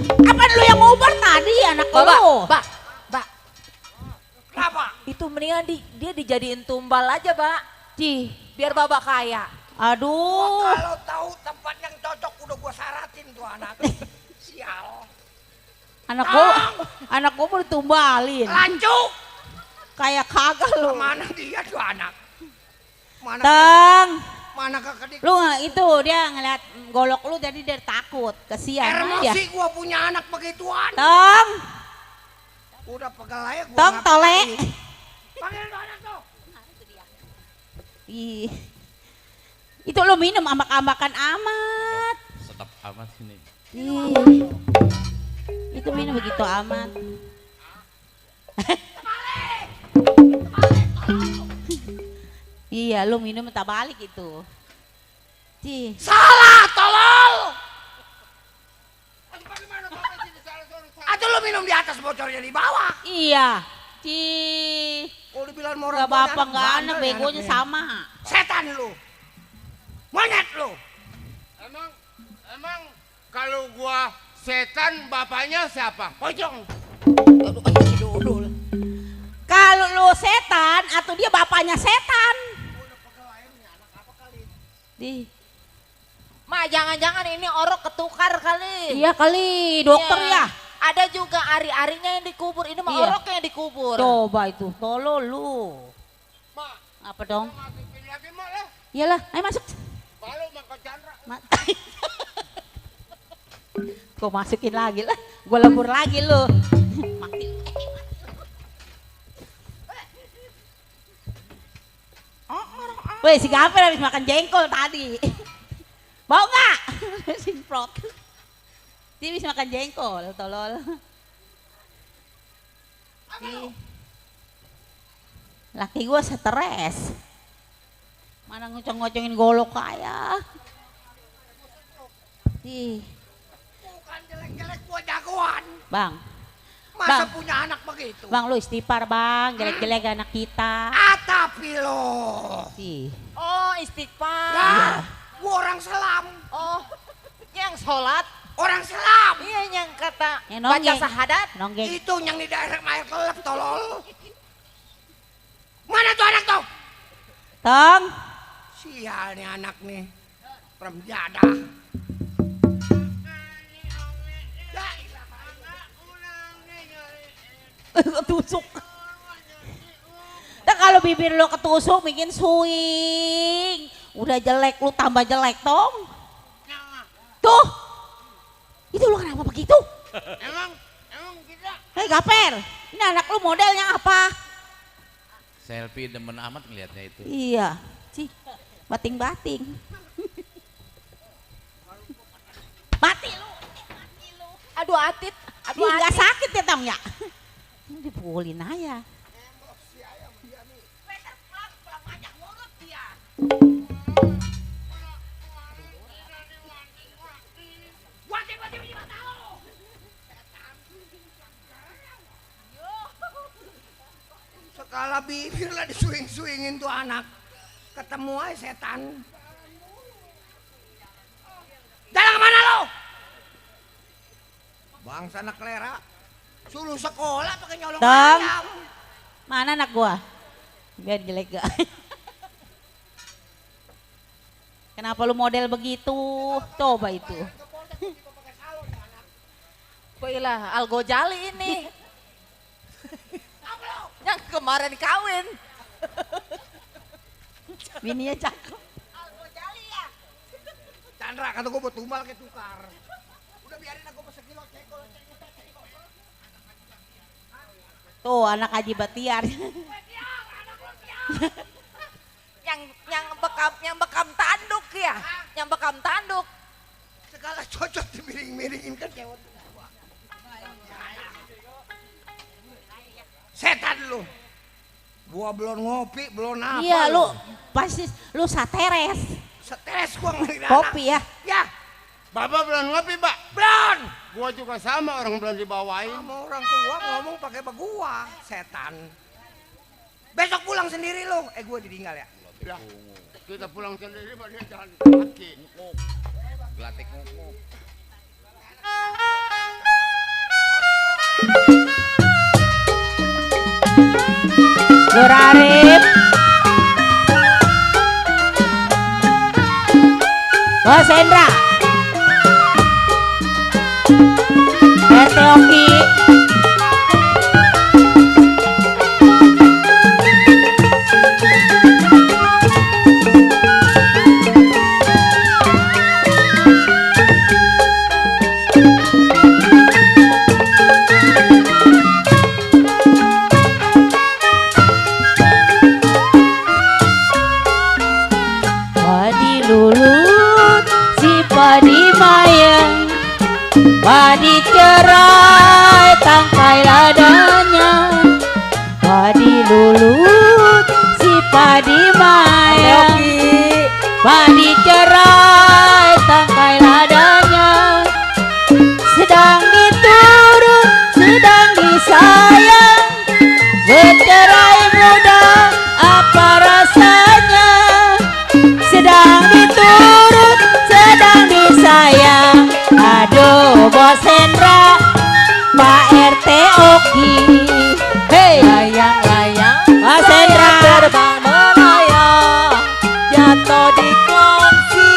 Apa lu yang ngubar tadi anak lu? Mbak. Kenapa? Itu mendingan dia dijadiin tumbal aja, Mbak. Biar Baba kaya. Aduh. Kalau tahu tempat yang cocok udah gua saratin tuh anak. Sial. Anak gua mau ditumbalin. Lanjut. Kayak kagak lu. Mana dia tuh anak? Mana kekedik? Lu itu dia ngeliat golok lu jadi dia takut. Kesian aja. Emosi gua punya anak begituan. Tong. Udah pegal aja gua. Tong tole. Panggil tuh anak tuh. Itu lu minum ambak-ambakan amat. Sedap amat sini. Itu minum begitu amat. Iya, lu minum tak balik itu. Salah, tolol. Atau lu minum di atas bocornya di bawah? Iya. Kalau dibilang mau Gak bapak gak anak, begonya sama. Setan lu. Monyet lu. Emang kalau gua setan bapaknya siapa? Pocong. Kalau lu setan atau dia bapaknya setan. Ma, jangan-jangan ini orok ketukar kali. Iya kali, dokter ya. Ada juga ari-arinya yang dikubur, ini mah oroknya yang dikubur. Coba itu, tolol lu. Apa dong? Iyalah, ayo masuk. Gue masukin lagi lah, gue lebur lagi lu. Mati. Weh, si Gaper habis makan jengkol tadi. Mau nggak? Simprot. Dia habis makan jengkol, tolol. Laki gue stres. Mana ngocong-ngocongin golok kaya. Bukan jelek-jelek gua jagoan. Bang. Masa Bang. punya anak begitu? Bang, lu istighfar bang, jelek-jelek anak kita. Tapi lo. Oh, istighfar. Lah, gua orang selam. Oh, yang sholat. Orang selam. Iya, yang kata Yang baca nonggeng. sahadat. Nonggeng. Itu yang di daerah Mayer Kelep, tolol. Mana tuh anak tuh? Tong. Sial nih anak nih. Peremjadah. Ketusuk. Nah kalau bibir lo ketusuk bikin swing. Udah jelek lu tambah jelek tong. Tuh. Itu lu kenapa begitu? Emang kita. Hei Gaper, ini anak lu modelnya apa? Selfie demen amat ngeliatnya itu. Iya, cih, bating-bating. Mati lu. Aduh Atit. Aduh Ih, nggak Atit. sakit ya tong ya? Ini dipukulin aja. Sekala bibir lah disuing-suingin tuh anak. Ketemu aja setan. Jalan kemana lo? Bangsa anak kelera. Suruh sekolah pakai nyolong Tong. ayam. Mana anak gua? Biar jelek gak? Kenapa lu model begitu? Coba itu. Baiklah, Al-Ghazali ini. Yang kemarin kawin. Bininya cakep. Chandra kata gue buat tumbal kayak tukar. Udah biarin aku pas sekilo cekol. Tuh anak Haji Batiar. yang bekam tanduk ya. Yang bekam tanduk. Segala cocok dimiring-miringin kan cewek. Setan lu. Gua belum ngopi, belum apa. Iya lu pasti lu sateres. Stres gua ngeliat Kopi ya. Ya. Bapak belum ngopi, Pak? Belum. Gua juga sama, orang belum dibawain. Sama orang tua ngomong pakai begua, setan. Besok pulang sendiri lu. Gua ditinggal ya. Ya, kita pulang sendiri, Pak, dia jalan kaki. Gelatik ngukuk. Lur Arif. Bos Hendra. RT Oki. Padi lulut, si padi mayang, padi cerai, tangkai ladanya. Padi lulut, si padi mayang, padi cerai, tangkai ladanya. Sedang diturut, sedang disayang, bercerai muda, apa rasanya? Sedang diturut, sedang disayang. Aduh Bos Hendra, Pak RT Oki. Hei layang-layang, Bos Hendra terbang melayang, jatuh di kongsi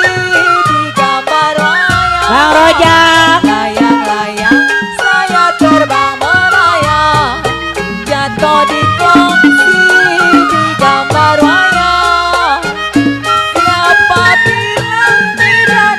di gambar wayang. Bang Rojak, layang-layang, saya terbang melayang, jatuh di kongsi di gambar wayang. Siapa bilang tidak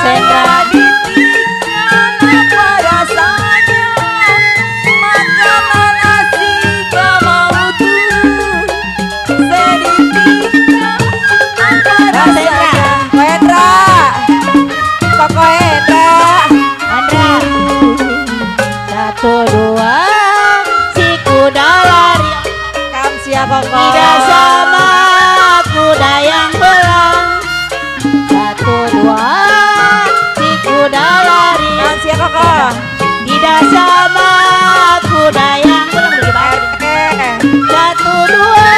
Mas Hendra. Apa rasanya? Makanan asing gak mau turun. Sedikit apa rasanya? Ko Hendra. Koko Hendra. Hendra. Satu dua si kuda lari. Kamsia Koko. Tidak sama kuda yang belang. Satu dua si kuda lari. Kamsia Koko. Tidak sama kuda yang belang. Satu dua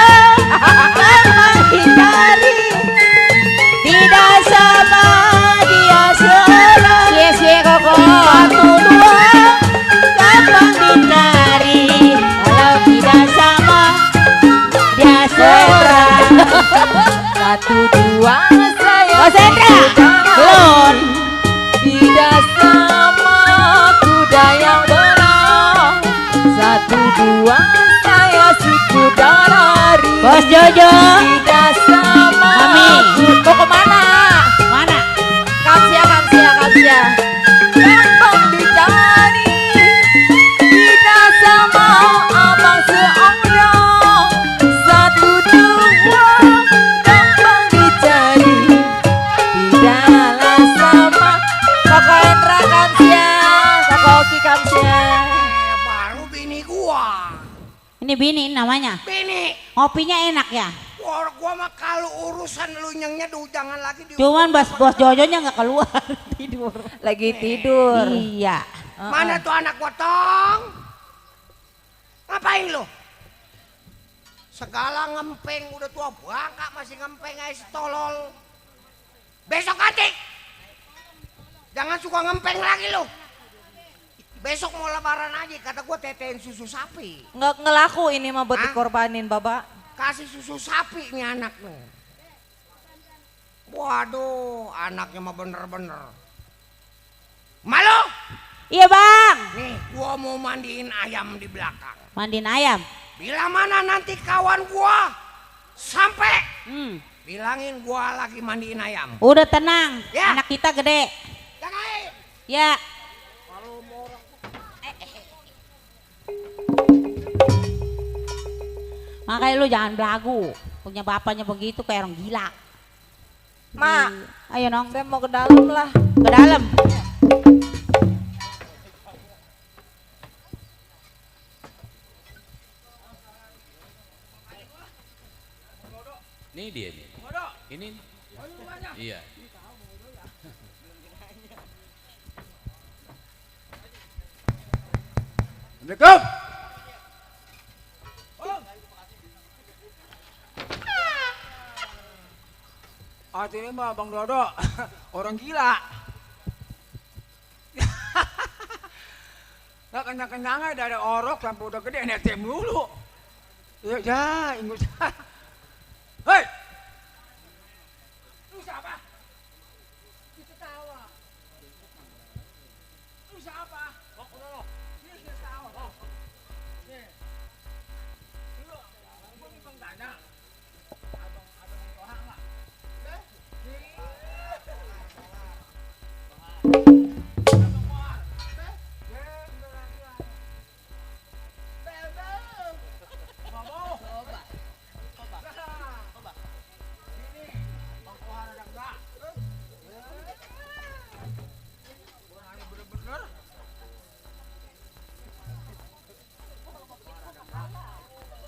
memang dicari. Tidak sama dia seorang. Sia Koko. Satu dua gampang dicari. Kalau tidak sama dia seorang. Satu dua saya. Mas Hendra belum. Tidak sama kuda yang belang. Satu dua saya si kuda lari. Bos Jojo. Tidak sama. Mami mau kemana? Mana? Kamsia. Gampang dicari. Tidak sama abang seorang. Satu dua gampang dicari. Tidaklah sama. Koko Hendra Kamsia. Koko Oki Kamsia. Baru bini gua. Ini bini namanya. Bini. Ngopinya enak ya. Gua mah kalau urusan lu nyengnya jangan lagi di. Cuman bos Jojonya nggak keluar tidur. Lagi tidur. Iya. Mana tuh anak gua Tong? Ngapain lu? Segala ngempeng udah tua bangka masih ngempeng aja si tolol. Besok atik. Jangan suka ngempeng lagi lu. Besok mau lebaran aja kata gua tetein susu sapi. Nggak ngelaku ini mah buat dikorbanin Baba. Kasih susu sapi nih anak nih. Waduh, anaknya mah bener-bener. Malu? Iya bang. Nih, gua mau mandiin ayam di belakang. Mandiin ayam. Bila mana nanti kawan gua sampai, bilangin gua lagi mandiin ayam. Udah tenang, Ya. anak kita gede. Jagain. Ya. Makanya lu jangan belagu. Punya bapaknya begitu kayak orang gila. Mak, ayo nong. Saya mau ke dalam lah. Ke dalam. Ini dia nih. Ini. Iya. Assalamualaikum. Ini mah Bang Dodo, orang gila. Nggak kenyang-kenyangnya dari orok sampai udah gede netem dulu. Ya, ingus. Hei! Lu siapa? Itu tawa. Lu siapa? Ini tawa. Nih. Lu, gua nih Bang Tanya. Abang Toha nggak?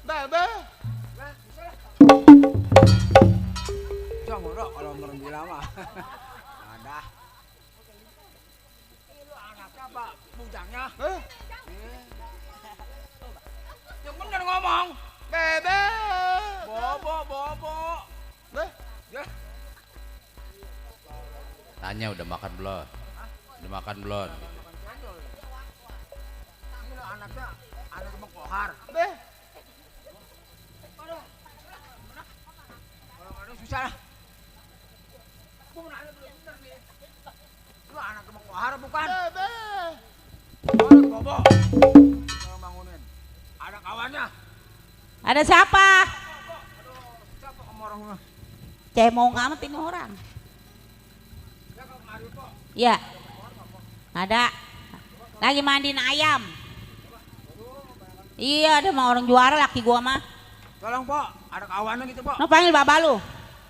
Bebe. Jangan dong kalau orang gila mah. Ada. Lu anaknya apa? Bujangnya? Yang bener ngomong. Bebe. Bobo. Tanya udah makan belum? Udah makan belum? Ini lo anaknya anak Bang Kohar. Kalau susah lah. Gua mau nanya bener nih. Lu anak Bang Kohar bukan? Bobo. Tolong bangunin. Ada kawannya. Ada siapa? Siapa kamu orangnya? Cemong amat ini orang. Ya kemari Iya. Ada. Lagi mandiin ayam. Iya, ada mah orang juara laki gua mah. Tolong, Pak. Ada kawannya gitu, Pak. No panggil baba lu.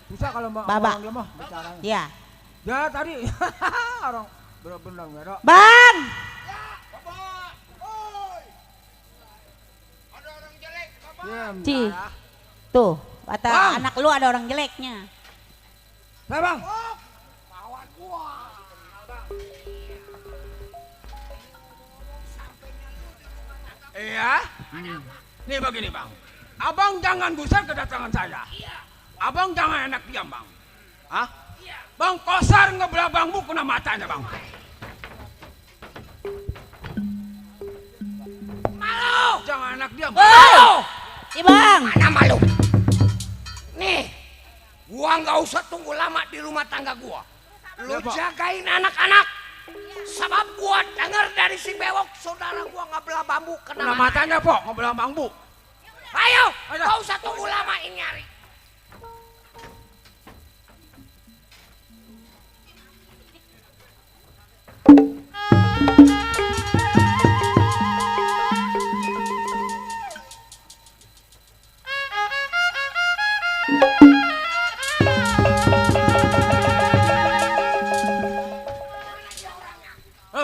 Bisa kalau Mbak Baba. orang dia mah bicaranya. Iya. Ya tadi orang benar-benar merah. Bang. Ci. Tuh, kata Bang. anak lu ada orang jeleknya. Nah, Bang. Iya. Nih begini, Bang. Abang jangan gusar kedatangan saya. Abang jangan enak diam, Bang. Hah? Bang kosar ngebelah bangmu kena matanya, Bang. Malu. Jangan enak diam. Malu. Iya, Bang. Mana malu? Nih, gua nggak usah tunggu lama di rumah tangga gua. Lu jagain anak-anak. Sebab gua denger dari si bewok saudara gua ngebelah bambu kena matanya, Pok, ngebelah bambu. Ayo, nggak usah tunggu lama ini hari.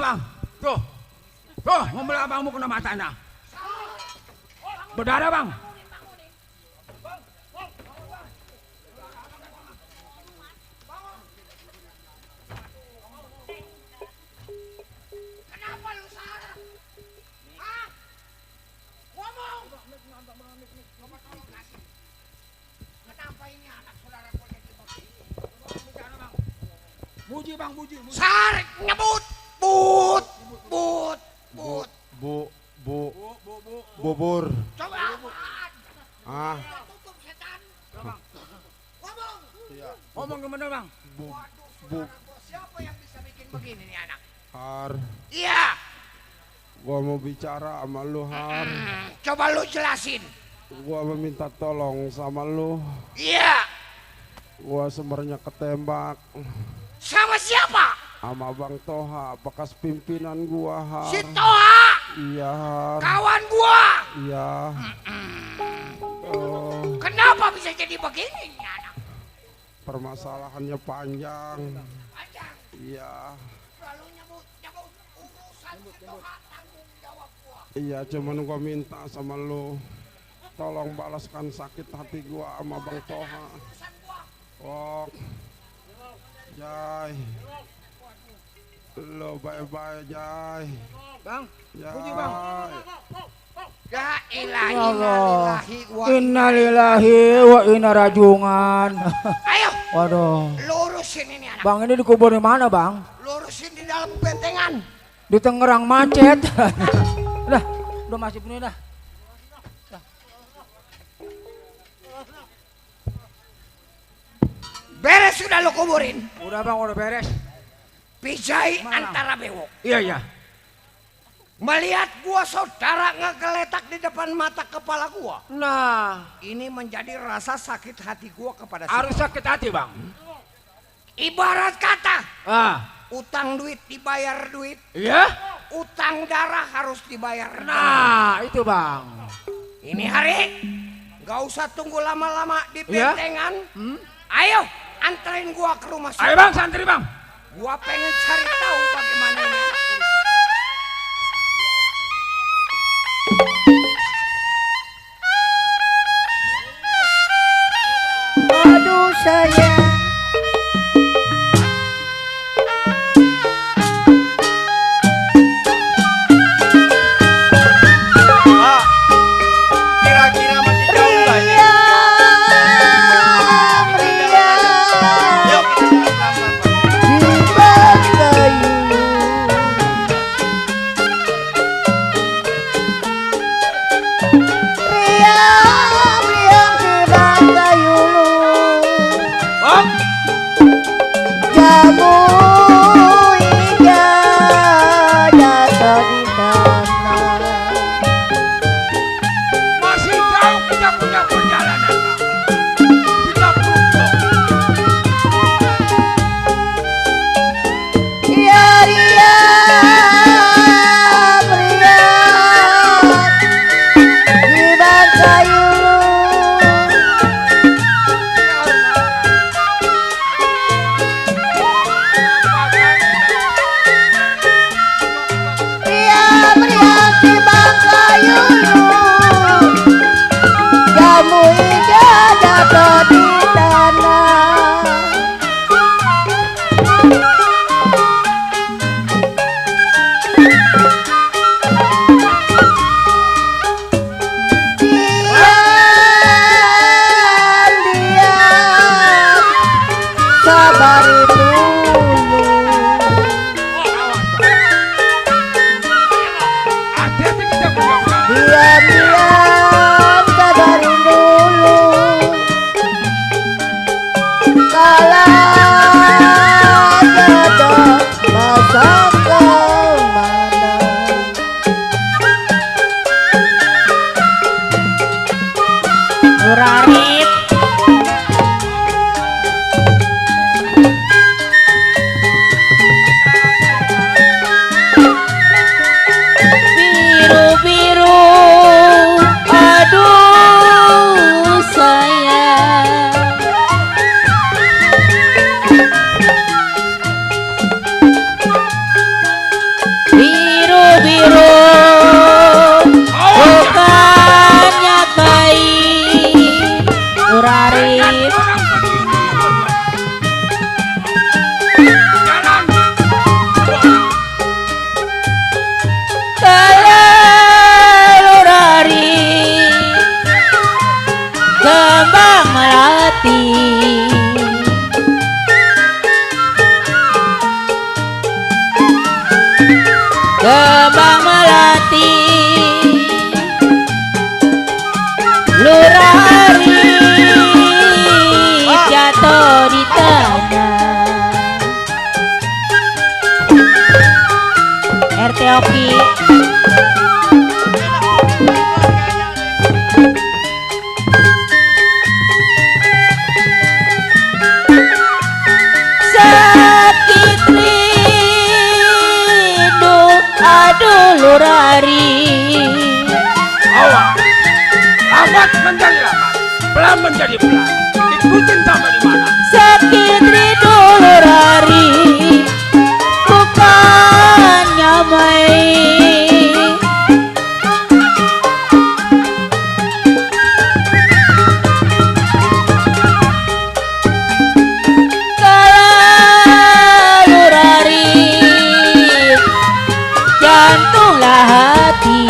Bang, tuh, ngebelah bambu kena matanya. Berdarah, Bang. Kenapa lu salah? Hah? Ngomong. Kenapa ini anak saudara gua jadi begini? Muji, Bang, muji. Sarik nyebut. But. Bubur. Coba. Ah. Tutup setan. Bang. Ngomong. Iya. Ngomong gimana, Bang? Bu. Siapa yang bisa bikin begini nih anak? Har. Iya. Gua mau bicara sama lu, Har. Coba lu jelasin. Gua meminta tolong sama lu. Iya. Gua sebenarnya ketembak. Sama siapa? Sama Bang Toha, bekas pimpinan gua, Har. Si Toha. Iya, Har. Kawan gua. Iya. Kenapa bisa jadi begini nih anak? Permasalahannya panjang. Panjang. Iya. Lalu nyebut urusan si Toha tanggung jawab gua. Iya, cuman gua minta sama lu. Tolong balaskan sakit hati gua sama Bang Toha. Oh. Jai. Lo bye-bye, Jai. Bang, Jai. puji, Bang. Ya Allah. ilahi Innalillahi wa inna rajungan. Ayo. Waduh. Lurusin ini anak. Bang, ini dikubur di mana, Bang? Lurusin di dalam bentengan. Di Tangerang macet. udah masih penuh dah. Beres sudah lo kuburin. Udah, Bang, udah beres. Pijai antara bewok. Iya. Melihat gua saudara ngegeletak di depan mata kepala gua. Nah, ini menjadi rasa sakit hati gua kepada harus sakit hati, Bang. Ibarat kata, utang duit dibayar duit. Iya? Utang darah harus dibayar. Nah, itu, Bang. Ini hari nggak usah tunggu lama-lama di bentengan. Ayo, anterin gua ke rumah. Ayo, Bang, santri, Bang. Gua pengen cari tahu bagaimana ini. Aduh sayang. Kira-kira masih jauh nggak ini? Yuk kita Diam kabarin dulu kala jodoh masa kemana. Murarit biru-biru, aduh sayang. Biru-biru bukannya kain Murarit. Kembang melati, kembang melati, lurari jatuh di tanah. RT Oki. Aduh lurari, Awas, lambat menjadi lambat, pelan menjadi pelan. Ikutin sampai di mana? sakit rindu lurari, bukannya main. Kalau lurari, jantunglah hati.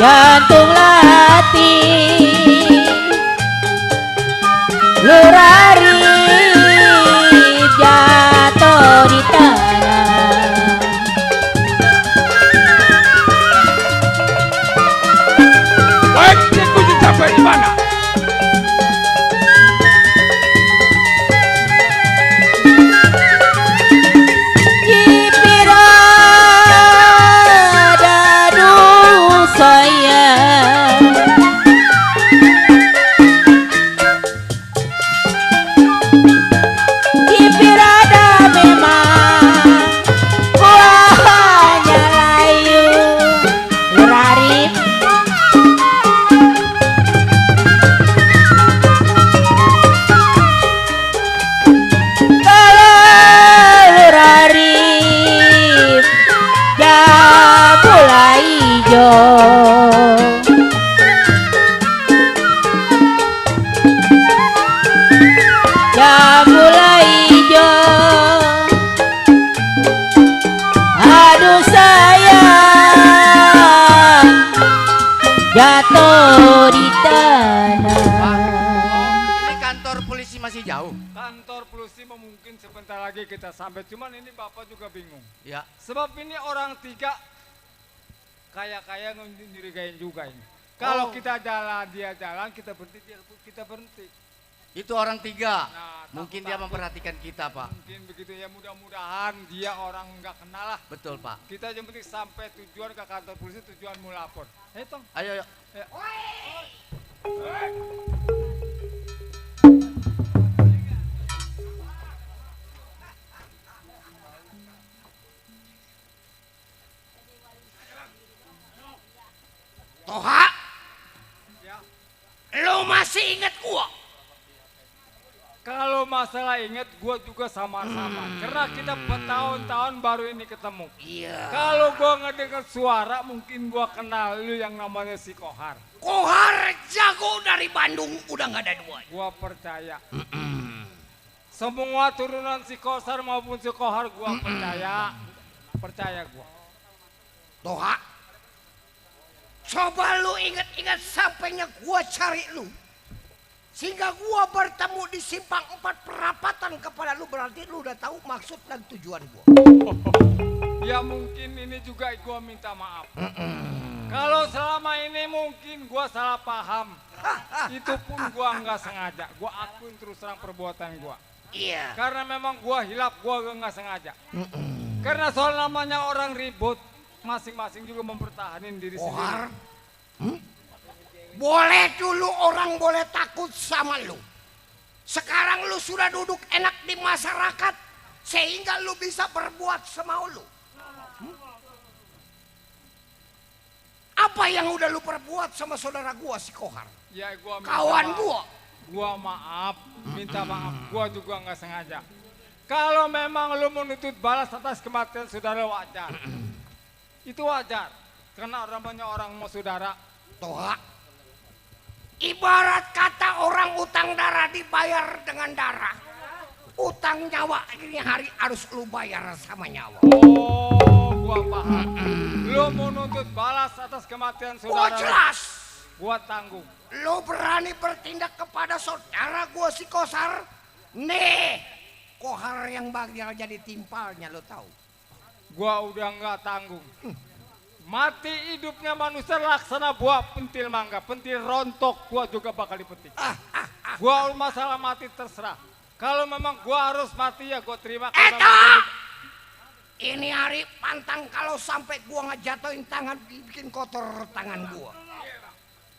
Jantunglah hati, lurari jatuh di tanah. Baik, ikutin sampai di mana? Jatuh di tanah. Ini kantor polisi masih jauh. Kantor polisi mungkin sebentar lagi kita sampai. Cuman ini Bapak juga bingung. Ya. Sebab ini orang tiga kaya-kaya nyurigain juga ini. Kalau kita jalan, dia jalan, kita berhenti, kita berhenti. Itu orang tiga. Nah, mungkin dia memperhatikan kita, Pak. Mungkin begitu ya, mudah-mudahan dia orang nggak kenal lah. Betul, Pak. Kita yang penting sampai tujuan ke kantor polisi, tujuan mau lapor. Tong. Ayo, ayo. Toha, lo masih ingat gua? Kalau masalah ingat, gua juga sama-sama. Karena kita bertahun-tahun baru ini ketemu. Iya. Kalau gua ngedengar suara, mungkin gua kenal lu yang namanya si Kohar. Kohar jago dari Bandung, udah nggak ada dua. Gua percaya. Semua turunan si Kohar maupun si Kohar, gua percaya. Percaya gua. Toha, coba lu ingat-ingat sampainya gua cari lu. Sehingga gua bertemu di simpang 4 perapatan kepada lu, berarti lu udah tahu maksud dan tujuan gua. Ya mungkin ini juga gua minta maaf. Kalau selama ini mungkin gua salah paham. Itu pun gua nggak sengaja. Gua akuin terus terang perbuatan gua. Iya. Karena memang gua hilap, gua nggak sengaja. Karena soal namanya orang ribut, masing-masing juga mempertahankan diri sendiri. Boleh dulu orang boleh takut sama lu. Sekarang lu sudah duduk enak di masyarakat sehingga lu bisa berbuat semau lu. Apa yang udah lu perbuat sama saudara gua si Kohar? Ya gua kawan maaf. gua. Gua maaf, minta maaf. Gua juga nggak sengaja. Kalau memang lu menuntut balas atas kematian saudara wajar. Itu wajar. Karena namanya orang mau saudara. Toha. Ibarat kata orang utang darah dibayar dengan darah. Utang nyawa ini hari harus lu bayar sama nyawa. Oh, gua paham. Lu mau nuntut balas atas kematian saudara. Gua jelas. Gua tanggung. Lu berani bertindak kepada saudara gua si Kosar? Nih, Kohar yang bakal jadi timpalnya, lu tahu. Gua udah nggak tanggung. Mati hidupnya manusia laksana buah pentil mangga, pentil rontok gua juga bakal dipetik. Gua masalah mati terserah. Kalau memang gua harus mati ya gua terima. Ini hari pantang kalau sampai gua ngejatuhin tangan bikin kotor tangan gua.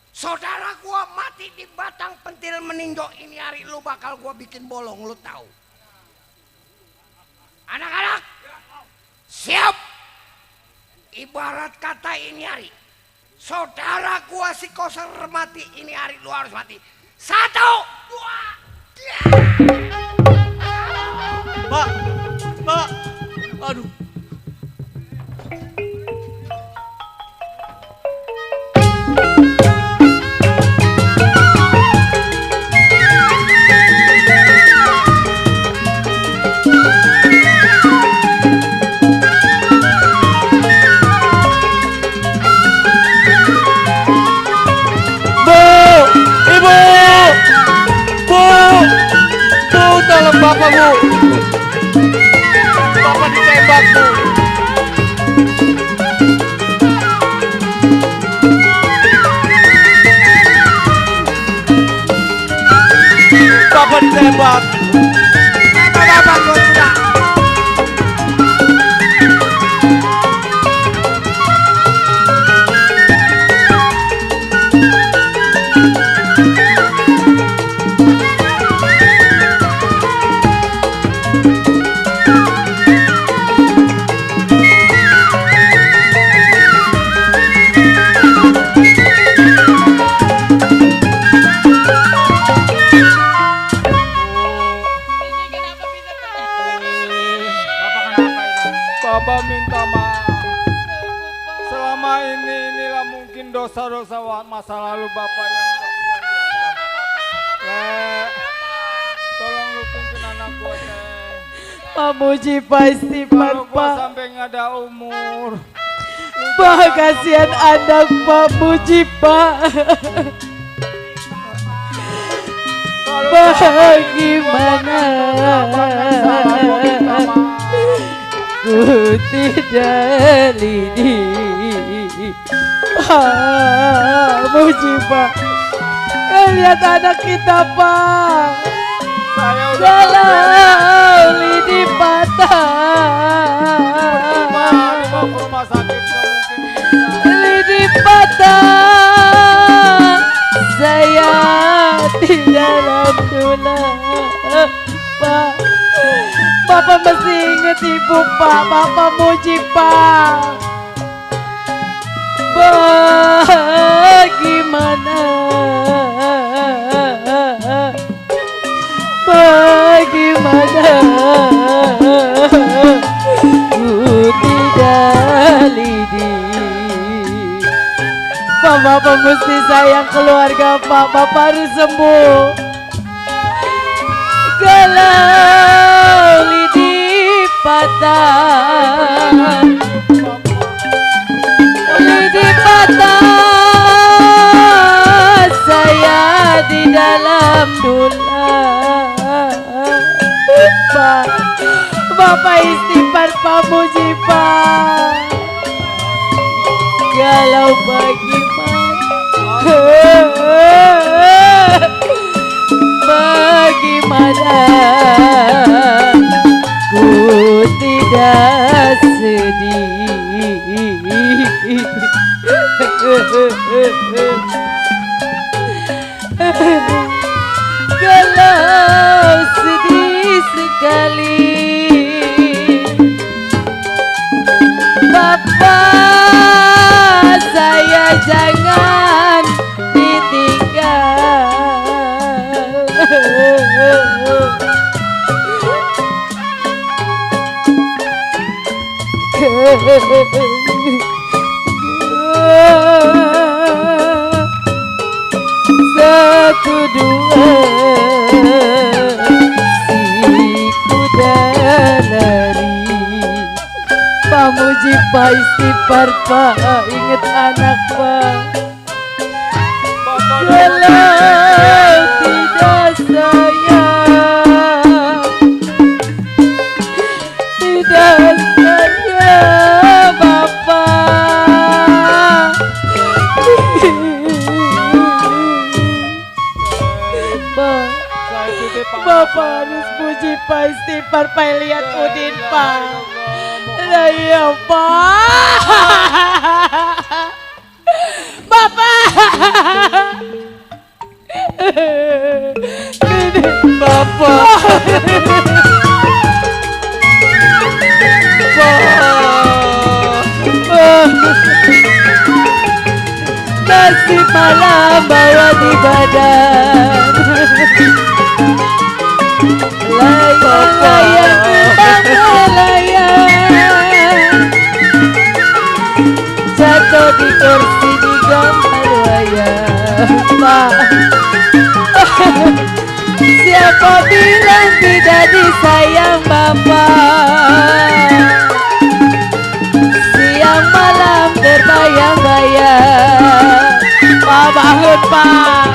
Saudara gua mati di batang pentil meninjau, ini hari lu bakal gua bikin bolong, lu tahu. Anak-anak, siap. Ibarat kata ini hari saudara gua si Kosar mati, ini hari lu harus mati. 1, 2, Pak, aduh. Tolong bapak bu, bapak ditembak bu. Bapak ditembak. Bapak gua sudah. Bapak minta maaf. Selama ini inilah mungkin dosa-dosa masa lalu Bapak yang tidak punya diampun. Tolong lu pimpin anak gua teh. Pak Muji pasti Kalau gua Pak. sampai nggak ada umur. Pak kasihan anak Pak Muji Pak. Bagaimana ku tidak lidi. Muji Pak, lihat anak kita Pak. Galau lidi patah. Dibawa ke rumah sakit Lidi patah. Saya di dalam tulang Pak. Bapak mesti ingat ibu Pak. Bapak muji Pak. Bagaimana ku tidak lidi. Pak, Bapak mesti sayang keluarga Pak. Bapak harus sembuh. Galau lidi patah. Lidi patah. Saya di dalam Bapak istighfar Pak Mujibar. Galau bagaimana ku tidak sedih. Galau sedih sekali. Bapak saya jangan ditinggal. Satu dua si kuda lari. Pak Muji Pak istighfar Pak, inget anak Pak. Kalau tidak sayang, tidak sayang Bapak. Bapak harus puji Pak istighfar Pak, lihat Udin Pak. Lah iya Pak. Bapak. Bapak. Nasi malam bawa di badan. Layang layang layang, jatuh di kursi di gambar wayang Pak. Siapa bilang tidak disayang Bapak? Siang malam terbayang-bayang. Pak bangun Pak,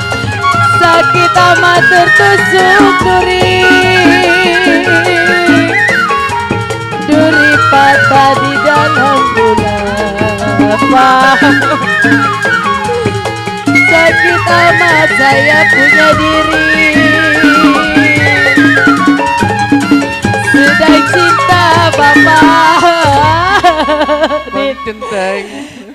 sakit amat tertusuk-turi. Duri patah di dalam bulan Pak. Sakit amat saya punya diri. Sedang cinta Bapak. Centeng.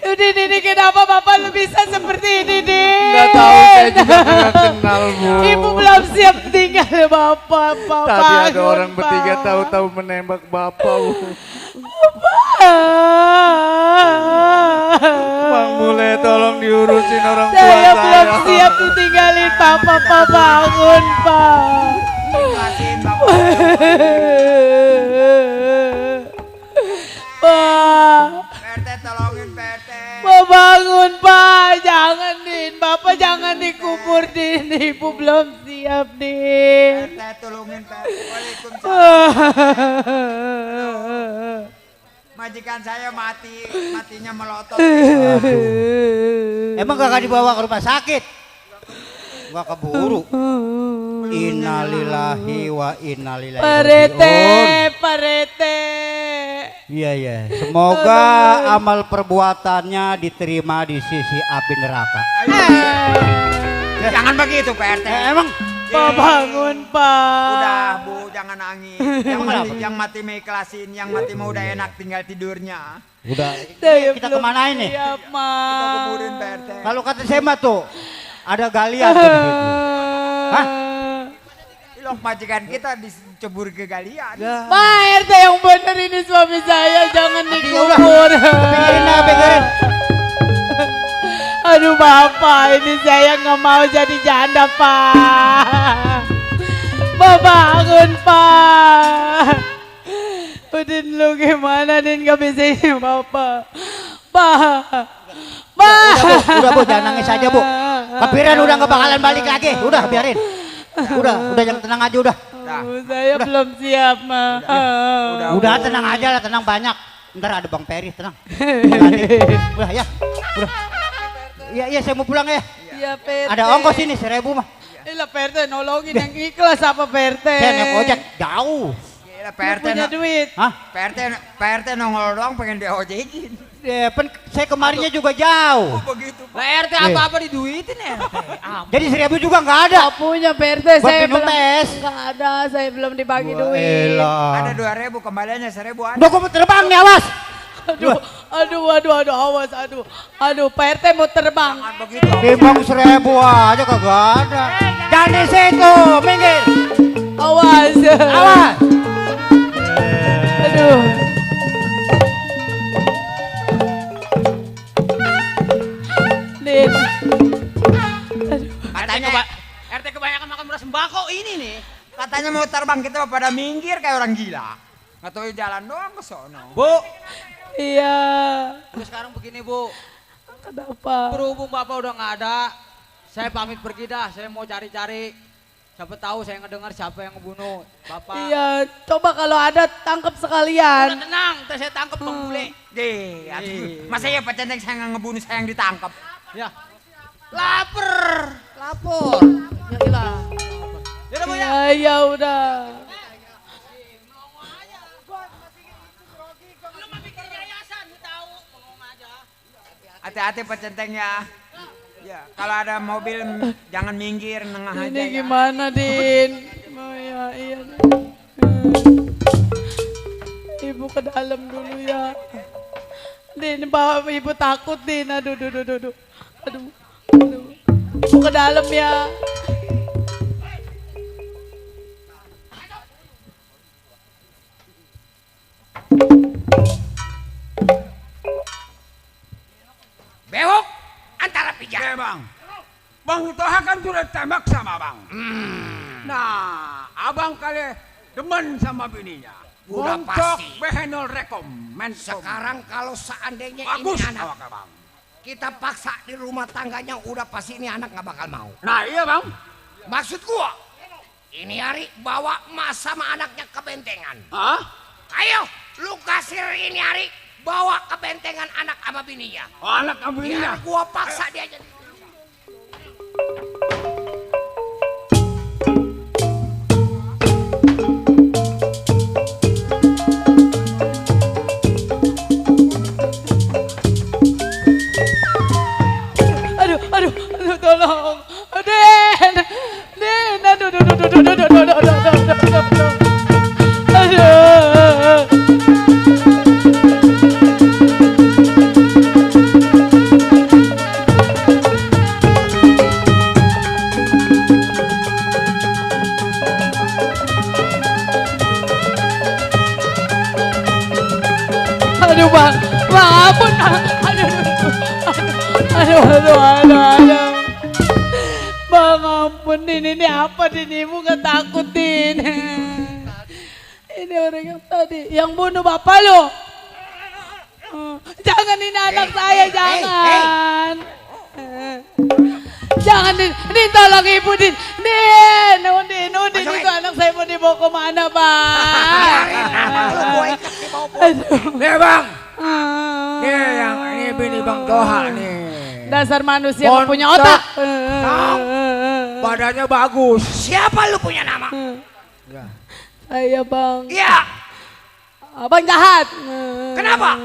Udin, ini kenapa Bapak lu bisa seperti ini, Din? Nggak tahu, saya juga nggak kenal, Bu. Ibu belum siap tinggal Bapak. Tadi ada orang bertiga tahu-tahu menembak Bapak, Bu. Bang Bule tolong diurusin orang tua saya. Saya belum siap ditinggalin Papa, Pak bangun Pak. Pak. PRT tolongin PRT. Pak bangun Pak, jangan Din, Bapak jangan dikubur Din, Ibu belum siap Din. PRT tolongin PRT. Waalaikumsalam. Majikan saya matinya melotot. Emang kakak dibawa ke rumah sakit? Gak keburu. Innalillahi wa innalillahi raji'un. Parete. Iya. Semoga amal perbuatannya diterima di sisi api neraka. Jangan begitu PRT. Emang? Pak bangun Pak. Udah Bu, jangan nangis. Yang mati mengikhlasin, yang mati mau udah enak tinggal tidurnya. Udah. Saya Kita kemana ini? Siap, Kita kuburin PRT. Kalau kata saya mah tuh ada galian tuh di situ. Hah? Loh, majikan kita dicebur ke galian. Pak RT yang bener ini suami saya, jangan dikubur. Pikirin. Aduh Bapak, ini saya nggak mau jadi janda Pak. Bapak bangun Pak. Udin lu gimana Din, gak bisa ini Bapak. Pak. Udah Bu, jangan nangis aja Bu. Kepikiran udah gak bakalan balik lagi. Udah biarin. Udah yang tenang aja udah. Saya belum siap mah. Udah tenang aja lah, tenang banyak. Ntar ada Bang Peri, tenang. Udah ya. Udah. Iya saya mau pulang ya. Iya PRT. Ada ongkos ini 1.000 mah. Ilah PRT nolongin yang ikhlas apa PRT? Saya naik ojek jauh. PRT punya duit. Hah? PRT nongol doang pengen diojekin. Ya, saya kemarinnya juga jauh. Begitu. Lah RT apa-apa diduitin RT. Jadi 1.000 juga nggak ada. Nggak punya PRT, Buat saya minum belum. tes. Nggak ada, saya belum dibagi duit. Ada 2.000 kembaliannya 1.000 ada. Udah gue terbang nih, awas. Aduh, awas, aduh, PRT mau terbang. Timbang 1.000 aja kagak ada. Jangan di situ, minggir. Awas. Awas. Aduh. Din. Katanya RT kebanyakan makan beras sembako ini nih. Katanya mau terbang kita pada minggir kayak orang gila. Nggak tahu jalan doang ke sono. Bu. Iya. Terus sekarang begini Bu. Kenapa? Berhubung Bapak udah nggak ada, saya pamit pergi dah. Saya mau cari-cari. Siapa tahu saya ngedengar siapa yang ngebunuh Bapak. Iya, coba kalau ada tangkap sekalian. Udah tenang, ntar saya tangkap Bang Bule. Masa ya Pak Centeng saya nggak ngebunuh saya yang ditangkap. Ya. Lapar. Ya ilah. Yaudah Bu ya. Ya udah. Hati-hati Pak Centeng ya. Ya, kalau ada mobil jangan minggir, nengah aja Ini ya. gimana, Din? Oh ya, iya. Ibu ke dalam dulu ya. Din, bawa ibu takut, Din. Aduh. Ibu ke dalam ya. Bewok antara pijak. Bang Toha kan sudah tembak sama Bang. Nah, abang kali demen sama bininya. Udah Untuk pasti. behenol rekom. Sekarang kalau seandainya Bagus, ini anak, awak, Bang. kita paksa di rumah tangganya, udah pasti ini anak nggak bakal mau. Nah iya Bang. Maksud gua, ini hari bawa emas sama anaknya ke bentengan. Hah? Ayo, lu kasih ini hari bawa ke bentengan anak sama bininya. Oh, anak sama bininya? Biar gua paksa dia jadi. Aduh, tolong. Den, aduh. Aduh, Bang, ampun. Aduh. Bang, ampun, ini apa, Din? Ibu nggak takut, Din. Ini orang yang tadi, yang bunuh Bapak lo. Jangan, ini anak saya, jangan. Jangan, Din, tolong Ibu, Din. Din, itu anak saya mau dibawa kemana, Bang? Nih Bang. Nih yang ini bini Bang Toha nih. Dasar manusia nggak punya otak. Badannya bagus. Siapa lu punya nama? Saya, Bang. Iya. Abang jahat. Kenapa?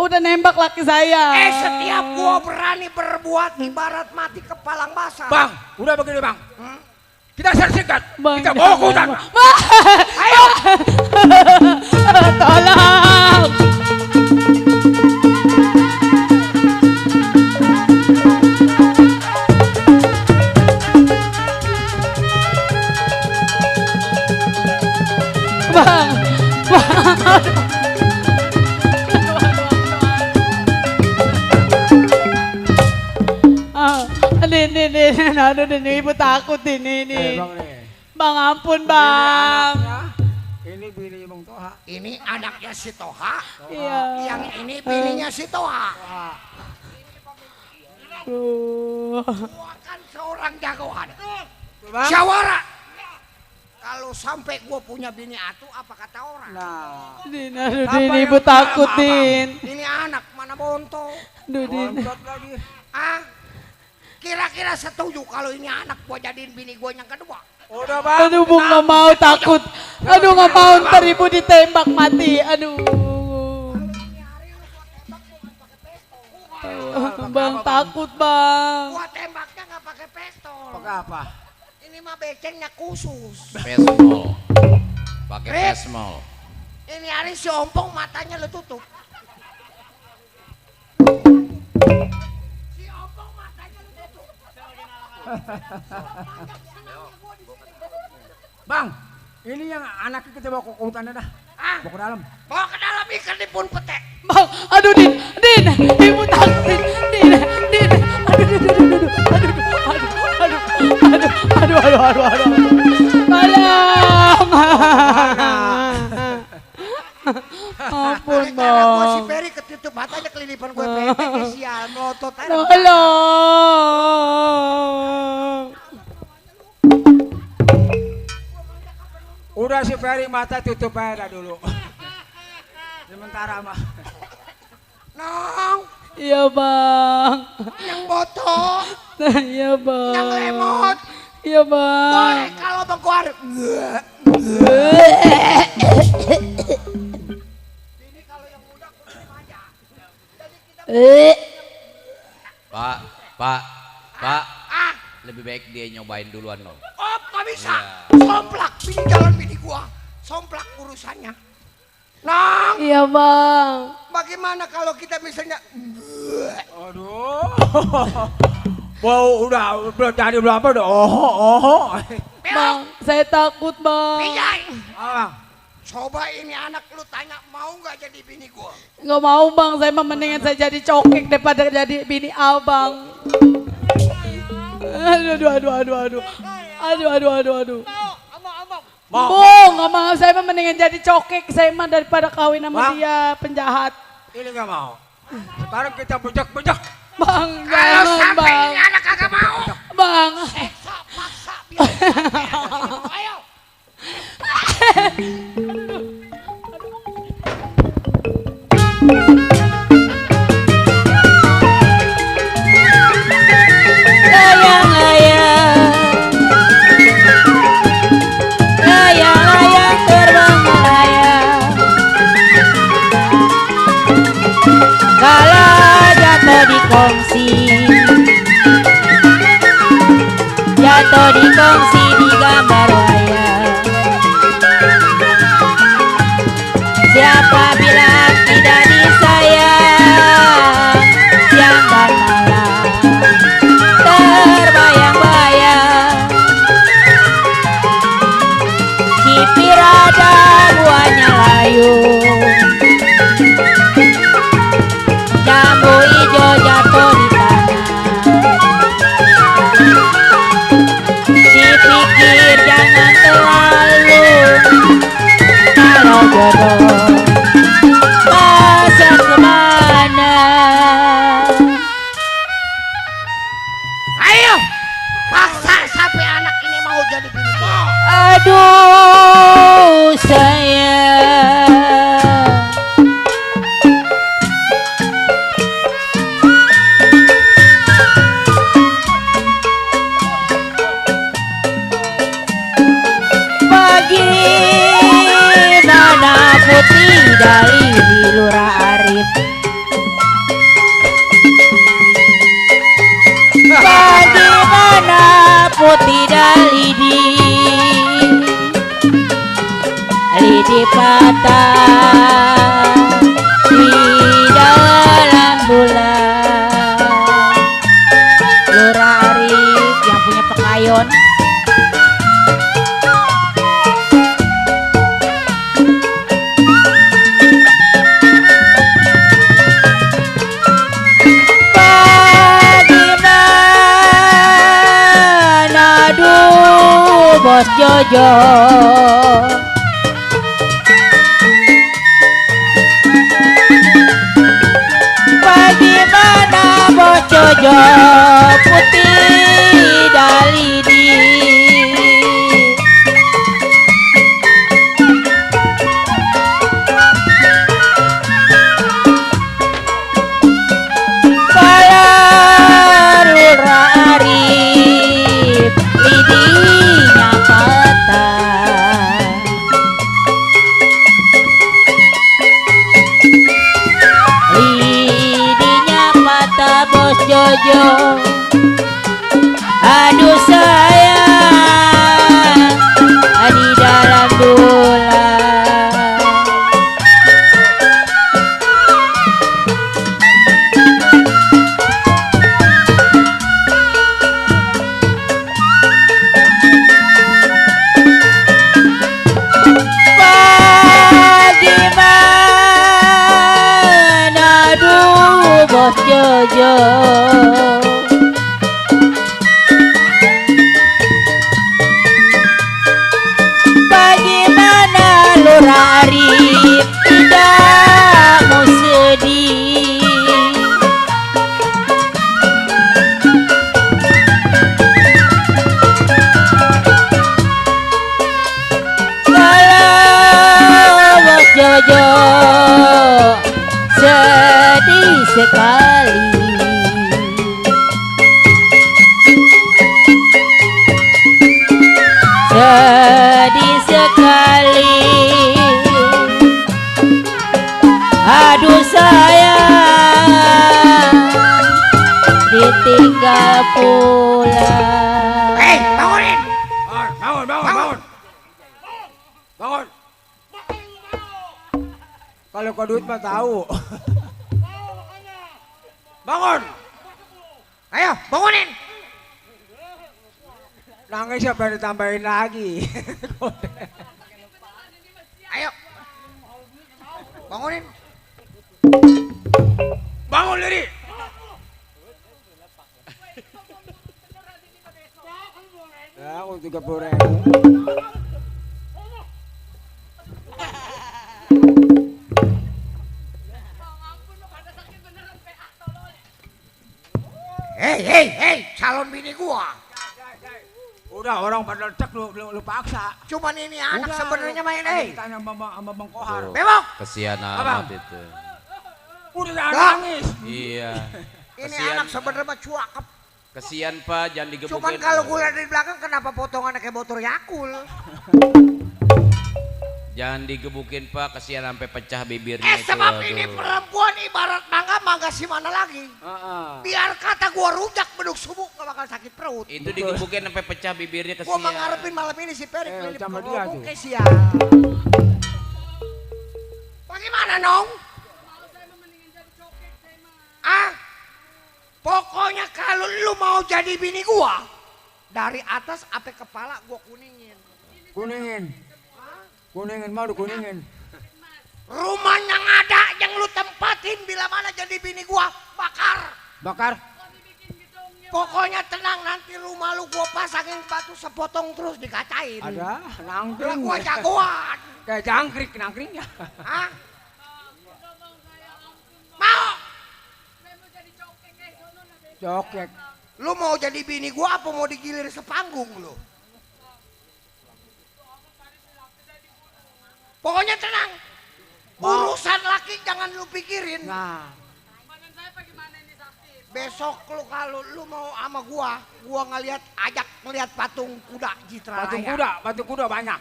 Udah nembak laki saya. Setiap gua berani berbuat ibarat mati kepalang basah. Bang, udah begini Bang. Kita sersikat. Bang, Kita bawa ke hutan. Ayo. Tolong. Bang. Din, Ibu takut ini. Bang, ampun, Bang. Ini bini Bang Toha. Ini anaknya si Toha. Iya. Yang ini bininya si Toha. Gua kan seorang jagoan. Syawara. Kalau sampai gua punya bini atu, apa kata orang? Din, Ibu takut, Din. Ini anak mana bonto. Din. Lagi. Kira-kira setuju kalau ini anak gua jadiin bini gua yang kedua? Udah Bang. Aduh, Bu, nggak mau, takut. Aduh nggak mau ntar ibu ditembak mati. Aduh. Bang takut bang. Gua tembaknya nggak pakai pistol. Pakai apa? Ini mah becengnya khusus. Pesmol. Pakai Rip. pesmol. Ini hari si ompong matanya lu tutup. Si ompong matanya lu tutup. Bang, ini yang anaknya kita bawa ke hutan dah. Bawa ke dalam. Bawa ke dalam ikan di pun petek. Bang, aduh Din, ibu takut Din, aduh, tolong. Ampun Karena gua si bang. Ferry ketutup matanya kelilipan gue pendek ya sial melotot aja. Tolong. Udah si Ferry mata tutup aja dulu. Sementara mah. Nong, Iya bang. yang botol, Iya bang. yang lemot. Iya bang. Boleh kalau bang keluar. Pak. Lebih baik dia nyobain duluan loh. Oh, gak bisa. Iya. Somplak, bini jalan bini gua. Somplak urusannya. Nong, Iya bang. bagaimana kalau kita misalnya Aduh. Bau udah jadi berapa udah Bang, saya takut bang. Pijai. Ah. Coba ini anak lu tanya mau nggak jadi bini gua? Nggak mau bang, saya mah mendingan saya jadi cokek daripada jadi bini abang. Aduh. Mau. Bung, nggak mau, saya mah mendingan jadi cokek, saya mah daripada kawin sama Bang. dia penjahat. Ini nggak mau. Sekarang kita bejak-bejak. Bang, Kalau jangan sampai bang. ini anak kagak mau, Bang. seksa paksa biar sampai. Ayo. Layang-layang terbang melayang. Kala jatuh di kongsi, di gambar wayang. Siapa bilang tidak disayang, siang dan malam terbayang-bayang. Kipir ada buahnya layu, jambu hijau jatuh di tanah. Dipikir jangan terlalu, kalau jodoh masa kemana. Ayo, paksa sampai anak ini mau jadi bini gua. Aduh sayang, bagaimana putih dari Lurah Arif, bagaimana putih dari lidi patah di dalam bulan. Lurah Arif yang punya pekayon. Bagaimana aduh bos Jojo, bagaimana bos Jojo putih dalidi, kalau Lurah Arif lidinya patah, Jojo, aduh sayang di dalam bulan. Bagaimana aduh bos Jojo, bagaimana Lurah Arif tidak mau sedih. Kalau bos Jojo sedih sekali. Sedih sekali, aduh sayang ditinggal pulang. Hei, bangunin! Bangun, bangun. Bangun. Kalau kau duit mah tahu. Bangun. Ayo, bangunin! Nangis siapa yang ditambahin lagi? Ayo. Bangunin. Bangun Liri. Ya, aku 30.000. Hei, calon bini gua. Udah orang pada cek lu paksa. Cuman ini anak sebenarnya main Tanya sama Bang Kohar. Bebok. Kesian Abang. amat itu. Udah nangis. Iya. Ini Kesian. anak sebenarnya mah cuakep. Kesian Pak, jangan digebukin. Cuman kalau gue lihat dari belakang kenapa potongannya kayak botol Yakul? Jangan digebukin Pak, kesian sampai pecah bibirnya itu. Sebab ini aduh. perempuan ibarat mangga si mana lagi. Biar kata gua rujak beduk subuh gak bakal sakit perut. Itu digebukin sampai pecah bibirnya, Gua kesian. mengharapin malam ini si Perik lilip sama dia tuh. ke siang. Bagaimana Nong? Ah? Pokoknya kalau lu mau jadi bini gua, dari atas sampai kepala gua kuningin. Kuningin mau kuningin. Rumah yang ada yang lu tempatin bila mana jadi bini gua bakar. Pokoknya tenang, nanti rumah lu gua pasangin batu sepotong terus dikacain. Ada nangkring. Lah gua jagoan. Kayak jangkrik nangkringnya. Hah? Mau? Joket. Lu mau jadi bini gua apa mau digilir sepanggung lu? Pokoknya tenang. Urusan laki jangan lu pikirin. Nah. Besok lu kalau lu mau sama gua ajak ngeliat patung kuda Citra Raya. Patung kuda banyak.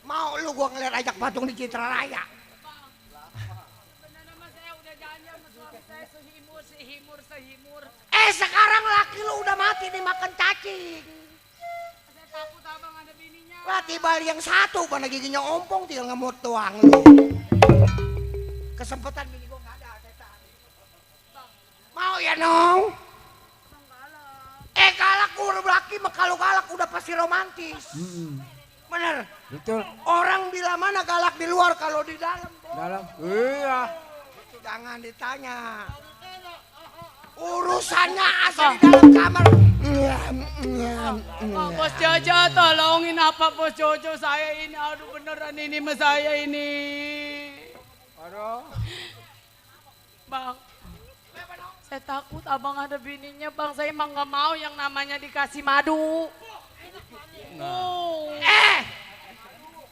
Mau lu gua ngeliat ajak patung di Citra Raya. Sekarang laki lu udah mati dimakan cacing. Wah, tiba yang satu mana giginya ompong tinggal ngemut doang lu. Kesempatan bini gua nggak ada, setan. Mau ya Nong? Galak gua laki mah kalau galak udah pasti romantis. Bener. Betul. Orang bila mana galak di luar kalau di dalam. Dalam. Iya. Jangan ditanya. Urusannya asal di dalam kamar. Bos Jojo, tolongin apa Bos Jojo, saya ini, aduh beneran ini mas saya ini. Aduh. Bang, saya takut abang ada bininya bang, saya emang gak mau yang namanya dikasih madu.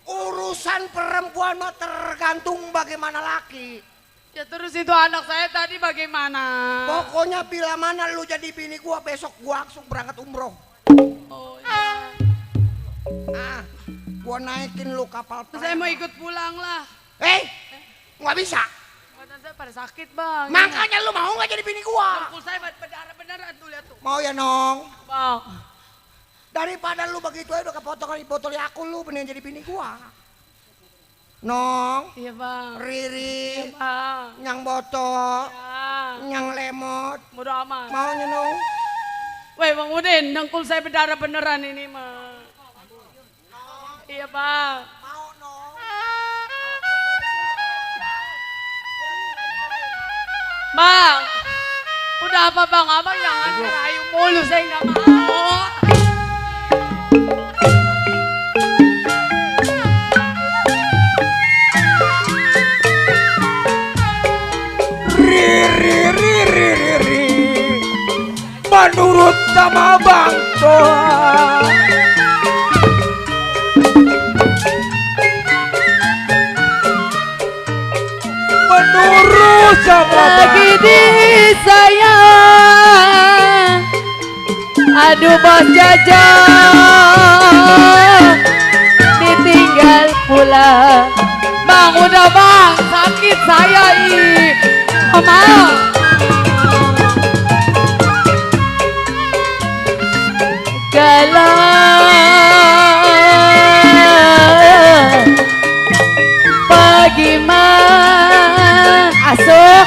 Urusan perempuan mah tergantung bagaimana laki. Ya terus itu anak saya tadi bagaimana? Pokoknya bila mana lu jadi bini gua besok gua langsung berangkat umroh. Oh iya. Gua naikin lu kapal. Saya mau ikut pulang lah. Nggak bisa. saya pada sakit bang. Makanya lu mau nggak jadi bini gua? Dengkul saya berdarah beneran tuh lihat tuh. Mau ya Nong? Bang. Daripada lu begitu aja udah kepotong di botol aku lu mending jadi bini gua. Nong. Iya bang. Riri. Iya bang. Nyang Boto. Ya. Nyang Lemot. Mudah amat. Maunya Nong? Weh Bang Udin, dengkul saya berdarah beneran ini mah. Iya bang. Mau Nong? Bang, udah apa bang? Abang jangan ngerayu mulu, saya nggak mau. Riri, menurut sama Bang Toha. Menurut sama lagi disayang, aduh bos jajang, ditinggal pulang. Bang, udah bang, sakit saya ih. Mau. Galau bagaimana asuh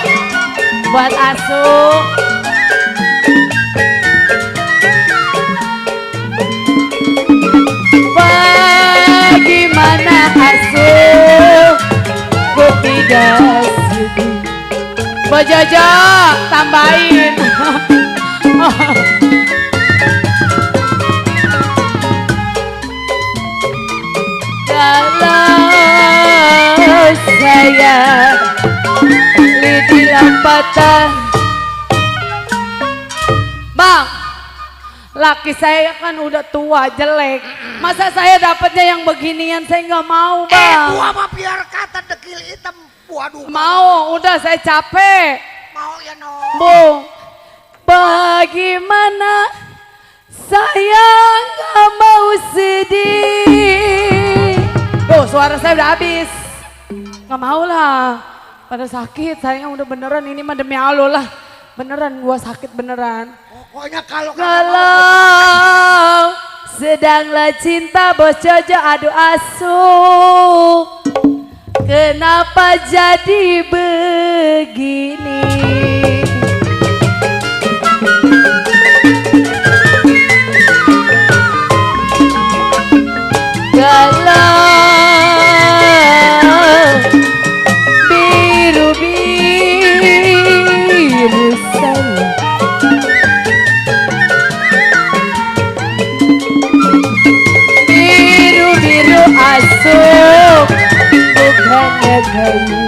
buat asuh bagaimana asuh ku tidak sudi Bajaja tambahin. Kalau saya lidi lampatan. Bang, laki saya kan udah tua jelek. Masa saya dapatnya yang beginian, saya nggak mau bang. Gua mah biar kata dekil hitam. Waduh. Mau, udah saya capek. Mau ya Nong? Bung, bagaimana saya nggak mau sedih. Tuh suara saya udah habis. Nggak mau lah. Pada sakit, saya udah beneran ini mah demi Allah lah. Beneran gua sakit beneran. Pokoknya kalau sedanglah cinta bos Jojo adu asuh. Kenapa jadi begini? Galau biru-biru saya, biru-biru asuh bukannya kayu.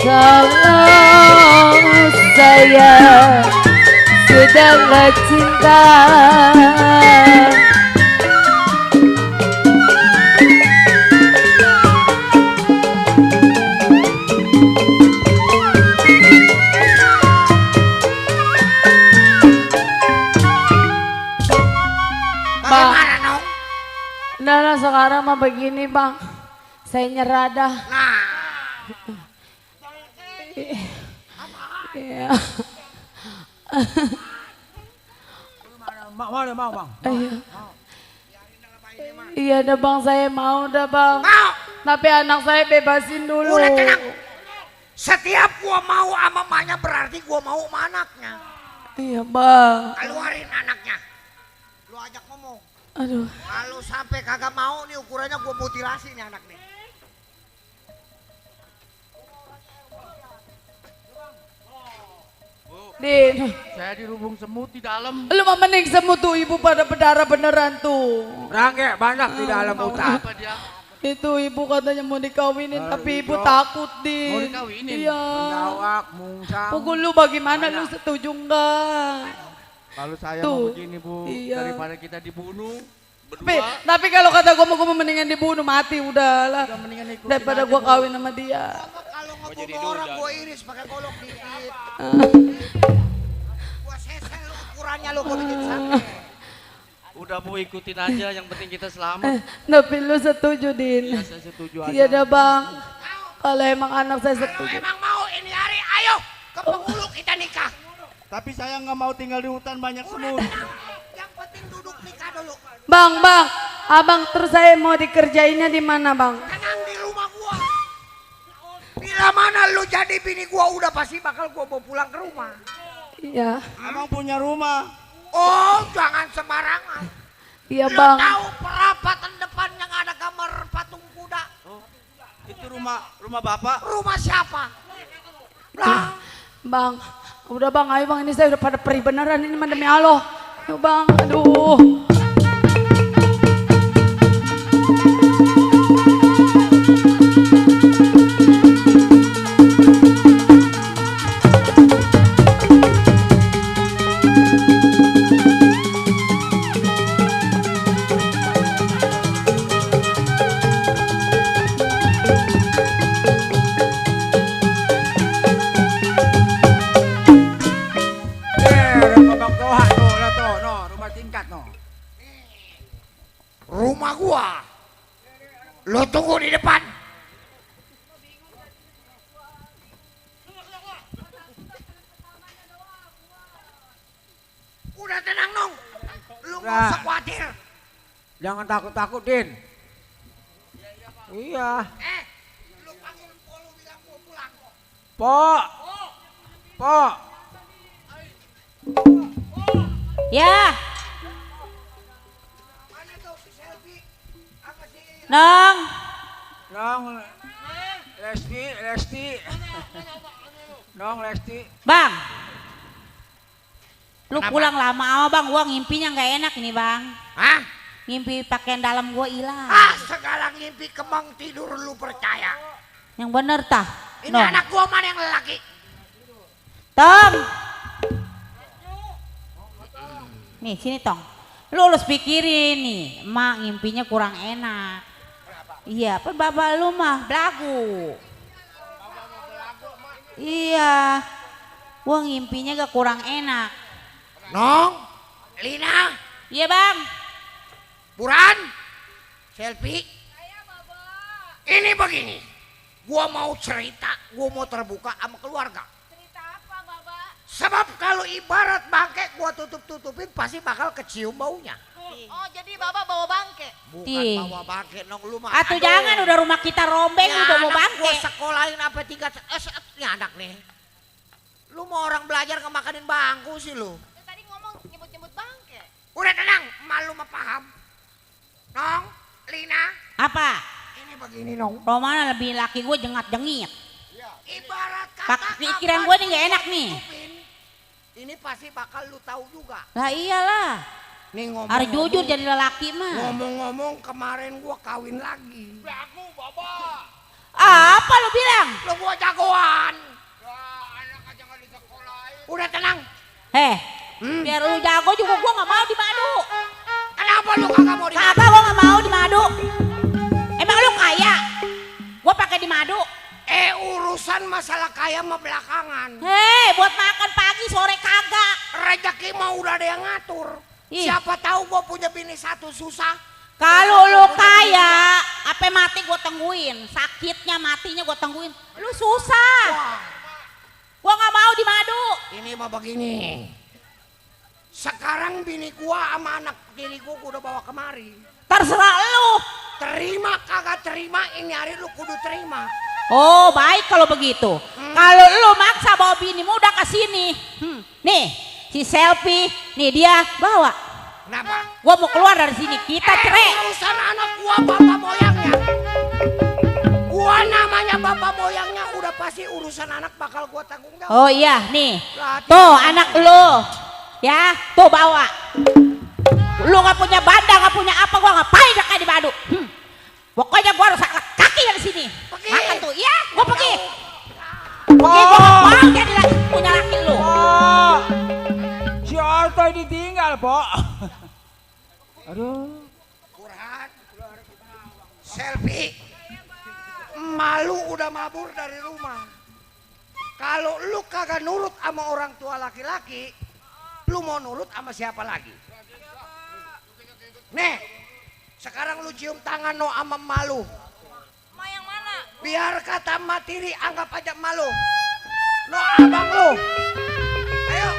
Kalau saya sedanglah cinta, bagaimana Nong? Udah lah sekarang mah begini bang. Saya nyerah dah. Iya. Mau bang? Iya dah bang, saya mau dah bang. Mau. Tapi anak saya bebasin dulu. Udah tenang. Setiap gua mau sama emaknya berarti gua mau sama anaknya. Iya bang. Keluarin anaknya. Lu ajak ngomong. Aduh. Kalau sampai kagak mau nih ukurannya gua mutilasi nih anak nih. Din. Saya dirubung semut di dalam. Lu mah mending semut tuh ibu pada berdarah beneran tuh. Rangge banyak di dalam hutan. Itu ibu katanya mau dikawinin tapi ibu takut Din. Mau dikawinin? Iya. Menjawab, mungsang. Pukul lu bagaimana, lu setuju enggak? Kalau saya Tuh. mau begini bu, Iya. daripada kita dibunuh Tapi, berdua. tapi kalau kata gua mau mendingan dibunuh mati udahlah. Mendingan ikutin Daripada aja, gua Bu. kawin sama dia. Kalau ngebunuh orang gua iris pakai golok dikit. Gua sesel ukurannya lu gua bikin sate. Udah kamu ikutin aja, yang penting kita selamat. Tapi lu setuju, Din? Iya, saya setuju aja. Iya dah, Bang. Kalau emang anak saya setuju. Emang mau ini hari, ayo ke penghulu kita nikah. Tapi saya nggak mau tinggal di hutan banyak semut. Yang penting duduk nikah dulu. Bang, abang terus saya mau dikerjainnya di mana, Bang? Tenang di rumah gua. Bila mana lu jadi bini gua udah pasti bakal gua bawa pulang ke rumah. Iya. Abang punya rumah. Oh, jangan sembarangan. Iya, Lu Bang. tahu perapatan depan yang ada gambar patung kuda? Itu rumah Bapak. Rumah siapa? Bang, udah Bang, ayo Bang, ini saya udah pada perih beneran ini mah demi Allah. Yuk Bang, aduh. Rumah gua. Lo tunggu di depan. Udah tenang dong. Lu nggak usah khawatir. Jangan takut-takut, Din. Iya. Lu panggil Po, lu bilang gua pulang. Po. Po. Ya. Nong. Nong. Lesti. Nong, Lesti. Bang. Lu pulang lama ama Bang, gua ngimpinya nggak enak ini Bang. Hah? Ngimpi pakaian dalam gua hilang. Segala ngimpi kembang tidur lu percaya. Yang bener tah. Ini Nong. anak gua mana yang lelaki? Tong. Nih sini Tong. Lu harus pikirin nih, emak ngimpinya kurang enak. Iya, kan bapak lu mah belagu. Iya, gua ngimpinya gak kurang enak. Nong, Lina. Iya Bang. Buran, Selfie. Ini begini, gua mau cerita, gua mau terbuka sama keluarga. Cerita apa, Bapak? Sebab kalau ibarat bangke gua tutup-tutupin pasti bakal kecium baunya. Oh, jadi Bapak bawa bangke? Bukan Ih. bawa bangke, Nong, lu mah. Atuh jangan, udah rumah kita rombeng Ya, udah mau anak bangke. gua sekolahin apa tingkat nih anak nih. Lu mau orang belajar kemakanin bangku sih lu. Tadi ngomong nyebut-nyebut bangke. Udah tenang, malu mah paham. Nong, Lina. Apa? Ini begini Nong. Romana lebih laki gue jengat-jengit. Ibarat kata Pikiran gue nih gak enak nih. ini pasti bakal lu tahu juga. Lah iyalah. Nih Harus jujur jadi lelaki mah. Ngomong-ngomong kemarin gua kawin lagi. Belagu, Bapak. Apa lu bilang? Lu gua jagoan. Udah tenang. Biar lu jago juga gua gak mau dimadu. Kenapa lu kagak mau dimadu? Kagak, gua gak mau dimadu. Emang lu kaya? Gua pakai dimadu. Urusan masalah kaya mah belakangan. Buat makan pagi sore kagak. Rezeki mah udah ada yang ngatur. Siapa tahu gua punya bini satu susah. Kalau lu kaya, apa mati gua tungguin. Sakitnya matinya gua tungguin. Lu susah. Gua gak mau dimadu. Ini mah begini. Sekarang bini gua sama anak tiri gua udah bawa kemari. Terserah lu. Terima kagak terima, ini hari lu kudu terima. Oh baik kalau begitu. Kalau lu maksa bawa bini muda ke sini. Nih si Selfie, nih dia bawa. Kenapa? Gua mau keluar dari sini, kita cerai. Urusan anak gua bapak moyangnya. Gua namanya bapak moyangnya udah pasti urusan anak bakal gua tanggung jawab. Oh iya nih, tuh anak lu. Ya, tuh bawa. Lu gak punya banda, gak punya apa, gua ngapain gak kayak di Badu. Pokoknya gua harus angkat kaki dari sini. Makan tuh, iya, gua pergi. Pergi, gua gak mau jadi lagi punya laki lu. Si Ortoy ditinggal, Po. Aduh. Burhan, Selfie, malu udah mabur dari rumah. Kalau lu kagak nurut sama orang tua laki-laki, lu mau nurut sama siapa lagi? Nih, sekarang lu cium tangan no ama malu. Ma yang mana? Biar kata matiri anggap aja malu. No abang lu. Ayo.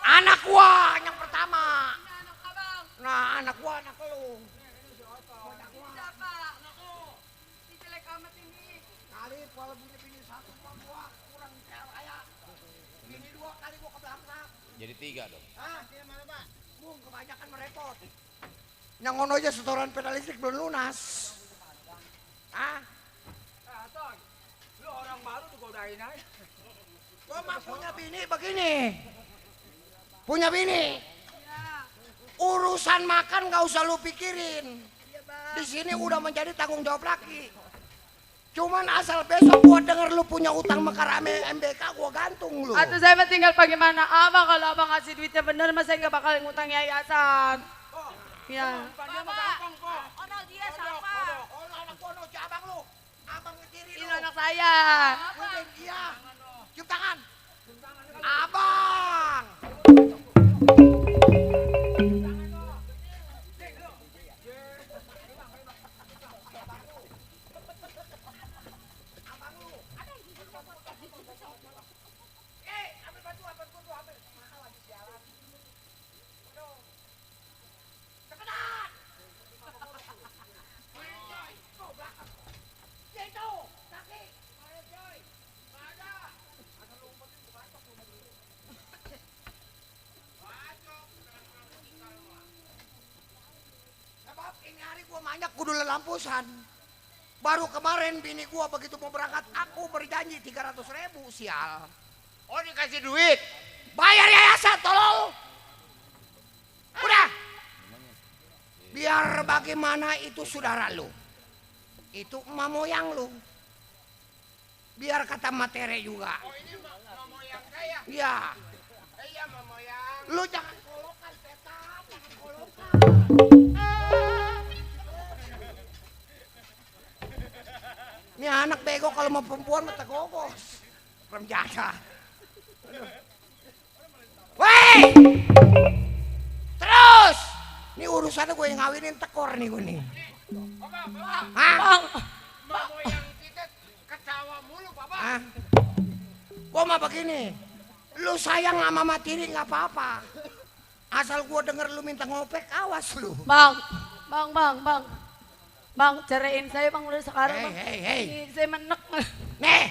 Anak gua yang pertama. Nah, anak gua anak lu. Kali kalau punya bini satu gua kurang kaya. Bini dua kali gua keblangsak. Jadi 3 dong. Ah, dia mana, Pak? Bung, kebanyakan merepot. Yang ngono aja setoran pedal listrik belum lunas. Ah? Toy, lu orang baru digodain aja. Gua mah punya bini begini. Punya bini. Urusan makan gak usah lu pikirin. Di sini udah menjadi tanggung jawab laki. Cuman asal besok gua denger lu punya utang mekar ame MBK, gua gantung lu. Atau saya mah tinggal bagaimana abang, kalau abang ngasih duitnya bener mah saya nggak bakal ngutang yayasan. Ya. Ono dia siapa? Oh, anak gua no, abang lu. Abang ngediri lu. Ini anak saya. Udah dia. Cium tangan. Abang. Banyak kudu lelampusan. Baru kemarin bini gua begitu mau berangkat, aku berjanji 300.000, sial. Oh, dikasih duit. Bayar yayasan, tolong. Udah. Biar bagaimana itu saudara lu. Itu emak moyang lu. Biar kata materi juga. Oh, ini emak moyang saya? Iya. Iya, emak moyang. Lu jangan kolokan, setan. Jangan kolokan. Ini anak bego kalau mau perempuan mah tegogos. Remjaka. Weh! Terus! Ini urusannya gue yang ngawinin tekor nih gue nih. Hah? Emak moyang kita ketawa mulu, Bapak. Hah? Gue mah begini. Lu sayang sama matiri nggak apa-apa. Asal gue denger lu minta ngopek, awas lu. Bang. Bang, ceraiin saya bang udah sekarang bang. Hei. Ini saya menek. Nih,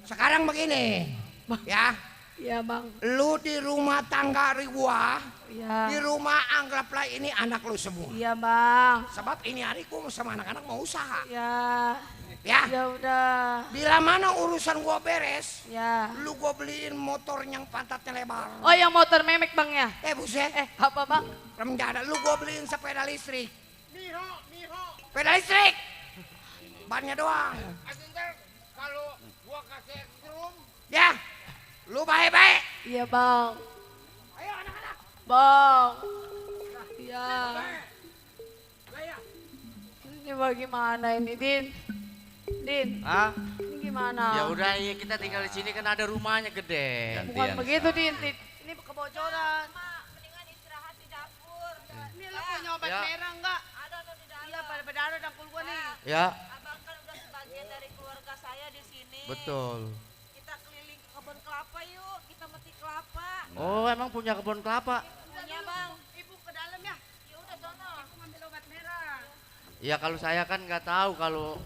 sekarang begini, ya. Iya bang. Lu di rumah tangga gua, Iya. di rumah anggaplah ini anak lu semua. Iya bang. Sebab ini hari gua sama anak-anak mau usaha. Iya. Ya. Ya udah. Bila mana urusan gua beres, ya. Lu gua beliin motor yang pantatnya lebar. Oh yang motor memek bang ya? Buset. Apa bang? Remjada, lu gua beliin sepeda listrik. Miho. Sepeda listrik. Bannya doang. Asinter, kalau gua kasih ekstrum. Ya. Lu baik-baik. Iya bang. Ayo anak-anak. Bang. Iya. Ini bagaimana ini Din? Hah? Ini gimana? Ya udah, ya kita tinggal di sini kan ada rumahnya gede. Bukan begitu Din. Ini kebocoran. Mendingan istirahat di dapur. Ini lo punya obat Ya. merah enggak? Ada tuh di dalam. Iya pada ada dapur gua nih. Ya, Abang kan udah sebagian dari keluarga saya di sini. betul. Kita keliling ke kebun kelapa yuk. Kita metik kelapa. Oh, emang punya kebun kelapa? Punya bang. Ibu ke dalam ya. Ya udah sono. Ibu ngambil obat merah. Ya kalau saya kan nggak tahu kalau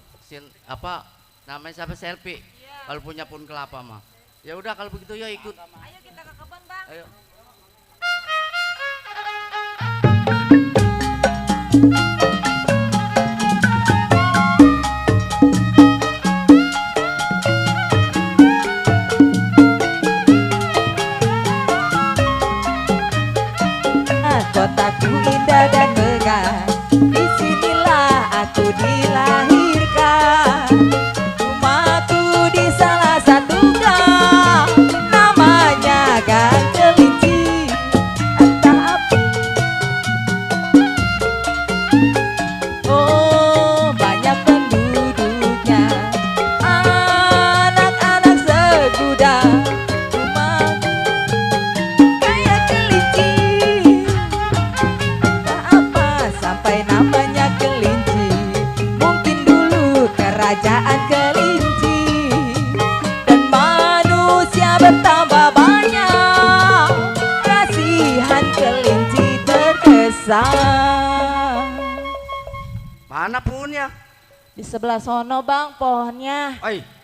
apa namanya siapa selfie. Kalau punya pun kelapa mah. Ya udah kalau begitu ya ikut. Ayo kita ke kebun bang. Ayo. Kotaku indah dan megah, disinilah aku dilahirkan. Rumahku di salah satu gang, namanya Gang Kelinci. sampai namanya kelinci. Mungkin dulu kerajaan kelinci dan manusia bertambah banyak. Kasihan kelinci terkesan. Mana punya? Di sebelah sono bang pohonnya. Oi.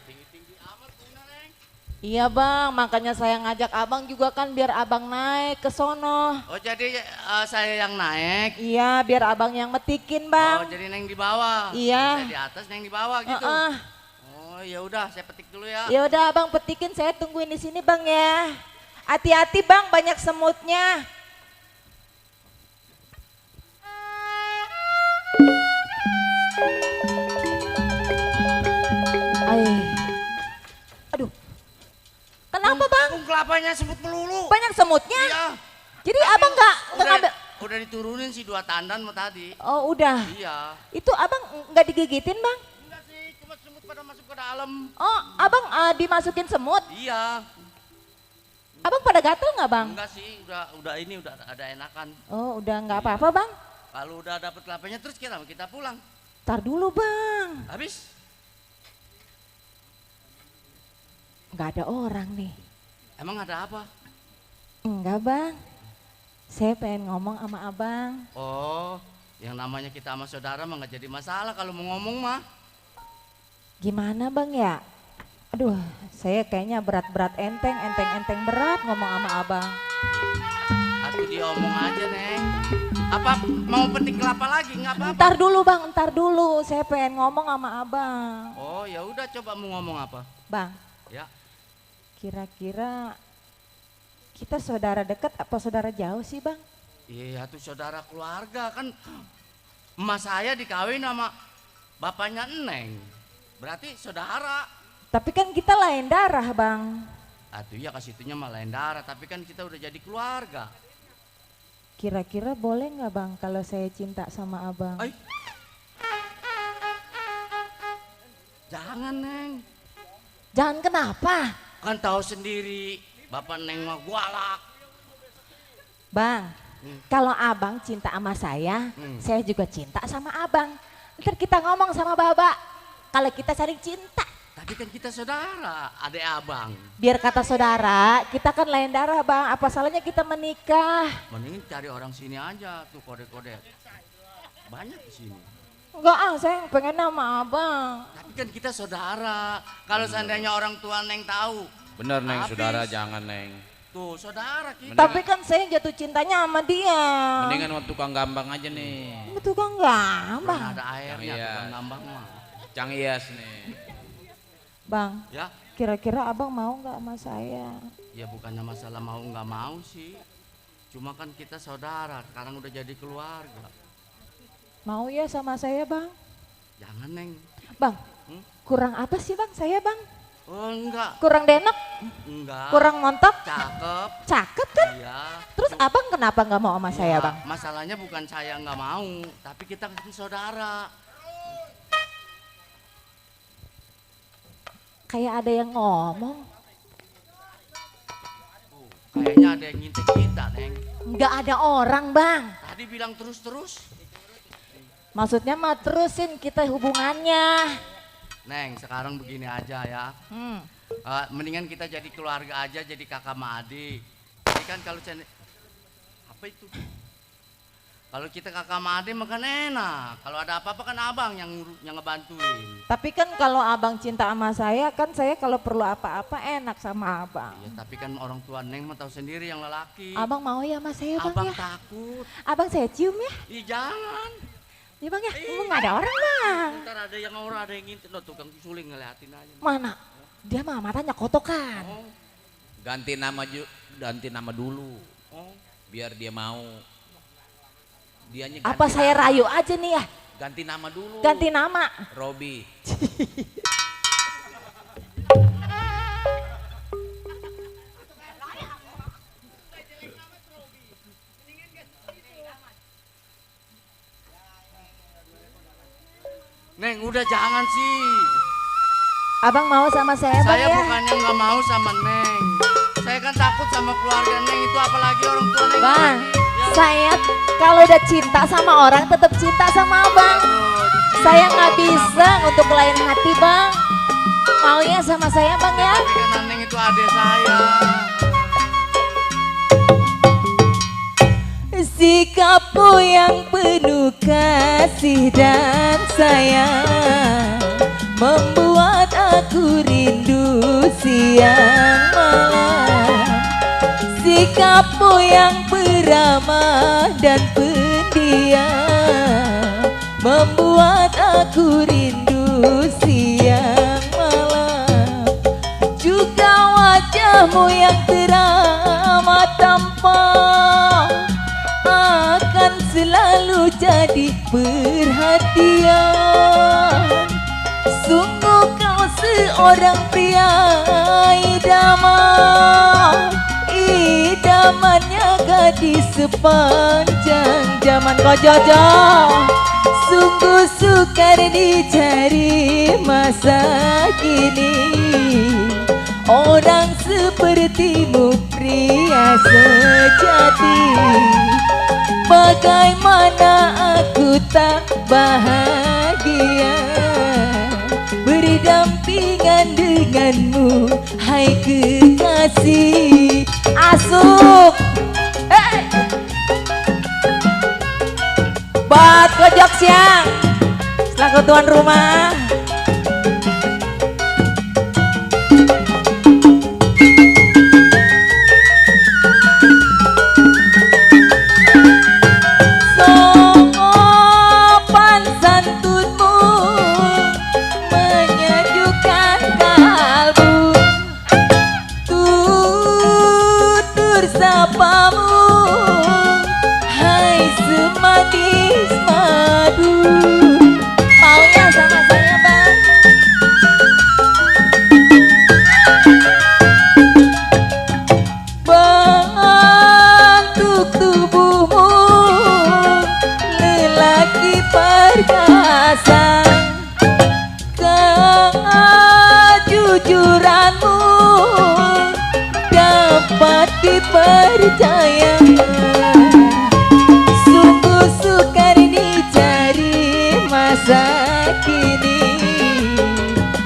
Iya bang, makanya saya ngajak abang juga kan biar abang naik ke sono. Oh jadi saya yang naik? Iya, biar abang yang metikin bang. Oh jadi neng di bawah? Iya. Saya di atas, neng di bawah gitu? Oh ya udah, saya petik dulu ya. Ya udah abang petikin, saya tungguin di sini bang ya. Hati-hati bang, banyak semutnya. Aduh, kenapa bang? Kelapanya semut melulu. Banyak semutnya? Iya. Jadi abang nggak ngambil? Udah diturunin sih 2 tandan mau tadi. Oh udah. Iya. Itu abang nggak digigitin bang? Enggak sih, cuma semut pada masuk ke dalam. Oh abang dimasukin semut? Iya. Abang pada gatel nggak bang? Enggak sih, udah ini udah ada enakan. Oh udah nggak apa-apa bang? Kalau udah dapet kelapanya terus kita pulang. Tar dulu bang. Habis? Nggak ada orang nih. Emang ada apa? Enggak bang. Saya pengen ngomong sama abang. Oh, yang namanya kita sama saudara mah nggak jadi masalah kalau mau ngomong mah. Gimana bang ya? Aduh, saya kayaknya berat-berat enteng berat ngomong sama abang. Atuh diomong aja neng. Apa mau petik kelapa lagi? Nggak apa-apa. Ntar dulu bang, ntar dulu. Saya pengen ngomong sama abang. Oh ya udah, coba mau ngomong apa? Bang. Ya. Kira-kira kita saudara dekat apa saudara jauh sih bang? Iya tuh saudara keluarga kan. Emas saya dikawin sama bapaknya Neng. Berarti saudara. Tapi kan kita lain darah bang. Atuh ya kasitunya mah lain darah, tapi kan kita udah jadi keluarga. Kira-kira boleh nggak bang kalau saya cinta sama abang? Ay. Jangan Neng. Jangan kenapa? Kan tahu sendiri bapak Neng mah galak. Bang, kalau abang cinta sama saya juga cinta sama abang. Ntar kita ngomong sama babak, kalau kita saling cinta. Tapi kan kita saudara, adek abang. Biar kata saudara, kita kan lain darah bang, apa salahnya kita menikah? Mending cari orang sini aja tuh kode-kode. Banyak di sini. Enggak saya pengen sama abang. Tapi kan kita saudara, kalau seandainya orang tua Neng tahu. Bener Neng, habis. saudara jangan Neng. Tuh saudara kita. Tapi kan saya jatuh cintanya sama dia. Mendingan sama tukang gambang aja nih. Tukang gambang? Ada airnya tukang gambang mah. Cang Iyas nih. Bang, ya. Kira-kira abang mau nggak sama saya? Ya bukannya masalah mau nggak mau sih. Cuma kan kita saudara, sekarang udah jadi keluarga. Mau ya sama saya bang? Jangan Neng. Bang, kurang apa sih bang saya bang? Oh enggak. Kurang denok? Enggak. Kurang montok? Cakep. Cakep kan? Iya. Terus abang kenapa nggak mau sama saya bang? Masalahnya bukan saya nggak mau, tapi kita kan saudara. Kayak ada yang ngomong. Kayaknya ada yang ngintip kita, Neng. Nggak ada orang bang. Tadi bilang terus-terus. Maksudnya mah terusin kita hubungannya. Neng, sekarang begini aja ya. Mendingan kita jadi keluarga aja, jadi kakak sama adik. Jadi kan kalau apa itu? Kalau kita kakak sama adik makan enak. Kalau ada apa-apa kan abang yang ngebantuin. Tapi kan kalau abang cinta sama saya, kan saya kalau perlu apa-apa enak sama abang. Ya tapi kan orang tua Neng mau tahu sendiri yang lelaki. Abang mau ya sama saya bang abang ya? Takut. Abang saya cium ya? Ih jangan. Ya bang ya, nggak ada orang bang. Ntar ada yang ngintip loh, tukang suling ngeliatin aja. Mana? Dia mah matanya kotokan. Ganti nama dulu. Biar dia mau. Dianya Apa saya rayu aja nih ya? Ganti nama dulu. Ganti nama. Robi. Neng udah jangan sih. Abang mau sama saya bang Saya ya? bukannya nggak mau sama Neng. Saya kan takut sama keluarga Neng itu, apalagi orang tua Neng. Bang, Ya. Saya kalau udah cinta sama orang tetap cinta sama abang. Saya nggak bisa untuk lain hati bang. Maunya sama saya bang ya. Kan Neng itu adik saya. Sikapmu yang penuh kasih dan sayang membuat aku rindu siang malam. Sikapmu yang beramah dan pendiam membuat aku rindu siang malam. Juga wajahmu yang teramat tampan akan selalu jadi perhatian. Sungguh kau seorang pria idaman, idamannya gadis sepanjang zaman. Kau Jojo sungguh sukar dicari masa kini. Orang sepertimu pria sejati. Bagaimana aku tak bahagia berdampingan denganmu, hai kekasih. Asuk buat kojok siang selaku tuan rumah. Kejujuranmu dapat dipercaya. Sungguh sukar dicari masa kini.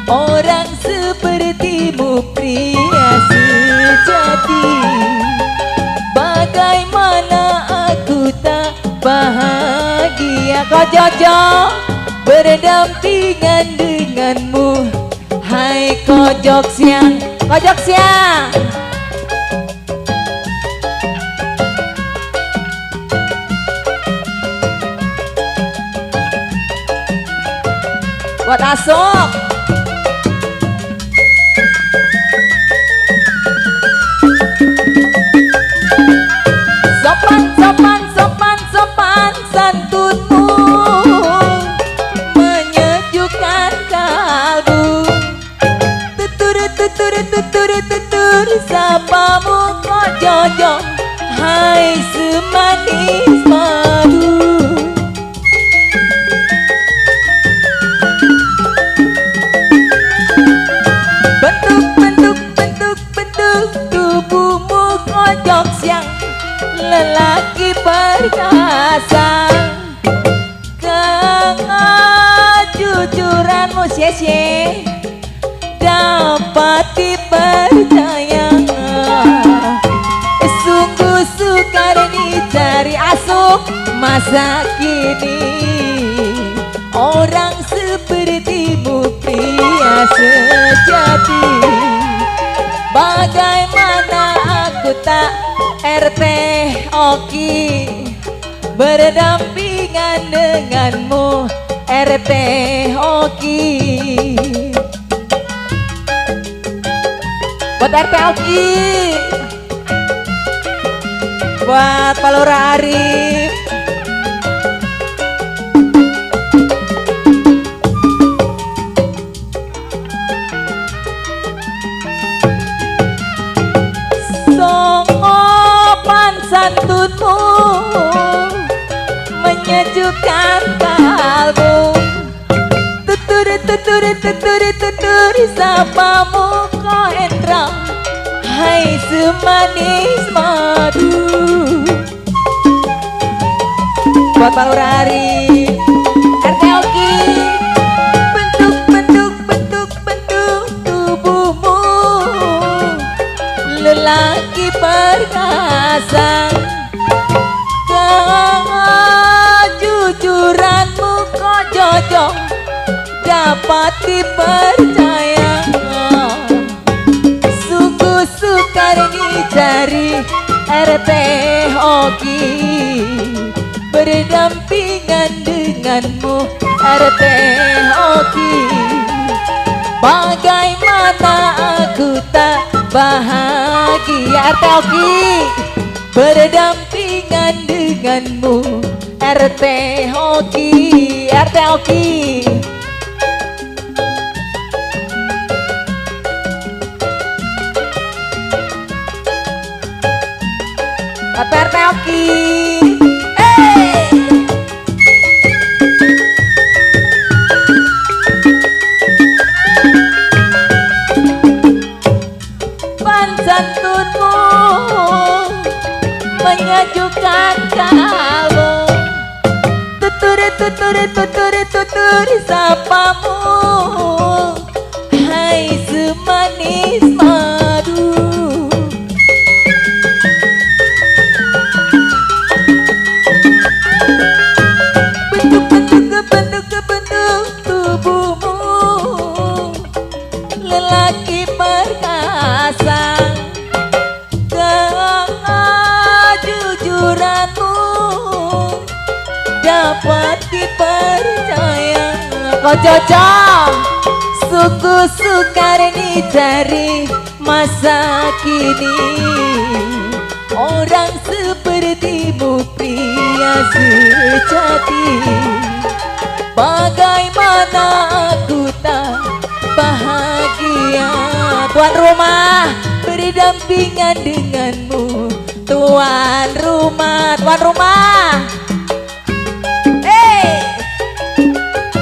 Orang sepertimu pria sejati. Bagaimana aku tak bahagia. Kau Jojo berdampingan denganmu, hai kojok siang, kojok siang. Buat Asok. Sopan, sopan, sopan, sopan santunmu menyejukkan kalbu. Tutur sapamu kok Jojo, hai semanis madu. Bentuk tubuhmu kojok siang, lelaki perkasa. Kejujuranmu cie-cie dapat dipercaya. Sungguh sukar dicari asuh masa kini. Orang sepertimu pria sejati. Bagaimana aku tak RT Oki berdampingan denganmu, RT Oki. Buat RT Oki, buat Pak Lurah Arif. Sopan santunmu menyejukkan kalbu. Tutur sapamu kok Endra, hai semanis madu. buat Bang Urari. RT Oki. Bentuk tubuhmu lelaki perkasa, kejujuranmu kok jojong dapat dipercaya. Sungguh sukar dicari RT Oki, berdampingan denganmu RT Oki. Bagaimana aku tak bahagia RT Oki, berdampingan denganmu RT Oki, RT Oki. RT Oki. Santunmu mengajukan kalung, tutur sapamu, hai semanis madu. Bentuk tubuhmu lelaki perkasa, kejujuranmu dapat dipercaya. Kau cocok, sungguh sukar dicari masa kini. Orang sepertimu pria sejati, bagaimana aku tak bahagia. Tuan rumah berdampingan denganmu, tuan rumah, tuan rumah.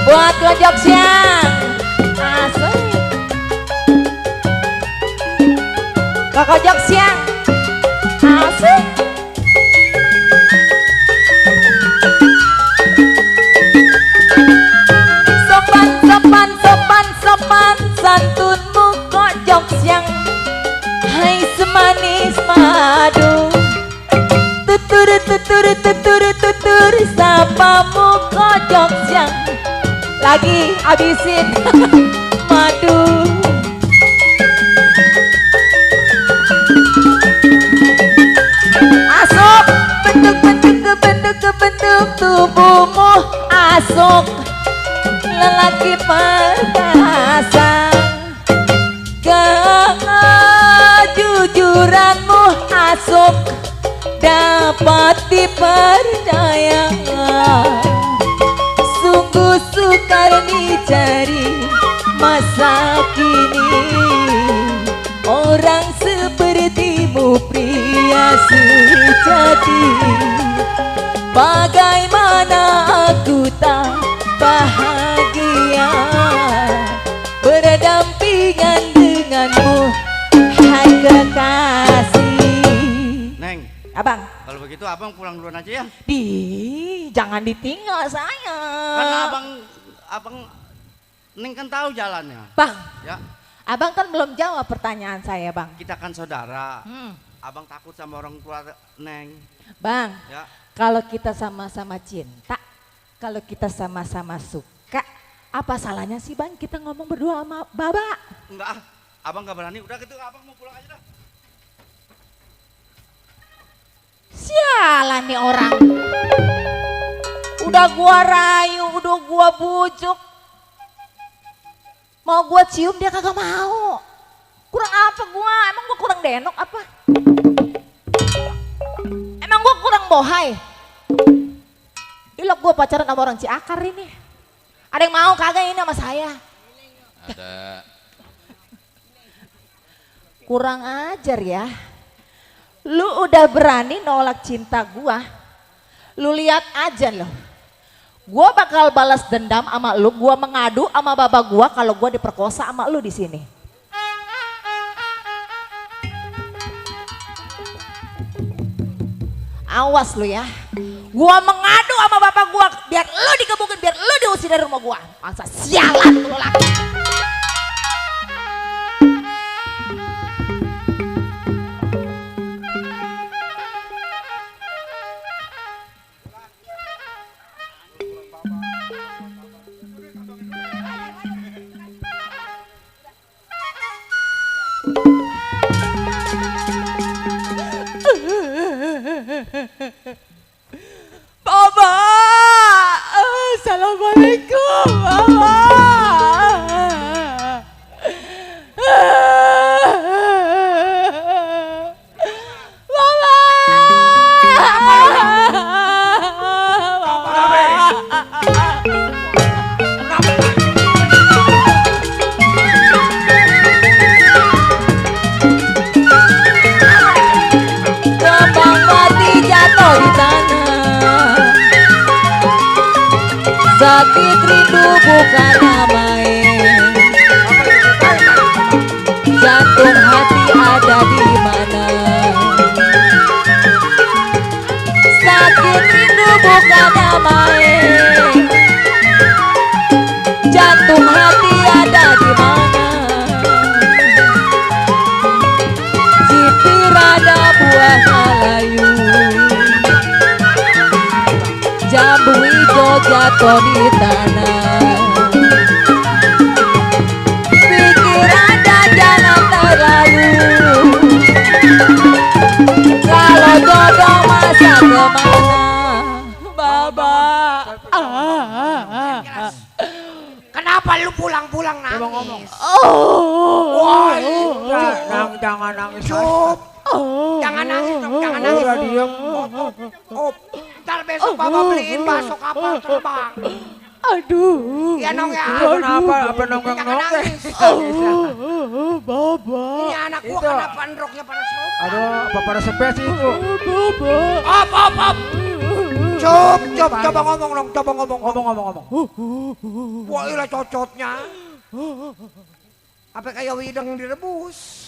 Buat Gojok siang, asik. Kakak Gojok siang, asik. Sopan santunmu Gojok siang, hai semanis madu. Tutur sapamu Gojok siang, lagi habisin madu. Asuk, bentuk tubuhmu asuk, lelaki perkasa, kejujuranmu asuk dapat dipercaya. Sungguh sukar dicari masa kini. Orang sepertimu pria sejati, bagaimana aku tak bahagia. Berdampingan denganmu hai kekasih. Neng, abang, kalau begitu abang pulang duluan aja ya. Jangan ditinggal saya. Karena abang Neng kan tahu jalannya. Bang, ya. Abang kan belum jawab pertanyaan saya, Bang. Kita kan saudara. Abang takut sama orang tua Neng. Bang, ya. Kalau kita sama-sama cinta, kalau kita sama-sama suka, apa salahnya sih Bang kita ngomong berdua sama Baba? Enggak, abang gak berani. Udah gitu abang mau pulang aja dah. Sialan nih orang. Udah gua rayu, udah gua bujuk. Mau gua cium dia kagak mau. Kurang apa gua? Emang gua kurang denok apa? Emang gua kurang bohai? Ilok gua pacaran sama orang Ciakar ini. Ada yang mau kagak ini sama saya? Ada. Kurang ajar ya. Lu udah berani nolak cinta gua. Lu lihat aja loh. Gua bakal balas dendam sama lu, gua mengadu sama baba gua kalau gua diperkosa sama lu di sini. Awas lu ya. Gua mengadu sama bapak biar lu dikebukin, biar lu diusir dari rumah gua. Masa sialan lu laki. Baba, assalamualaikum, Baba. Kembang mati jatuh di tanah. Sakit rindu bukannya main. Jantung hati ada di mana? Sakit rindu bukannya main. Jantung hati ada di mana? Cipir ada buah Melayu. Jambu hijau jatuh di tanah. Pikir Anda jangan terlalu. Kalau jodoh masa kemana? Baba. Kenapa lu pulang-pulang nangis? Oh. Wah, Jangan nangis. Cup. Jangan nangis dong, jangan nangis. Udah diem. Ntar besok Bapak beliin bakso kapal terbang. Aduh. Iya nong ya. Kenapa? Apa nongkrong Jangan nangis. Baba. Ini anak gua Itu. kenapa roknya pada sopan? Aduh, apa pada sepes itu? Baba. Op. Cup, coba ngomong dong, coba ngomong. Ngomong. Wah, ilah cocotnya. Apa kayak widang direbus?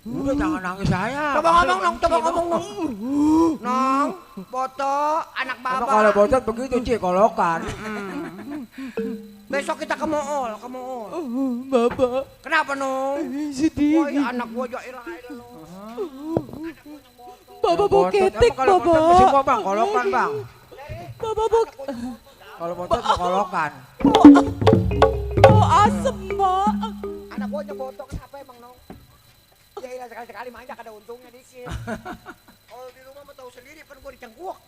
Udah jangan nangis saya. Coba ngomong dong, coba ngomong dong. Nong, Boto, anak Apa Baba. kalau bocot begitu cikolokan. Besok kita ke mall. Baba. Kenapa Nong? Sedih. Wah, ya anak gua ilah Nong. Baba mau ketek, Kalau Baba. bocot mesti mau bang, kolokan bang. Baba mau Kalau bocot mau kolokan. asem, Mbak. Anak gua aja botok kenapa emang Nong? Ya ilah sekali-sekali manja ada untungnya dikit. Kalau di rumah mah tahu sendiri kan gua dicengkuak.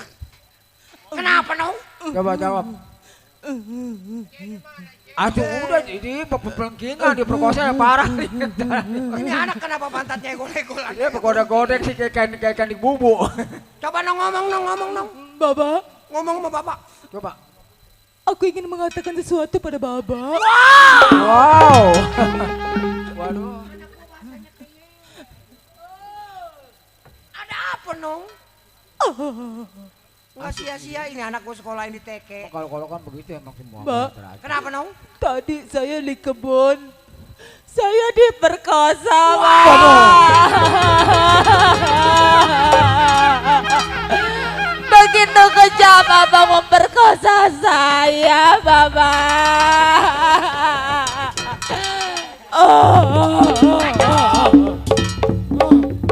Kenapa Nong? Coba jawab. Aduh udah jadi pelengkingan diperkosa yang parah. Ini anak kenapa pantatnya egol-egolan? Dia bergoda-godek sih kayak ikan di bubuk. Coba ngomong Nong. Baba, Ngomong sama Bapak. Coba. aku ingin mengatakan sesuatu pada Baba. Wow. Waduh. Ada apa Nong? Nggak sia-sia ini anak gue sekolah di TK. Kalau kolokan begitu emang semua. Mbak. Kenapa Nong? Tadi saya di kebun. Saya diperkosa, Begitu kejam abang memperkosa saya, Baba.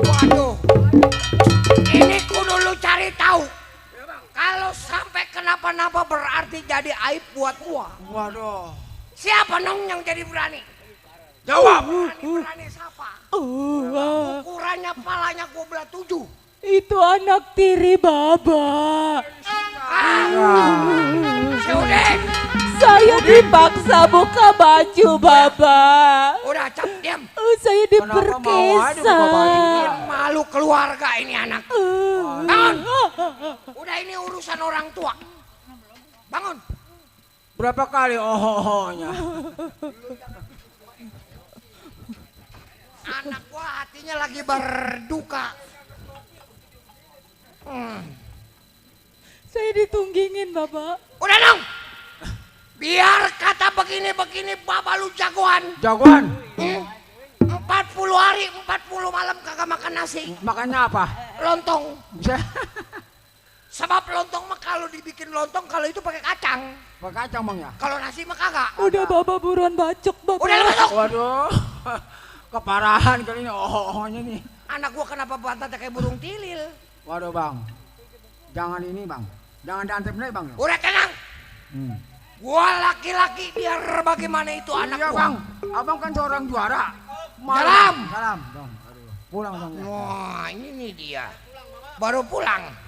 Waduh, ini kudu lu cari tahu. Kalau sampai kenapa-napa berarti jadi aib buat gua. Waduh. Siapa Nong yang jadi berani? Jawab. Berani siapa? Ukurannya palanya gua belah 7. Itu anak tiri Baba. Sudah. Saya dipaksa buka baju, Baba. Udah cap diam. Saya diperkosa. Malu keluarga ini anak. Bangun. Udah ini urusan orang tua. Bangun. Berapa kali oh-nya? Anak gua hatinya lagi berduka. Saya ditunggingin, Bapak. Udah dong. Biar kata begini-begini Bapak lu jagoan. Jagoan? 40 hari, 40 malam kagak makan nasi. Makannya apa? Lontong. Sebab lontong mah kalau dibikin lontong kalau itu pakai kacang. Pakai kacang Bang ya? Kalau nasi mah kagak. Udah Bapak buruan bacok Bapak. Udah lu masuk. Waduh. Keparahan kali ini oh-ohnya nih. Anak gua kenapa pantatnya kayak burung tilil? Waduh Bang. Jangan ini Bang. Jangan diantep nih Bang. Udah tenang. Gua laki-laki biar bagaimana itu anak Iya gua. Bang. Abang kan seorang juara. Dalam. Dalam. Bang. Aduh. Pulang Bang. Wah, ini nih dia. Baru pulang.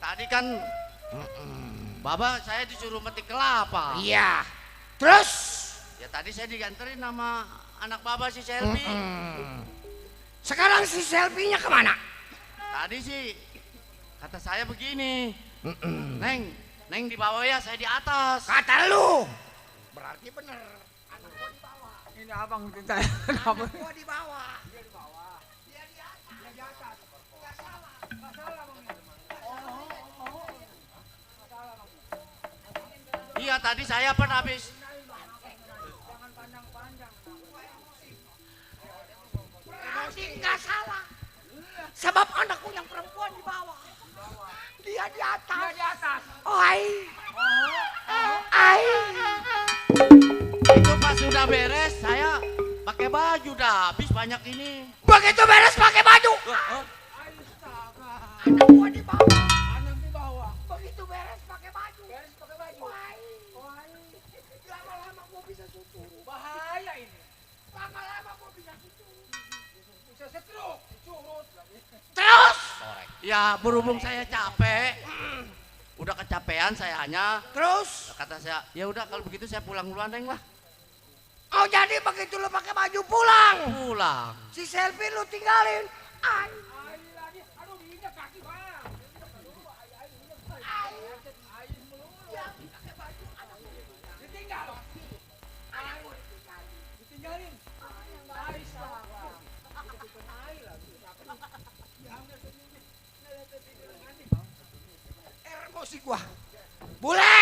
Tadi kan Baba saya disuruh metik kelapa. Iya. Terus? Ya tadi saya diganterin sama anak Baba si Selvi. Sekarang si Selvinya kemana? Tadi sih kata saya begini. Neng di bawah ya, saya di atas. Kata lu. Berarti bener. Anak gua di bawah. Ini abang itu saya. Anak gua di bawah. Dia di bawah. Dia di atas. Dia di atas. Nggak salah. Nggak salah Bang. Iya tadi saya pun habis. Berarti nggak salah. Sebab anakku yang perempuan di bawah. Dia di atas. Dia di atas. Oi. Ai. Itu pas sudah beres saya pakai baju dah habis banyak ini. Begitu beres pakai baju. Anak gua di bawah. Anak di bawah. Begitu beres pakai baju. Beres pakai baju. Wai. Lama-lama gua bisa sutur. Bahaya ini. Lama-lama gua bisa sutur. Bisa setruk. Curut lagi. Terus. Ya berhubung saya capek. Udah kecapean saya hanya. Terus? Kata saya, ya udah kalau begitu saya pulang duluan Neng lah. Oh jadi begitu lu pakai baju pulang? Pulang. Si Selvi lu tinggalin. Ai. Emosi gua. Bule.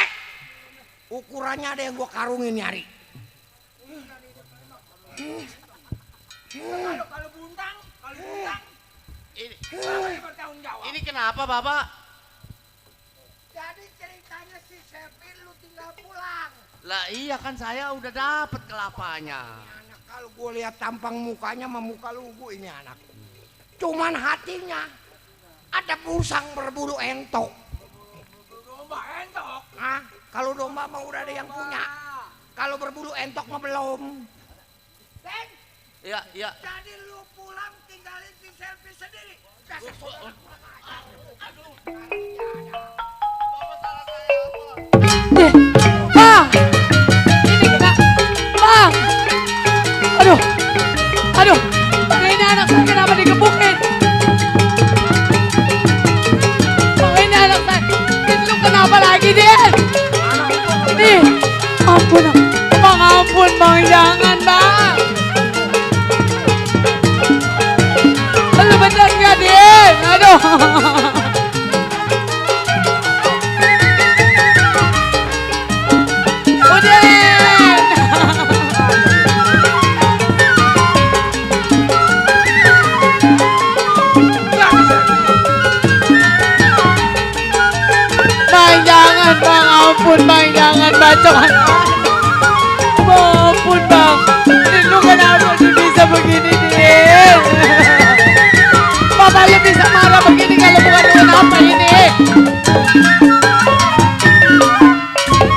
Ukurannya ada yang gua karungin nyari. Kalau buntang, Ini kenapa Bapak? Jadi ceritanya si Sepin lu tinggal pulang. Lah iya kan saya udah dapet kelapanya. Anak kalau gue lihat tampang mukanya sama muka lugu ini anak. Cuman hatinya ada busang berbulu entok. Domba entok? Hah? Kalau domba mah udah ada yang punya. Kalau berbulu entok mah belum. Ben? Iya, iya. Jadi lu pulang tinggalin si Selvi sendiri. Dasar saudara kurang ajar. Aduh. Bang! Ini kena, Bang! Aduh, aduh, ini anak saya kenapa digebukin? Bang, ini anak saya, itu kenapa lagi, Den? Nih, ampun, Bang, ampun, Bang, jangan, Bang. Lu bener gak, Den? Aduh. Bang, ampun Bang, jangan bacok. Bang, ampun Bang. Din, lu kenapa lu bisa begini, Din? Bapak lu bisa marah begini kalau bukan dengan apa ini?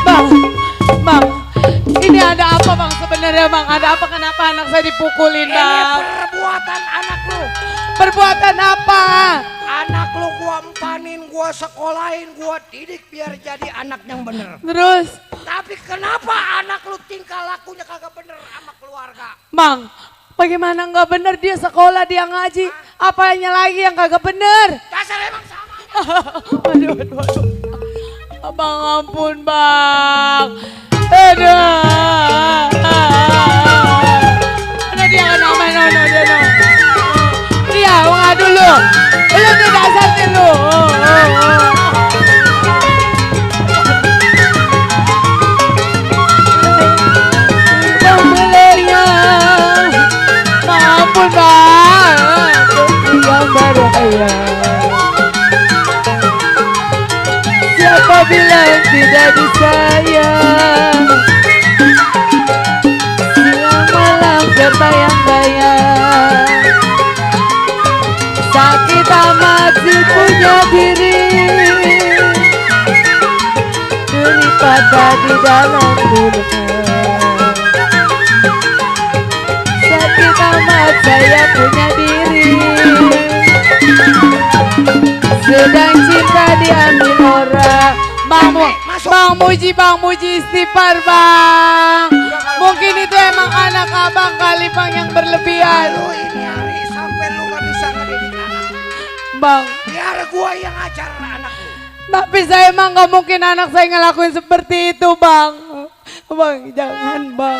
Bang, Bang, ini ada apa Bang sebenarnya Bang? Ada apa kenapa anak saya dipukulin Bang? Ini perbuatan anak lu. Perbuatan apa? Anak lu gua empanin, gua sekolahin, gua didik biar jadi anak yang bener. Terus? Tapi kenapa anak lu tingkah lakunya kagak bener sama keluarga? Bang, bagaimana nggak bener dia sekolah, dia ngaji. Apanya lagi yang kagak bener? Dasar emang sama. Aduh, aduh, aduh. Abang ampun Bang. Aduh. Mana dia kan namanya dia. Dia ngadu lu. Lu tuh dasarnya lu. Bang belenya. Ampun Bang. Yang baru ayah. tidak disayang. Siang malam terbayang-bayang, sakit amat si punya diri, daripada di dalam dunia. Sakit amat saya punya diri, sedang cinta diambil orang. Bang Muji istighfar bang. Mungkin itu emang anak abang kali bang yang berlebihan. Lu ini hari sampai lu gak bisa ngedidik anak. Bang, biar gua yang ajar anak lu. tapi saya emang gak mungkin anak saya ngelakuin seperti itu bang. Bang jangan bang.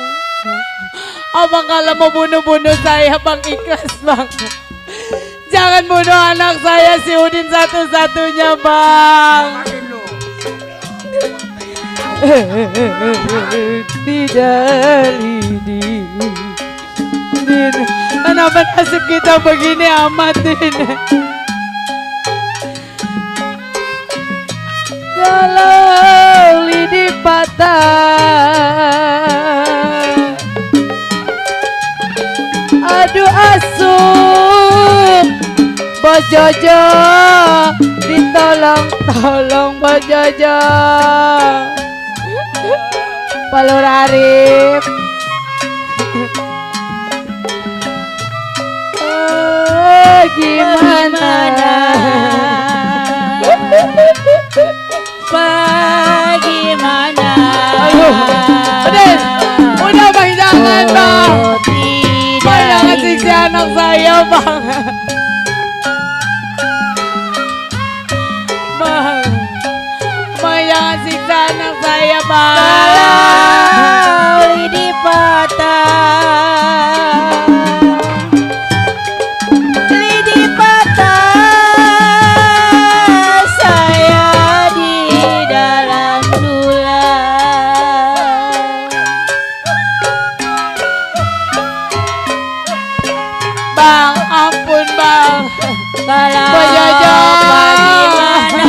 Abang kalau mau bunuh saya bang ikhlas bang. Jangan bunuh anak saya si Udin satu-satunya bang. Tidak Lidi, Din, kenapa nasib kita begini amat Din? Kalau lidi patah, aduh asuh, Bos Jojo, ditolong Bos Jojo. Pak Lur Arif. Gimana? Bagaimana? Udah bang, jangan bang. Bang jangan siksa anak saya bang. Bang jangan siksa anak saya bang. Lidi patah, lidi patah, saya di dalam tulang. Bang, ampun bang. Kalau bagaimana?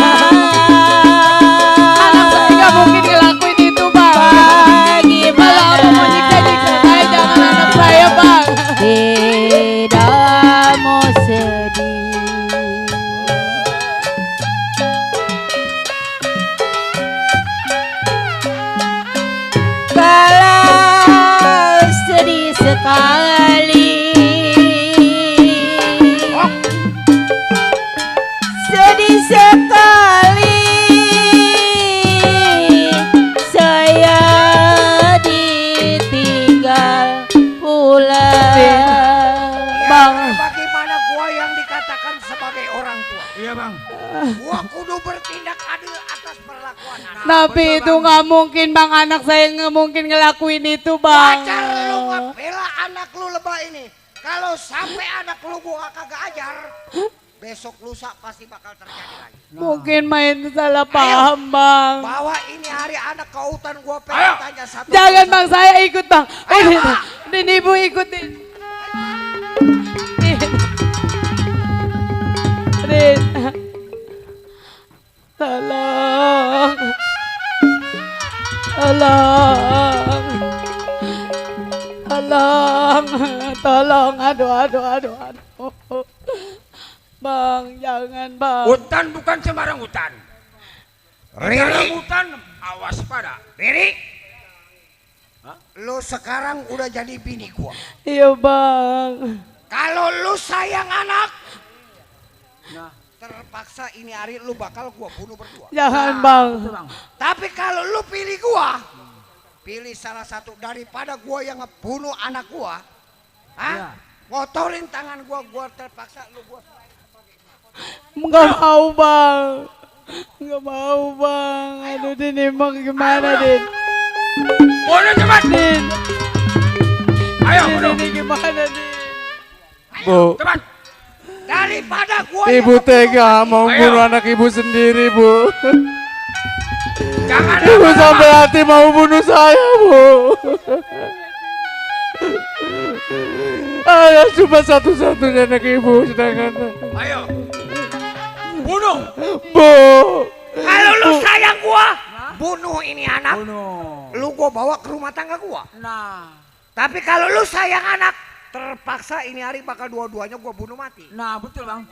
Anak saya nggak mungkin ngelakuin itu bang. Kalau aku mau nyiksa saya, jangan anak saya bang. Tidak mau sedih, kalau sedih sekali, sedih sekali, saya ditinggal pulang. Bang, bagaimana gua yang dikatakan sebagai orang tua? Iya bang. Gua kudu bertindak adil atas perlakuan anak. Tapi itu nggak mungkin bang, anak saya nggak mungkin ngelakuin itu bang. Wajar lu ngebela anak lu lebah ini. Kalau sampai anak lu gua kagak ajar, besok lusa pasti bakal terjadi lagi. Mungkin main salah paham bang. Bawa ini hari anak ke hutan, gua pengen tanya satu. Jangan bang, saya ikut bang. Din, ibu ikutin. Din. Tolong. Tolong. Tolong. Tolong. Aduh. Bang, jangan bang. Hutan bukan sembarang hutan. Di dalam hutan awas pada. Riri, lu sekarang udah jadi bini gua. Iya bang. Kalau lu sayang anak, terpaksa ini hari lu bakal gua bunuh berdua. Jangan bang. Tapi kalau lu pilih gua, pilih salah satu daripada gua yang ngebunuh anak gua. Ngotorin tangan gua terpaksa lu gua. Enggak mau bang. Enggak mau bang. Aduh Din, emang gimana Din? Udah cepat Din. Ayo Din, gimana Din? Bu, cepat. Daripada gua ibu tega mau bunuh anak ibu sendiri bu. Jangan ibu sampai hati mau bunuh saya bu. Ayah cuma satu-satunya anak ibu, sedangkan ayo bunuh. Bu, kalau lu sayang gua, bunuh ini anak, lu gua bawa ke rumah tangga gua. Nah. Tapi kalau lu sayang anak, terpaksa ini hari bakal dua-duanya gua bunuh mati. Nah betul bang.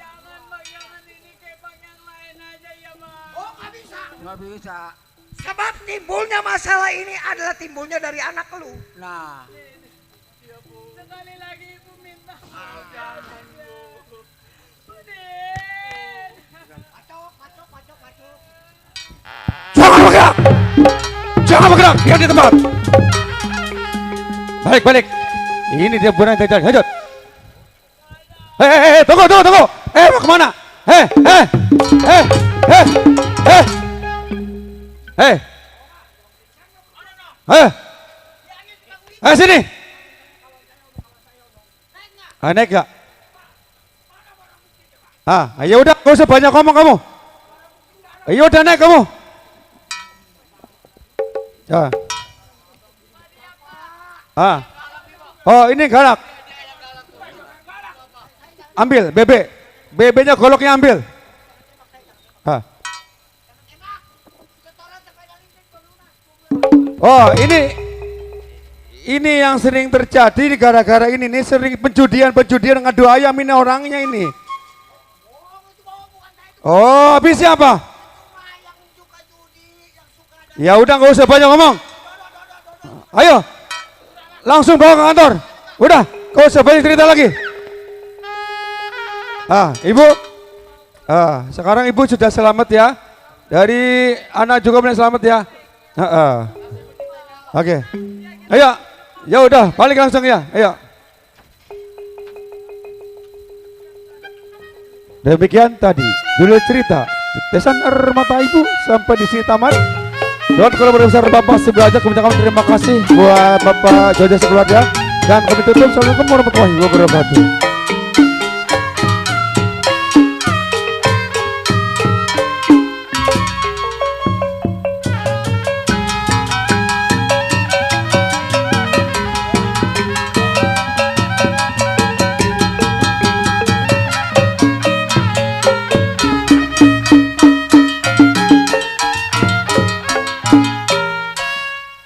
Oh nggak bisa. Nggak bisa. Sebab timbulnya masalah ini adalah timbulnya dari anak lu. Nah. Sekali lagi ibu minta maaf. Jangan bergerak! Jangan bergerak! Diam di tempat! Balik, balik! Ini dia bukan yang terjadi, lanjut! Hei, tunggu! Mau kemana? Hei! Sini! Naik gak? Ayo udah, gak usah banyak ngomong kamu. Ayo udah naik kamu. Ya. Oh ini galak. Ambil bebeknya goloknya ambil. Oh ini yang sering terjadi gara-gara ini nih, sering penjudian ngadu ayam ini orangnya ini. Oh habisnya apa? Ya udah nggak usah banyak ngomong. Ayo langsung bawa ke kantor. Udah nggak usah banyak cerita lagi. Ibu sekarang ibu sudah selamat ya, dari anak juga boleh selamat ya. Oke. Ayo ya udah balik langsung ya. Ayo. Demikian tadi judul cerita Tetesan Air Mata Ibu sampai di sini tamat. Dan kalau besar Bapak Sudrajat, kemudian kami terima kasih buat Bapak Jojo sekeluarga, dan kami tutup. Assalamualaikum warahmatullahi wabarakatuh.